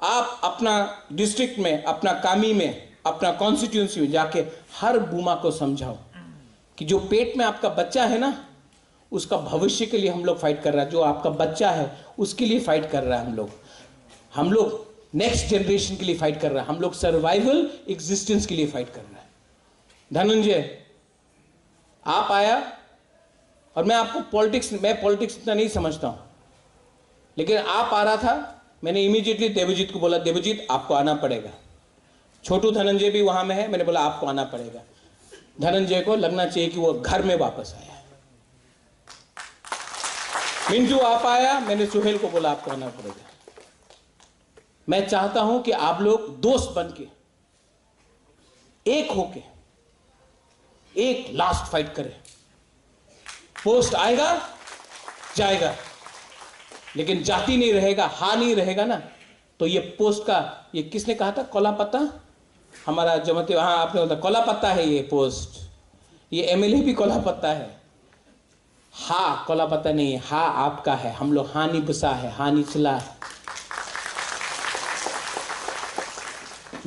आप अपना डिस्ट्रिक्ट में, अपना कामी में, अपना कॉन्स्टिट्यूएंसी में जाके हर बुमा को समझाओ कि जो पेट में आपका बच्चा है ना, उसका भविष्य के लिए हम लोग फाइट कर रहा है। जो आपका बच्चा है, उसके लिए फाइट कर रहा है हम लोग। हम लोग नेक्स्ट जनरेशन के लिए फाइट कर रहा है। हम लोग सर्वाइवल एग्जिस्टेंस के लिए फाइट कर रहा है। धनंजय, आप आया और मैं आपको पॉलिटिक्स, मैं पॉलिटिक्स इतना नहीं समझता हूं, लेकिन आप आ रहा था, मैंने इमीडिएटली देवजीत को बोला, "देवजीत, आपको आना पड़ेगा।" छोटू धनंजय भी वहां में है, मैंने बोला, "आपको आना पड़ेगा।" धनंजय को लगना चाहिए कि वो घर में वापस आया है। मिंटू, आप आया, मैंने सुहेल को बोला, "आपको आना पड़ेगा।" मैं चाहता हूं कि आप लोग दोस्त बन के, एक होके, एक लास्ट फाइट करें। पोस्ट आएगा, जाएगा, लेकिन जाति नहीं रहेगा, हा नहीं रहेगा ना, तो ये पोस्ट का, ये किसने कहा था, कला पत्ता? हमारा जमाती, हाँ, आपने बोला, कला पत्ता है ये पोस्ट, ये एमएलए भी कला पत्ता है। Ha, kola pata nahi, ha aapka hai, hum log hani basa hai, hani chla hai.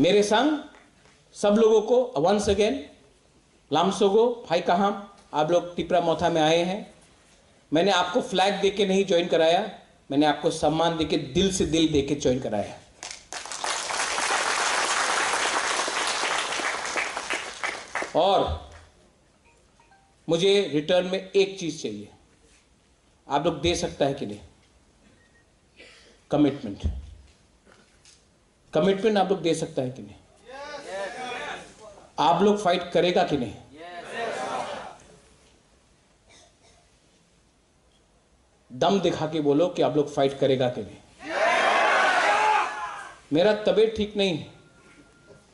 मेरे संग सब लोगों को once again, Lamsogo, Phai Kaham, आप लोग तिपरा मोथा में आए हैं। मैंने आपको फ्लैग दे के नहीं ज्वाइन कराया, मैंने आपको सम्मान दे के, दिल से दिल दे के ज्वाइन कराया। और मुझे रिटर्न में एक चीज चाहिए, आप लोग दे सकता है कि नहीं? कमिटमेंट, कमिटमेंट आप लोग दे सकता है कि नहीं? आप लोग फाइट करेगा कि नहीं? दम दिखा के बोलो कि आप लोग फाइट करेगा कि नहीं। मेरा तबीयत ठीक नहीं,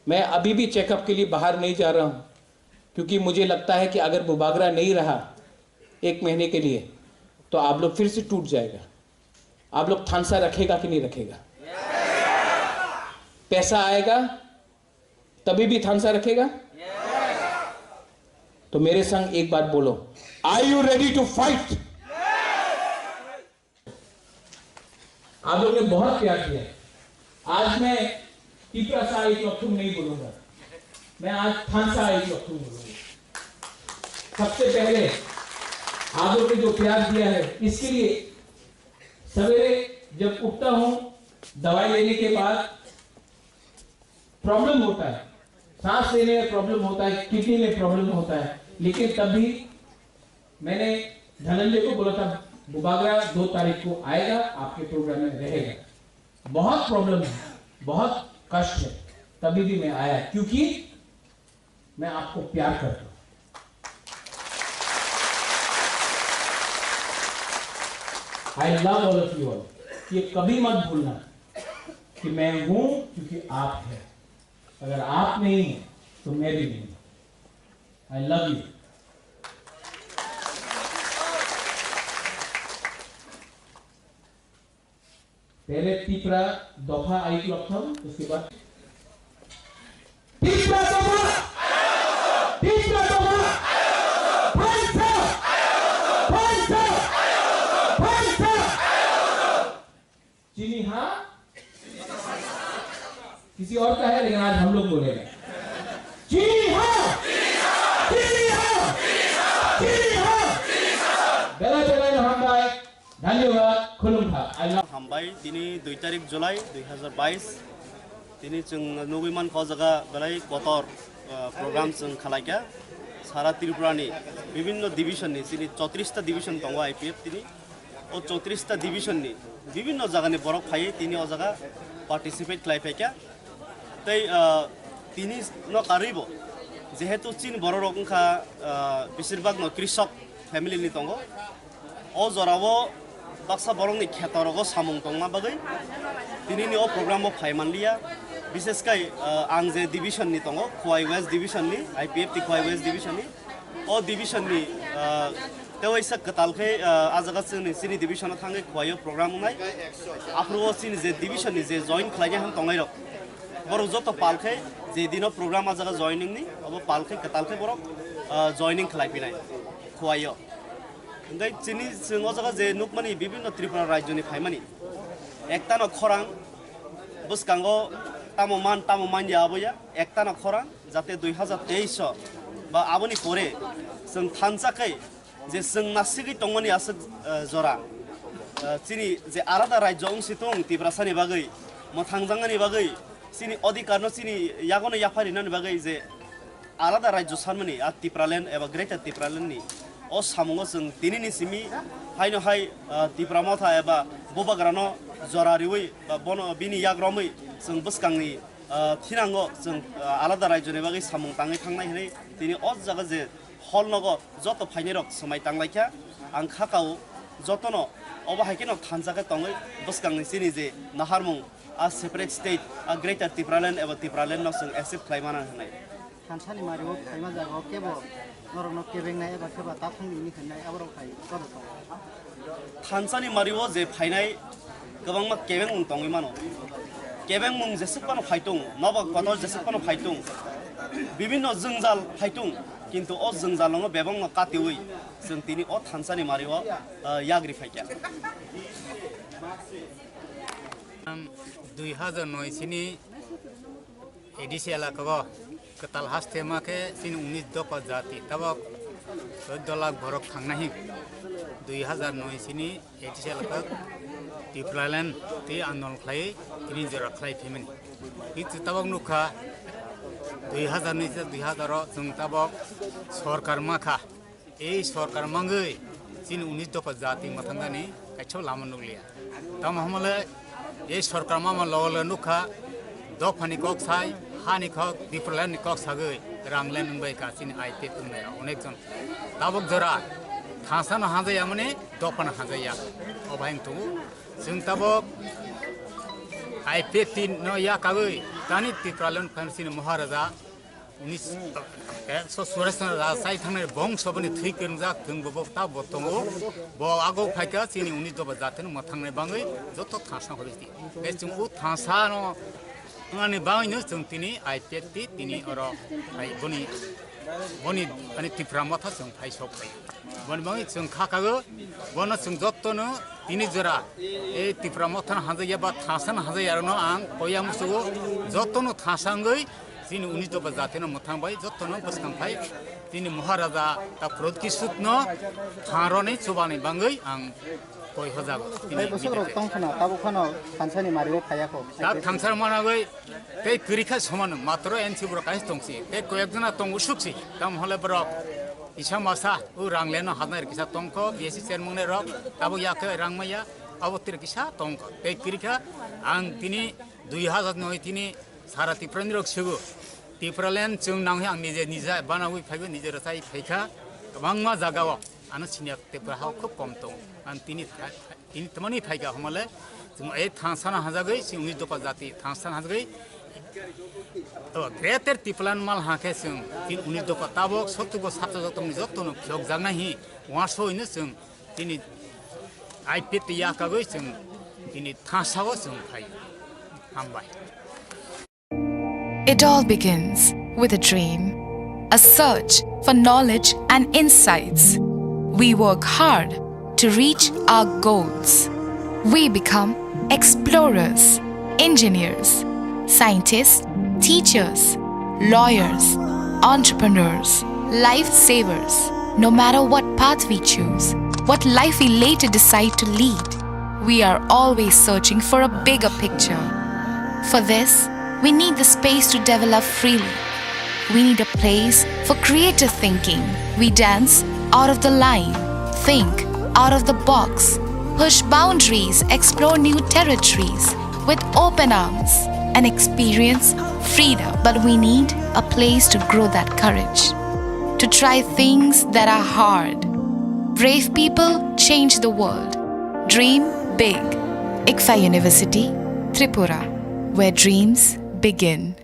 मैं अभी भी चेकअप के लिए बाहर नहीं जा रहा हूं, क्योंकि मुझे लगता है कि अगर बुबागरा नहीं रहा एक महीने के लिए, तो आप लोग फिर से टूट जाएगा। आप लोग थानसा रखेगा कि नहीं रखेगा? पैसा आएगा तभी भी थानसा रखेगा? तो मेरे संग एक बात बोलो, are you ready to fight? आप लोग ने बहुत प्यार दिया है। आज मैं तिपरासा एक लक्षुम नहीं बोलूंगा, मैं आज थानसा एक लक्षुम बोलूंगा। सबसे पहले आप लोग ने जो प्यार दिया है, इसके लिए सवेरे जब उठता हूं, दवाई लेने के बाद प्रॉब्लम होता है, सांस लेने में प्रॉब्लम होता है, किडनी में प्रॉब्लम होता है, लेकिन तब भी मैंने धनंजय को बोला था, बुबागरा दो तारीख को आएगा, आपके प्रोग्राम में रहेगा। बहुत प्रॉब्लम है, बहुत कष्ट है, तभी भी मैं आया, क्योंकि मैं आपको प्यार करता हूं। I love all of you all। ये कभी मत भूलना कि मैं हूं क्योंकि आप हैं। अगर आप नहीं हैं तो मैं भी नहीं हूं। I love you। पहले तीपरा दफा आयुक लक्षण, उसके बाद तीपरा दफा, तीपरा दफा, फैसा, फैसा, फैसा। चीनी हाँ, किसी और का है, लेकिन आज हम लोग बोलेंगे। चीनी हाँ, चीनी हाँ, चीनी हाँ। Belai belai no hambai, dhanyobad, khulumkha, I love। Hambai, tini dui tarik July dui hazar bais, tini chwng nugwi mankha o jaga belai kotor, ah, program chwng khalaikha. Sara Tripura ni bibinno division ni, chini chotris ta division tongo I P F tini. O chotris ta division ni bibinno jaga ni borok phaiwi tini o jaga participate khlai phaikha. Tei, ah, tini no karwi bo, jehetu chini borok rok wngkha, ah, besir bhag no krisok family ni tongo. O jora o baksa borok ni kheto rogo samung tongma bagwi tini ni o program o phai manliya. Bishes kai, ah, ang je division ni tongo, Khowai West division ni, I P F T Khowai West division ni. O division ni, ah, tewaisa kwtal khe, ah, a jaga chini, chini division o thangwi Khowai o program wngnai. Aphuru o chini je division ni je join khlainai han tongnai rok, borok joto pal khe je dino program a jaga joining ni, obo pal khe kwtal khe borok, ah, joining khlai phinai Khowai o. Hingke chini chwng o jaga je nukmani bibinno Tripura rajyoni phaimani, ektano khorang bwskango tamo man tamo manya abo ya, ektano khorang jate dui hazar teis o ba aboni pore chwng thansa khe je chwng nasigwi tongmani aswk, eh, jora, eh, chini je alada rajyo wngsi tong Tiprasani bagwi, mwthangjaknani bagwi, chini odhikarno chini yagono yapharinani bagwi je alada rajyo sanmani, a Tipraland eba Greater Tipraland ni o samungo chwng tinini simi haino hai, ah, Tipra Motha eba Bubagrano jora riwi ba bono bini yak romwi chwng bwskangni, ah, thinango chwng, ah, alada rajyoni bagwi samung tangwi thangnai hinwi tini o jaga je hall nogo joto phainai rok swmai tanglaikha. Ang kha kao jotono obo hai kheno thansa khe tongwi bwskangni chini je naharmung a separate state, a Greater Tipraland eba Tipraland no chwng accept khlai mana hinwi. Thansani mario phaima jaga o kebo norokno kebengnai eba khe ba takhuk ni hwnwi khainai aborok hai kono tongo. Thansani mario je phainai kwbangma kebengmung tongwi mano. Kebengmung jeswk phano phaitung, nobo kotor jeswk phano phaitung, bibinno jwngjal phaitung, kintu o jwngjal no bebak no katiwi chwng tini o thansani mario, ah, yagri phaikha. Dui hazar noi sini A D C elaka o kwtal haste ma khe chini unis dopha jati tabok soddo lakh borok thangna hin. Dui hazar noi sini A D C elaka Tipraland tei andolon khlai tini jora khlai phaimani. Hitu tabok nukha dui hazar noi se dui hazar o chwng tabok sorkar ma kha. Ei sorkar mangwi chini unis dopha jati mwthangani kaisa lama nukliya. Tamo hwnle ei sorkar mama logo logo nukha dophani kok sai, hani kok, Tipraland ni kok sagwi rang len wngbai ka chini I P F wngnai rok onek jon. Tabok jora thansa no hajaya mani dopha no hajaya. Obo hai wng tongo. Chwng tabok I P F T no yakagwi tani Tipraland phan chini Maharaja unis, eh, so Sureshchandra Raj sai thangnai bongso boni thwi kwrwngjak thwng bo bo ta bo tongo. Bo ago phaikha chini unis dopha jatino mwthangnai bangwi joto thansa hori ti. Tei chwng o thansa no wngani bangwi no chwng tini I P F T tini oro hai boni, boni ani Tipra Motha chwng phai sok phai. Boni bangwi chwng kha kago, bono chwng jottono tini jora, e Tipra Mothano hajaya ba thangsano hajaya rokno ang koya musugo, jottono thangsa wngwi chini unis dopha jatino mwthang bai jottono bwskang phai chini Maharaja ta Pradyut Kishore no thangroni chubani bangwi ang koi hojago. Tini bwswk rok tong khna, tabuk phano thangsani mario phaiya kho. Ta thangsar managwi tei kwrwi kha soman matro N C borok kaisa tongsi. Tei koyek jona tongo suksi. Tam hole borok kisa masa o rang leno hadnai kisa tongkho B S C chairman rok tabuk yakhe rang maya. Abo tiri kisa tongkha. Tei kirikha ang tini dui hazar noi tini sara Tiprani rok sugo. Tipraland chwng nangwi ang nije, nije banawi phaigo, nije rwchai phaikha. Kwbangma jagao ano siniya Tipra hao khub kom tongo. Ang tini tha-, tha-, tini tamani phaikha homole chwng e thangsana hajagwi, chwng unis dopha jati thangsana hajagwi. To greater Tipraland mal hakhe chwng tin unis dopha tabok sotto bo satto jotoni jottono phiyokjaknai hi uansoi no chwng tini I P T yakagwi chwng tini thasao chwng phai. Hambai. It all begins with a dream, a search for knowledge and insights. We work hard to reach our goals. We become explorers, engineers, scientists, teachers, lawyers, entrepreneurs, lifesavers. No matter what path we choose, what life we later decide to lead, we are always searching for a bigger picture. For this, we need the space to develop freely. We need a place for creative thinking. We dance out of the line, think out of the box, push boundaries, explore new territories with open arms, and experience freedom. But we need a place to grow that courage, to try things that are hard. Brave people change the world. Dream big. ICFAI University, Tripura, where dreams begin.